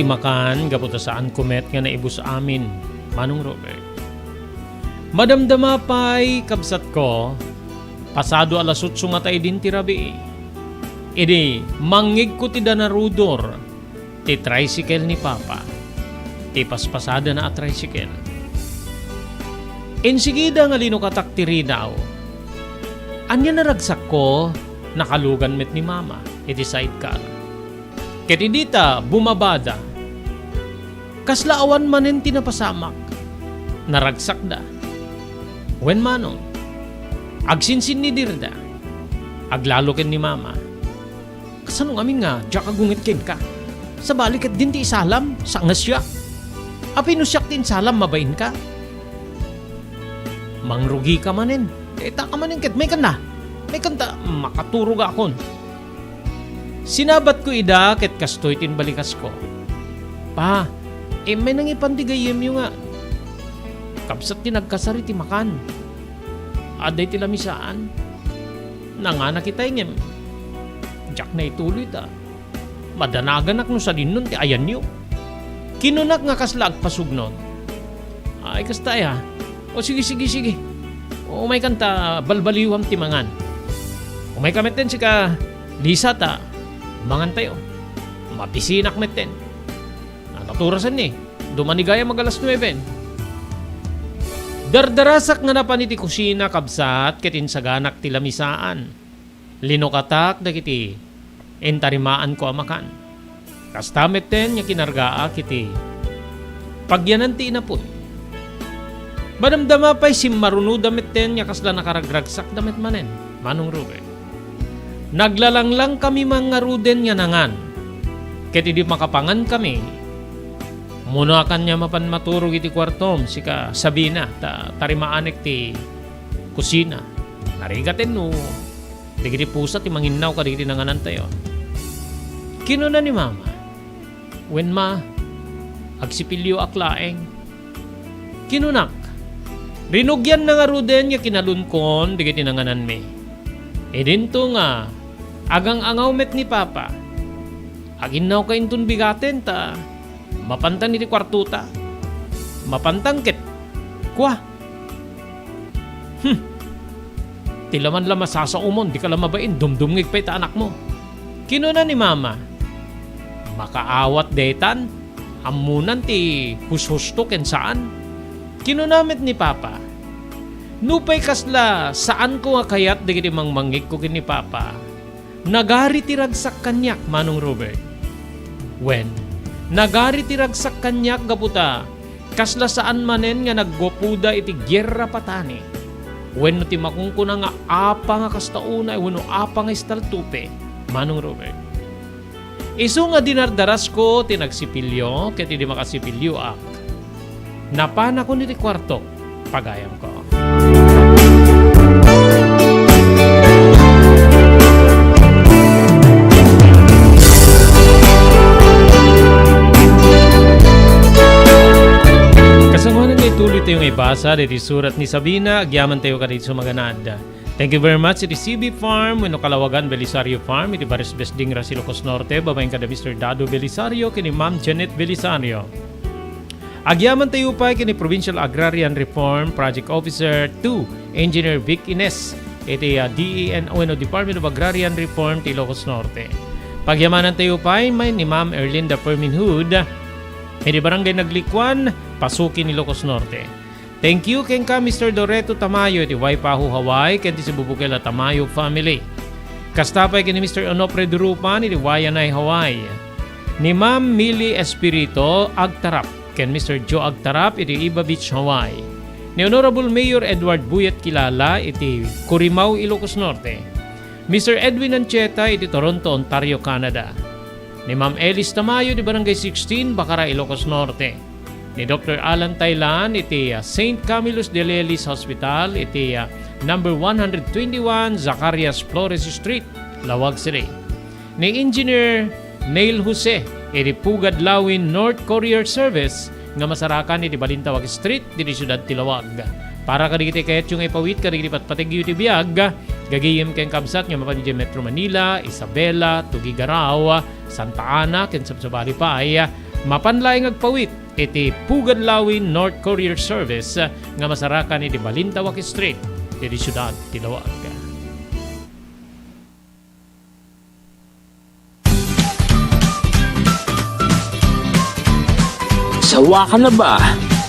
makan gapu ta saanko met nga naibus amin, Manong Robert. Madamdama pay, kabsatko, pasado alas otso ngata idin ti rabii. Idi mangngegko ti danarudor ti tricycle ni Papa, ti paspasadana a tricycle. Insigida nga linukatak ti ridaw. Ania naragsakko, nakalugan met ni Mama iti sidecar. Ket idi ta bumabada, kasla awan manen ti napasamak. Naragsakda. Wen manong, agsinsinnidirda. Aglalo ken ni Mama. Kasano ngamin nga diak agunget kenka? Sabali ket din ti isalam, sangas siak. Apay no siak ti insalam, mabainka? Mangrugika manen. Dayta ka manen ket maykanta. Maykanta, makaturogakon. Sinabatko ida ket kastoy ti inbalikasko. Pa, immay nangipan ti gayyemyo nga kabsat ti nagkasar iti makan. Adda iti lamisaan. Nanganak itay ngem diak naituloy ta madanaganak no sadinnon ti ayanyo. Kinunak nga kasla agpasugno. Ay, kasta aya. O, sige, sige, sige. Umaykan ta balbaliwam ti mangan. Umayka metten sika, Lisa, ta mangantayo. Mabisinak metten. Naturasan ni. Dumani gayam agalas nueben. Dardarasak nga napan iti kusina, kabsat, ket insaganak ti lamisaan. Linukatak dagiti intarimaanko a makan. Kasta metten nga kinargaak iti pagyanan ti inapoy. Madamdama pay, simmarunoda metten nga kasla nakaragragsakda met manen, Manong Ruben. Naglalanglang kami man ngaruden nga nangan. Ket idi makapangan kami, munakan nga mapan maturog iti kuartom, sika Sabina, ta tarimaanek ti kusina. Narigaten no dagiti pusa ti manginnaw kadagiti nanganantayo. Kinuna ni Mama, "Wen, Ma, agsipilyoak laeng." Kinunak, "Rinugianna ngaruden nga kinalunkon dagiti nangananmi. Idinto nga agang-angaw met ni Papa. Aginnawka inton bigaten ta mapantan iti kuartota. Mapantan ket, kua." "Hmm. Ti laman la masasaomon, dika la mabain, dumdumngeg pay ta anakmo." Kinuna ni Mama, "Makaawat daytan? Ammonan ti hushusto ken saan." Kinuna met ni Papa, "Nupay kasla saanko nga kayat dagiti mangmangngegko ken ni Papa, nagari ti ragsak kaniak, Manong Robert. Wen, nagari ti ragsak kaniak gapu ta kasla saan manen nga naggapuda iti gierra patani wenno ti makunkuna nga apa nga kasta unay wenno apa nga istaltupe, Manong Robert. Isu nga dinardarasko ti nagsipilyo, ket idi makasipilyoak, napanakon iti kuartok, pagayamko." Kasangoanan nga ituloy tayo nga ibasa daytoy surat ni Sabina, agyaman tayo kadaytoy sumaganad. Thank you very much iti C B Farm wenno Kalawagan Belisario Farm iti Barrios Besding, Ilocos Norte, babaen kada Mister Dado Belisario ken ni Ma'am Janet Belisario. Agyaman tayo pay ken ni Provincial Agrarian Reform Project Officer two, Engineer Vic Ines, iti, ah, D E N wenno Department of Agrarian Reform ti Ilocos Norte. Pagyamanan tayo pay may ni Ma'am Erlinda Fermin Hood, iti Barangay Naglikuan, Pasukin, Ilocos Norte. Thank you kenka, Mister Doreto Tamayo iti Waipahu, Hawaii, ken ti Sibubukel a Tamayo family. Kasta pay ken ni Mister Onofre Durupan iti Waianae, Hawaii. Ni Ma'am Millie Espirito Agtarap ken Mister Joe Agtarap iti Iba Beach, Hawaii. Ni Honorable Mayor Edward Buyet Kilala iti Cooramao, Ilocos Norte. Mister Edwin Ancheta iti Toronto, Ontario, Canada. Ni Ma'am Elis Tamayo iti Barangay sixteen, Bacara, Ilocos Norte. Ni Doktor Alan Tailan iti, ah, Saint Camillus de Lelis Hospital iti, ah, number one hundred twenty-one Zacarias Flores Street, Laoag City. Ni Engineer Neil Jose iti Pugad Lawin North Courier Service nga masarakan iti Balintawak Street, ditoy siudad ti Laoag. Para kadagiti kayatyo nga ipawit kadagiti patpategyo iti biag, gagayem ken kabsat nga mapan idiay Metro Manila, Isabela, Tuguegarao, Santa Ana, ken sabsabali pay, Mapan laeng agpawit iti Pugad Lawi North Courier Service nga masarakan iti Balintawak Street, iti siudad ti Laoag. Sawa ka na ba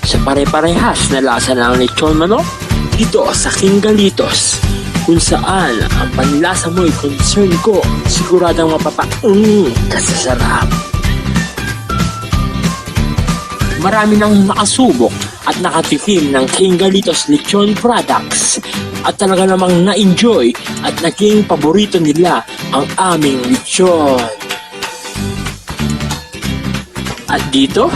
sa pare-parehas na lasa ng lechon manok? Dito sa King Galitos, kung saan ang panlasa mo'y concern ko, siguradong mapapaung ka sa sarap. Marami nang nakasubok at nakatikim ng King Galitos Lechon Products at talaga namang na-enjoy at naging paborito nila ang aming lechon. At dito,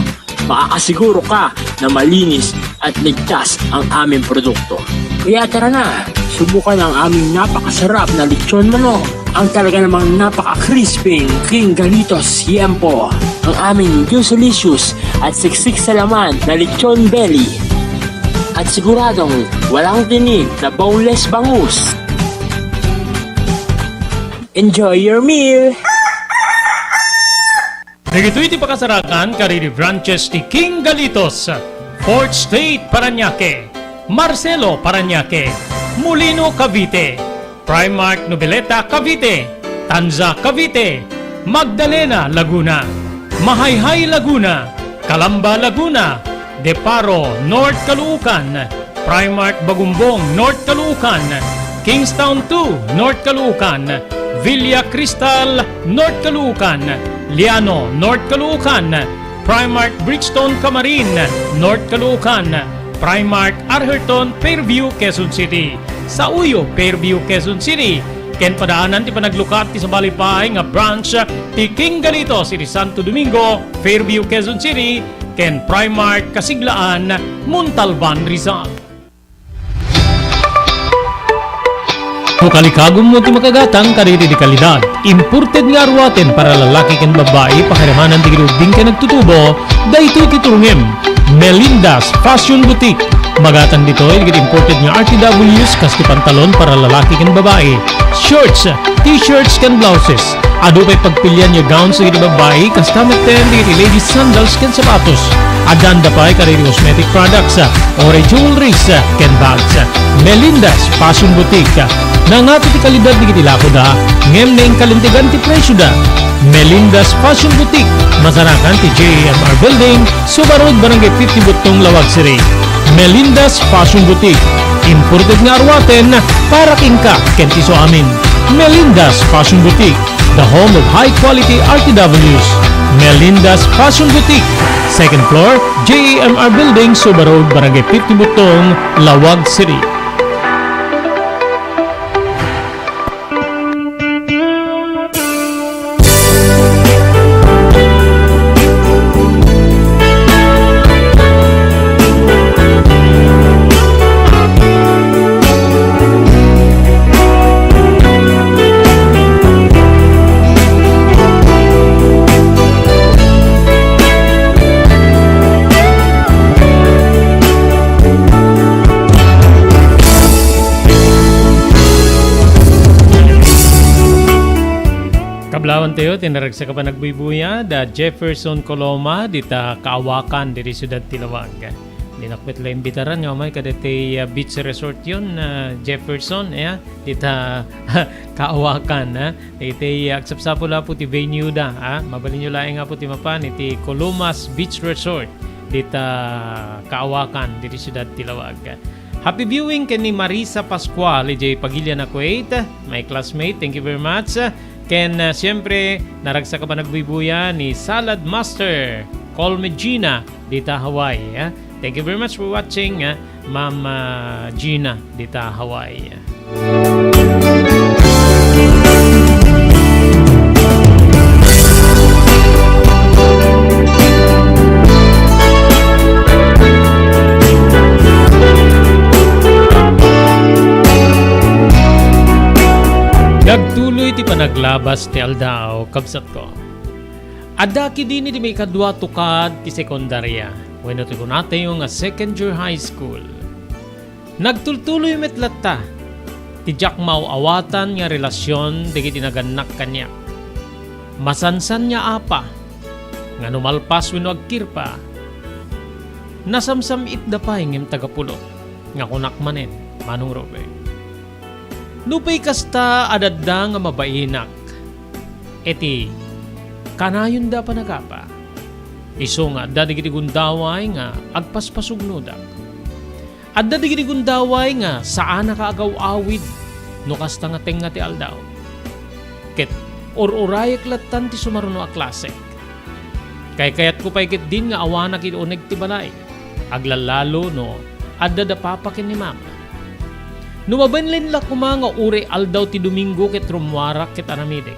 makakasiguro ka na malinis at ligtas ang aming produkto. Kaya tara na, subukan ang aming napakasarap na lechon manok, ang talaga namang napaka-crispy King Galitos Yempo, ang aming juicy-licious at siksik sa laman na lechon belly. At siguradong walang tinik na boneless bangus. Enjoy your meal! Dagitoy ti pakasarakan kadagiti branches ti King Galitos, Fourth Street, Parañaque, Marcelo, Parañaque, Molino, Cavite, Primark, Noveleta, Cavite, Tanza, Cavite, Magdalena, Laguna, Mahayhay, Laguna, Calamba, Laguna, De Paro, North Caloocan, Primark Bagumbong, North Caloocan, Kingstown two, North Caloocan, Villa Cristal, North Caloocan, Liano, North Caloocan, Primark Brixton Camarin, North Caloocan, Primark Arherton, Fairview, Quezon City, Sauyo, Fairview, Quezon City, ken padaanan ti panaglukat ti sabali pay nga branch ti King Galitos iti Santo Domingo, Fairview, Quezon City, ken Primark Kasiglaan, Montalban, Rizal. No kalikagummo ti makagatang kadagiti kalidad, imported nga aruaten para lalaki ken babbai, pakairamana dagiti ubbing ken agtutubo, daytoy ti turongem. Melinda's Fashion Boutique. Magatang ditoy dagiti imported nga R T Ws kas ti pantalon para lalaki ken babbai, shorts, t-shirts ken blouses. Adu pay pagpilian nga gowns dagiti babbai, kasta metten dagiti ladies sandals ken sapatos. Addanda pay kadagiti cosmetic products, uray jewelries, ken bags. Melinda's Fashion Boutique. Nangato ti kalidad dagiti lakoda, ngem naingkalintegan ti presioda. Melinda's Fashion Boutique, masarakan ti J A M R Building, Suba Road, Barangay fifty Buttong, Laoag City. Melinda's Fashion Boutique. Imported nga aruaten para kenka ken ti isuamin. Melinda's Fashion Boutique, the home of high quality R T Ws. Melinda's Fashion Boutique, second floor, J A M R Building, Suba Road, Barangay fifty Buttong, Laoag City. Kablawan tayo, ti naragsak a panagbuybuya, da Jefferson Coloma, dita Kaawakan, diri siudad ti Laoag. Dinak met la imbitaran nga umay kadagiti, ah, beach resort yon, ah, Jefferson, ya, dita Kaawakan, ah. Iti agsapsapul, Apo, ti venue da, ah. Mabalinyo laeng, Apo, ti mapan iti Colomas Beach Resort, dita Kaawakan, diri siudad ti Laoag. Happy viewing ken ni Marisa Pascual, idiay Pagilian a Kuwait, my classmate, thank you very much. Ken, ah, siyempre, naragsak a panagbuybuya ni Salad Master, Call Me Gina, dita Hawaii, ah. Thank you very much for watching, ah, Ma'am, ah, Gina, dita Hawaii. Nagtuloy ti panaglabas ti aldaw, kabsatko. Adda ketdin idi maikadua a tukad ti sekundaria, wenno ti kunatayo nga second year high school. Nagtultuloy met latta ti diak maaw-awatan nga relasion dagiti nagannak kaniak. Masansan nga apa, nga no malpas wenno agkirpa, nasamsam-itda pay ngem tagapulot nga kunak manen, Manong Robert. Nupay kasta, adda nga mabainak iti kanayonda a panagapa. Isu nga adda dagiti gundaway nga agpaspasugnodak. Adda dagiti gundaway nga saanaka agaw-awid no kasta nga tengnga ti aldaw. Ket ur-urayek lattan ti sumaruno a klasek. Kaykayatko pay ketdin nga awanak iti uneg ti balay, aglallalo no adda da papa ken ni mama. No mabalin la koma nga uray aldaw ti Domingo ket rummuarak ket aramidek.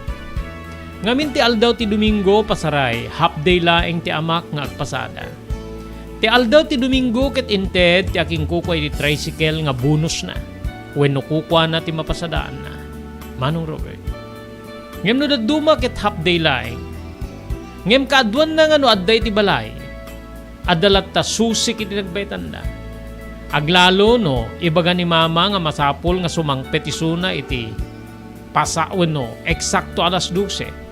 Ngamin ti aldaw ti Domingo, pasaray, half day laeng ti amak nga agpasada. Ti aldaw ti Domingo ket inted ti akinkukua iti tricycle nga bonusna wenno kukuana ti mapasadaanna, Manong Robert. Ngem no dadduma ket half day laeng. Ngem kaaduanna nga no adda iti balay, adda latta susik iti nagbaetanda. Aglalo no ibaga ni mama nga masapul nga sumangpet isuna iti pasa wenno eksakto alas dose.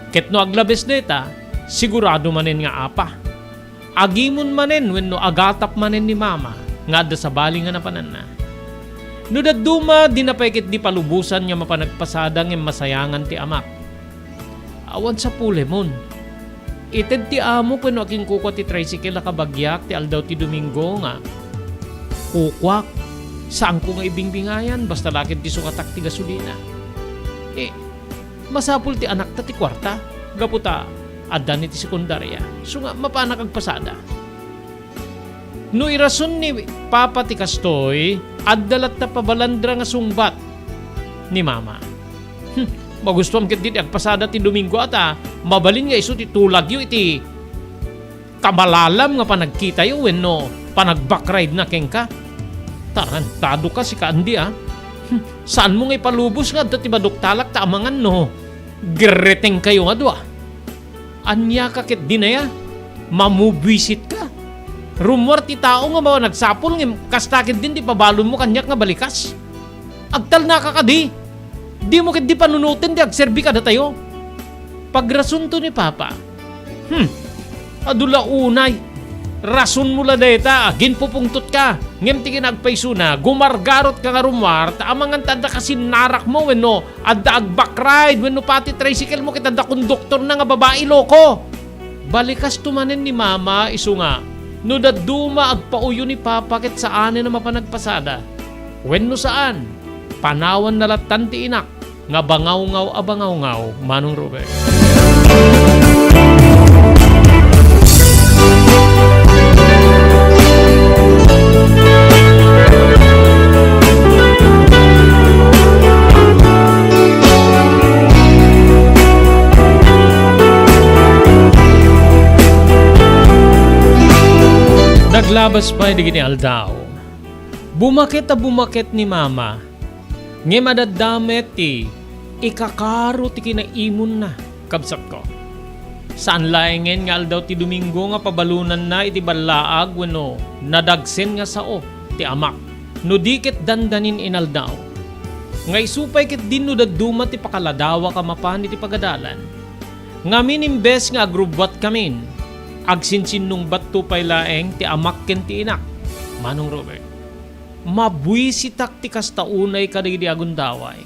Ket no aglabes dayta, sigurado manen nga apa. Agimon manen wenno agatap manen ni mama nga adda sabali nga napananna. No dadduma, dina pay ketdi palubosan nga mapan agpasada ngem masayangan ti amak. Awan sapulemon. Ited ti amok wenno akinkukua ti tricycle a kabagiak ti aldaw ti Domingo nga kukuak. Saanko nga ibingbingayan, basta la ketdi sukatak ti gasolina. Eh, masapul ti anakta ti kuarta, gapu ta addan iti sekundaria. Isu nga mapanak agpasada. No irason ni Papa ti kastoy, adda latta pabalandra nga sungbat ni Mama. Hmm, magustuam ketdi ti agpasada ti Domingo a ta mabalin nga isu ti tulagyo iti kamalalam nga panagkitayo wenno panagbakridena kenka. Tarantadoka, sika, Andy, a. Hmm, saanmo nga ipalubos nga adda ti maduktalak ta amangan no gerretengkayo nga dua. Ania ka ketdin aya? Mamubuisitka. Rummuar ti tao nga managsapul ngem kasta ketdin ti pabalonmo kaniak nga balikas. Agtalnaka kadi. Dimo ketdi panunoten ti agserbi kadatayo. Pagrasonto ni Papa. Hmm. Adu la unay. Rasonmo la dayta, ginpupungtotka. Ngem ti kinapaypaysona, gumargarotka nga rummuar, ta amangan ta adda kasinnarakmo wenno adda agbakride wenno pati tricycle mo ket adda konduktorna nga babai loko. Balikasto manen ni Mama, isu nga, no dadduma, agpauyo ni Papa ket saanen a mapan agpasada. Wenno saan, panawanna lattan ti inak nga bangawngaw a bangawngaw, Manong Robert. Naglabas pay dagiti aldaw. Bumaket a bumaket ni Mama. Ngem adda met ti ikakaro ti kinaimonna, kabsatko. Saan laengen nga aldaw ti Domingo nga pabalonanna iti ballaag wenno nadagsen nga sao ti amak, no di ket dandanin inaldaw. Nga isu pay ketdin no dadduma ti pakaladawak a mapan iti pagadalan. Ngamin imbes nga agrubbuatkamin, agsinsinnungbatto pay laeng ti amak ken ti inak, Manong Robert. Mabuisitak ti kasta unay kadagidi a gundaway.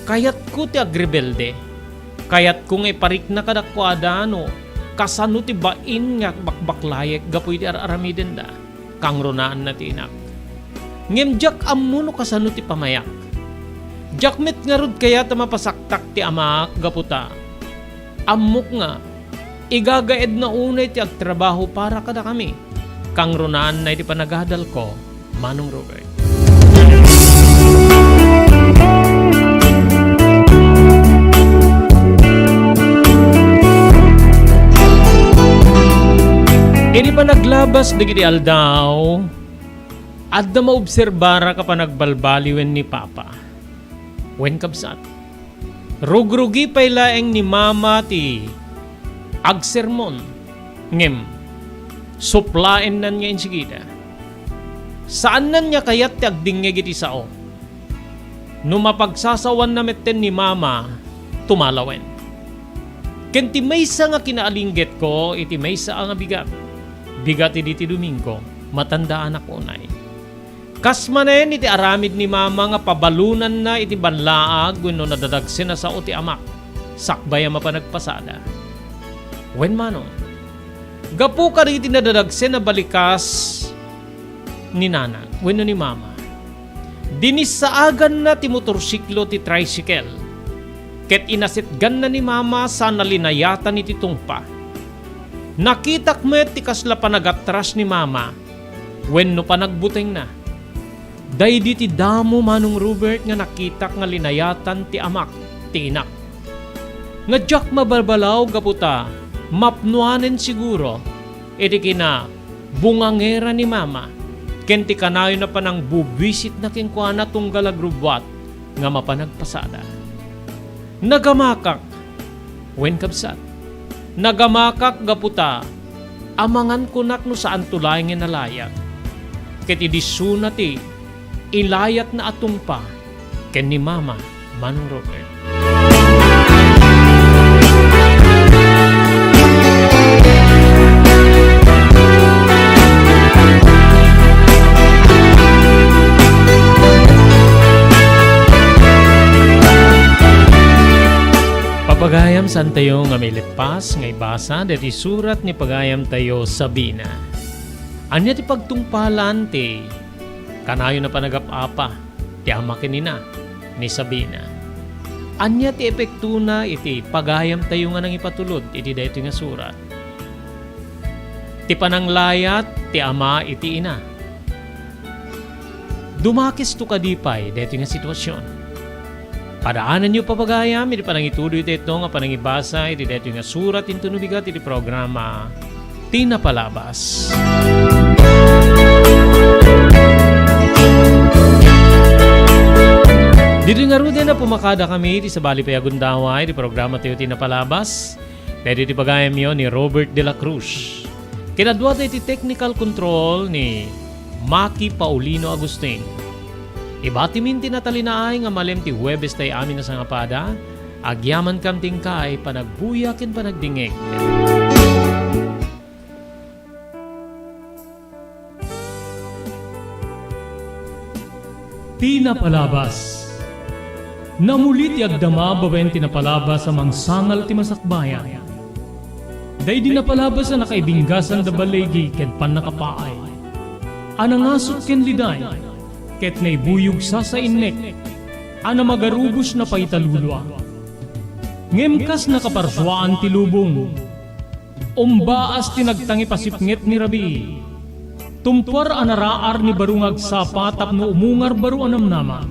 Kayatko ti agrebelde. Kayatko nga iparikna kadakuada no kasano ti bain nga bakbaklayek gapu iti ar-aramidenda. Kangrunaanna ti inak. Ngem diak ammo no kasano ti pamayak. Diak met ngarud kayat a mapasaktak ti amaak gapu ta ammok nga igagaedna unay ti agtrabaho para kadakami. Kangrunaanna iti panagadalko, Manong Robert. Idi panaglabas dagiti aldaw, adda maobserbarak a panagbalbaliwen ni Papa. Wen, kabsat, rugrugi pay laeng ni Mama ti agsermon, ngem suplaennan nga insigida. Saannan nga kayat ti agdingngeg iti sao. No mapagsasawanna metten ni Mama, tumalawen. Ken ti maysa nga kinaalinggetko iti maysa a nga bigat. Bigat idi ti Domingo, matandaanak unay. Kas manen iti aramid ni Mama nga pabalonanna iti banlaag wenno nadadagsen a sao ti amak, sakbay a mapan agpasada. Wen mano, gapu kadagiti nadadagsen a balikas ni Nana wenno ni Mama, dinissaaganna ti motorsiklo ti tricycle, ket inasetganna ni Mama sana linayatan iti tungpa. Nakitak met ti kasla panagatras ni Mama wenno panagbutengna. Daydi ti damo, Manong Robert, nga nakitak nga linayatan ti amak, ti inak. Nga diak mababalaw gapu ta mapnoanen siguro iti kinabungangera ni Mama ken ti kanayon a panangbubuisitna kenkuana tunggal agrubbuat nga mapan agpasada. Nagamakak, wen kabsat, nagamakak gapu ta amangan kunak no saanto laeng nga nalayat. Ket idi isuna ti ilayatna a tungpa ken ni Mama, Manong Robert. Papagayam, saantayo nga mailetpas nga ibasa daytoy surat ni pagayamtayo Sabina. Ania ti pagtungpalan ti kanayon a panagap-apa ti ama ken ni na ni Sabina? Ania ti epektona iti pagayamtayo nga nangipatulod iti daytoy nga surat? Ti pananglayat ti ama iti ina. Dumakesto kadi pay daytoy nga sitwasion? Padaananyo, papagayam, iti panangitudoy daytoy nga panangibasa iti daytoy nga surat inton bigat iti programa Ti Napalabas. Ditoy ngaruden a pumakada kami iti sabali pay a gundaway iti programa tayo Ti Napalabas. Daytoy ti pagayamyo ni Robert de la Cruz. Ken adda iti technical control ni Maki Paulino Agustin. Ibatimin ti natalinaay nga malem ti Huwebes tay amin a sangapada, agyamankam ti inkay panagbuya ken panagdingngeg. Ti Napalabas. Namuli ti agdama babaen ti napalabas a mangsangal ti masakbayan. Daydi napalabas a nakaibinggasan da baligi ken pannakapaay. A nangasut ken liday, ket naibuyog sasainnek, a namagarubos na paitalulua. Ngem kas nakaparsuaan ti lubong, umbaas ti nagtangipasipnget ni rabii. Tumpuar a naraar ni baro nga agsapa tapno umungar baro a namnama.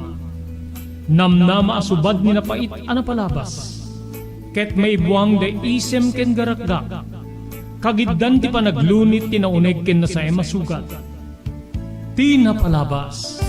Namnama a subad ni napait a napalabas. Ket maibuang da isem ken garakgak. Kagiddan ti panaglunit ti nauneg ken nasaem a sugat. Ti Napalabas.